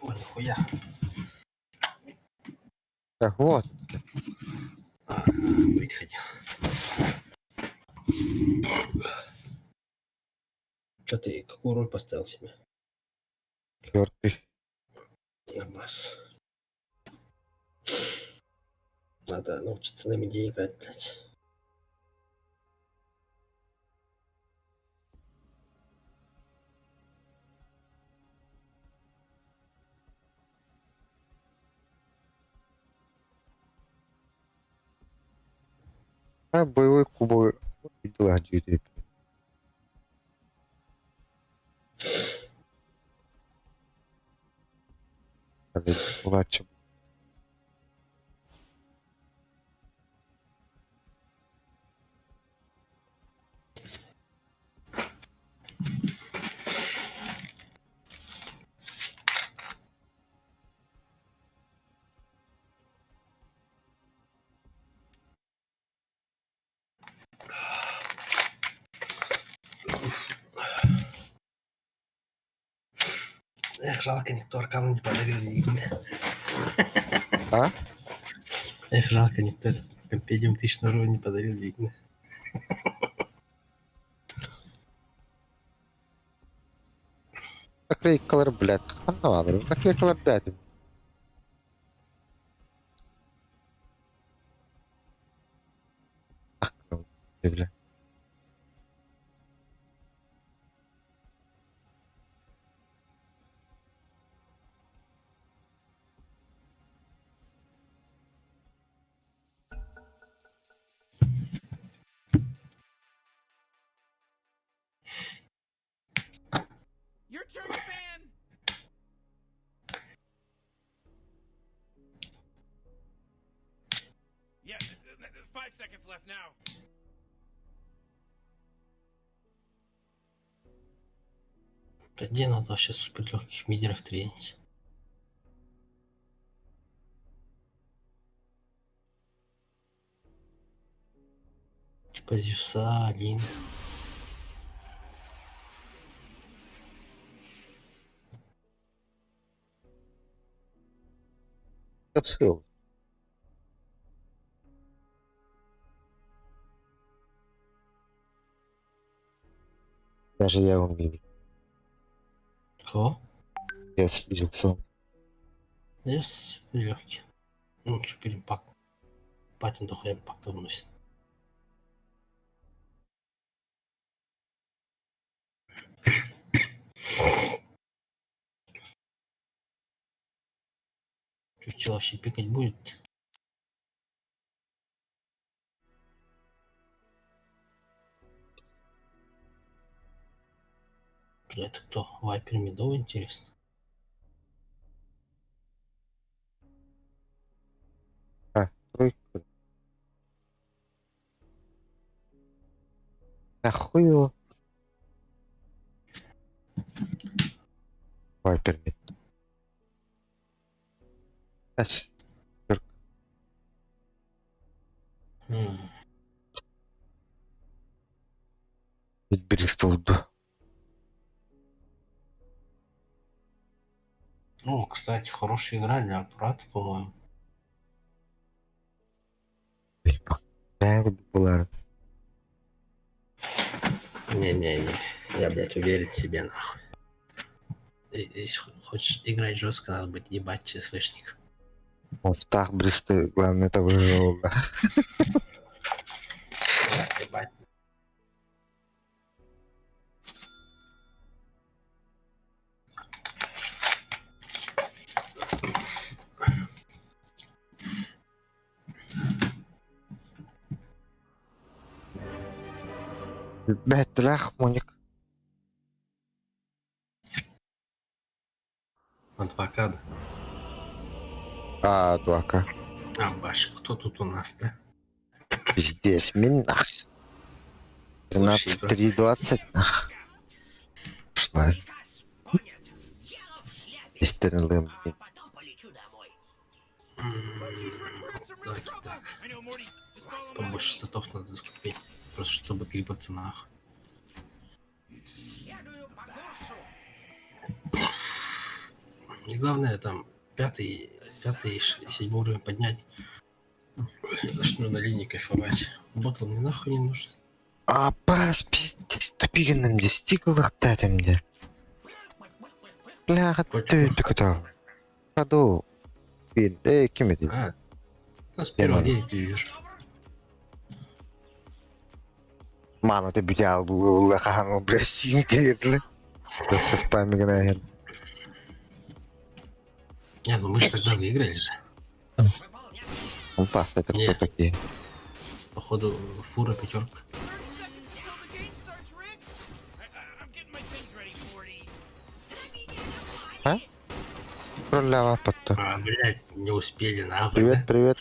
Ой, нихуя. Так вот. А, курить хотел. Что ты, какую роль поставил себе? Четвертый. Нормас. Надо научиться на миде играть, блядь. А боевой кубок дела дьюти. Улачы. Эх, жалко, никто аркану не подарил деньги. А? Эх, жалко, никто этот компедиум тысячного уровня не подарил деньги. Наклейкалар, блядь. Ханна Наклейкалар, блядь. Ах, ну, бля. Your turn to ban. Yeah, 5 seconds left now. Где надо вообще супер легких мидеров тренить? Типа Зевса один. Ссыл. Даже я умею. Кого? Я с Зевсом. Зевс легкий. Ну, супер импакт. Патин дохуя импакта вносит. Чё, чел вообще пикать будет? Бля, это кто? Вайпер Медовый, интересно. А, тройка. Нахуй его. Вайпер мид. Ас. Бристол. О, кстати, хорошая игра для аппарата, по-моему. Булар. Не-не-не, я, блядь, уверен в себе, нахуй. Если хочешь играть жестко, надо быть ебать ЧСВшник. Муфтах Бристы, главное, это выжил. Да, ебать. Бэтлях, Моник. Адвокат. А, дуака. А, Баш, кто тут у нас-то? Пиздец, мин нах. 13, 3, 20, нах. Шла. Истернлым. Так, так. Побольше статов надо закупить. Просто чтобы крипаться нахуй. И главное там пятый, седьмой уровень поднять. Начну на линии кайфовать. Ботл мне нахуй не нужен. А, пас, пиздец, Тупигинным десяти кылыхтаатым дии. Бляха, ты куда? Ходу. Эй, ким это? А, ну, с первого Демон. дня ты идешь. Мама, ты бдял, был, бля, сим кирли. Просто спамик, Не, ну мы же тогда выиграли же. Опа, это кто Не. такие? Походу, фура пятерка. 30 seconds until the game starts, Rick. I'm getting my things ready, 40. А? Троллява потто. А, блядь, не успели, нахуй. Привет, привет.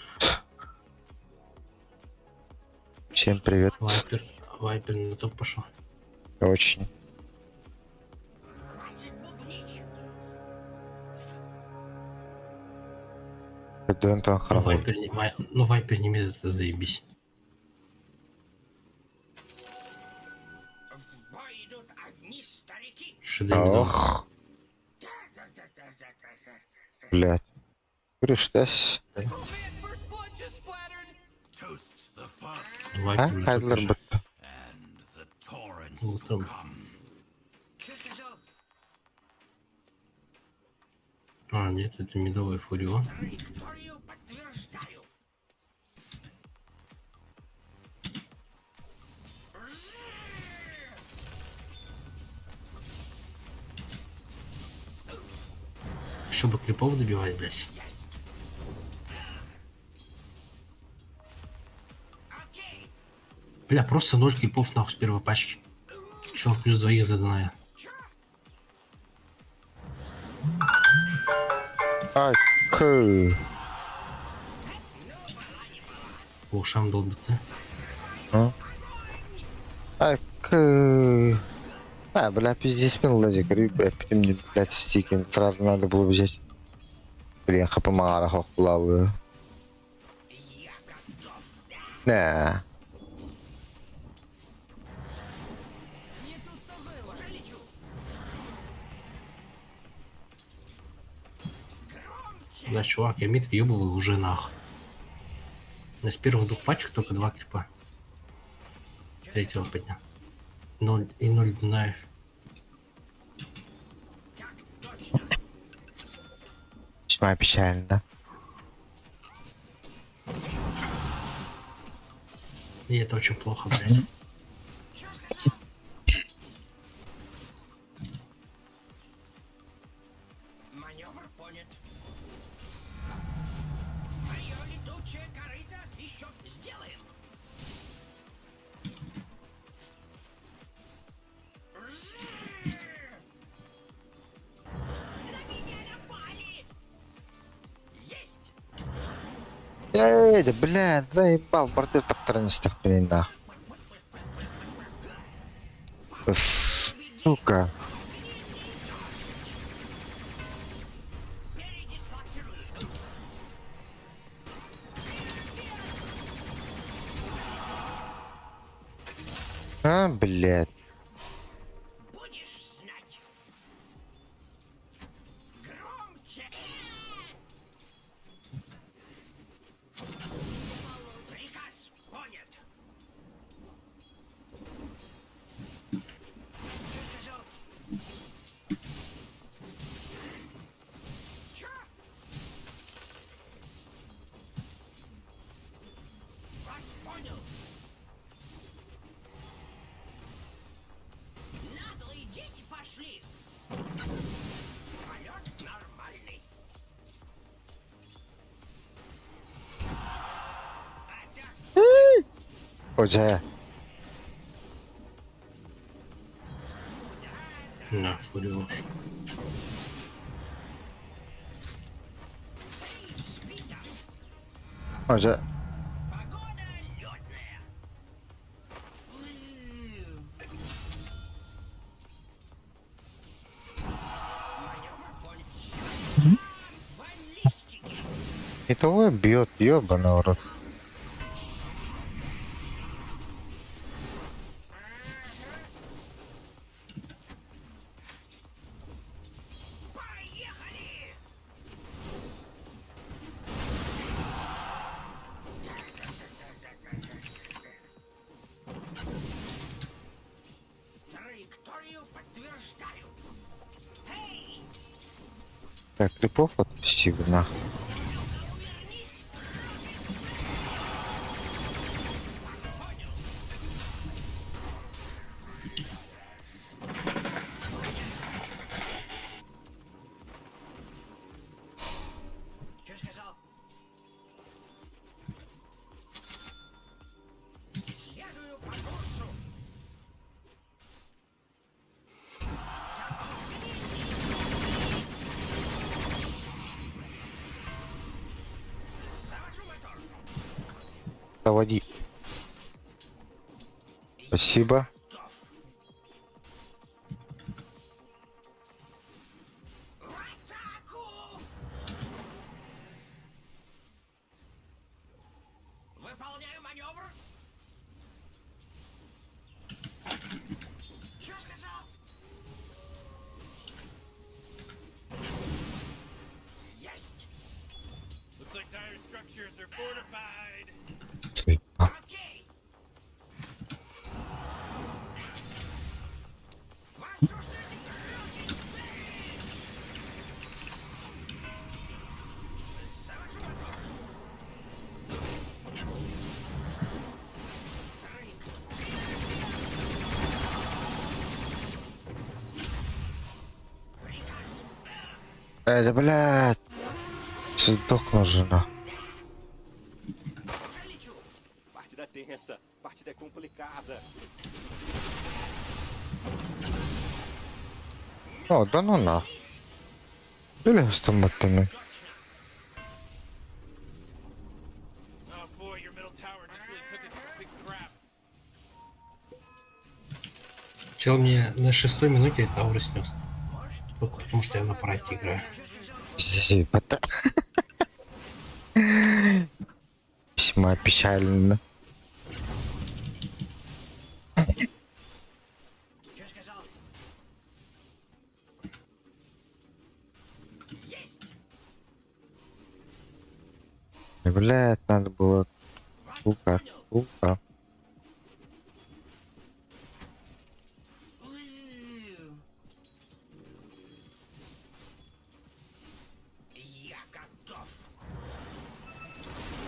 Всем привет. Да? Вайпер, Вайпер на топ пошел. Очень. Антон Ну, Харабов. Вайпер не, ну, Вайпер не мид, это заебись. В бой идут одни старики. Шеды мидом. Ох. Блядь. Говоришь, да? Oh man, first blood just splattered. Toast the fast А? Вайпер на топ Хайдлер пошел. бутто. and the torrents to Утром. come. А, нет, это медовый фурион. Траекторию подтверждаю. Еще бы крипов добивать, блядь. Окей. Бля, просто ноль крипов нахуй с первой пачки. Еще он плюс двоих задоная. Ай, к. По ушам долбит, а? Ай, к. А, бля, пиздец, мелодия, говорю, бля, мне, блядь, стики сразу надо было взять. Блин, хп мара хохлалы. Не. Не тут-то было. Уже лечу. Громче. Да, чувак, я мид въебываю уже нахуй. На с первых двух пачек только два крипа. Третьего поднял. Ноль и ноль Дунаев. Так точно. Весьма печально. И это очень плохо, блядь. Чё сказал? Маневр понят. Мое летучее корыто еще сделаем. На меня напали! Есть! Эй, да, бля, заебал, борты таптырнистых, блин, нахуй. Сука. Передислоцируюсь. А, блядь. Будешь знать. Громче. Приказ понят. Что сказал? Чё? Вас понял. Наглые дети пошли. Полет нормальный. Атак. Оджа. На, фурион. Сбито. Оджа. Погода летная. Маневр понят. Сюда, баллистики. И того бьет, ебаный в рот. Поехали! Так, крипов отпусти бы нахуй. Заводи. Спасибо. Looks like dire structures are fortified. Заебал. Это, блядь. Сдохну жена. Partida tensa, partida complicada. О, да ну нахуй. Или с томатами. Oh boy, your middle tower just really took a big crap. Чел мне на шестой минуте tower снес. Только потому что я на аппарате играю. Заебата. Весьма печально. Блять, надо было. Сука, сука.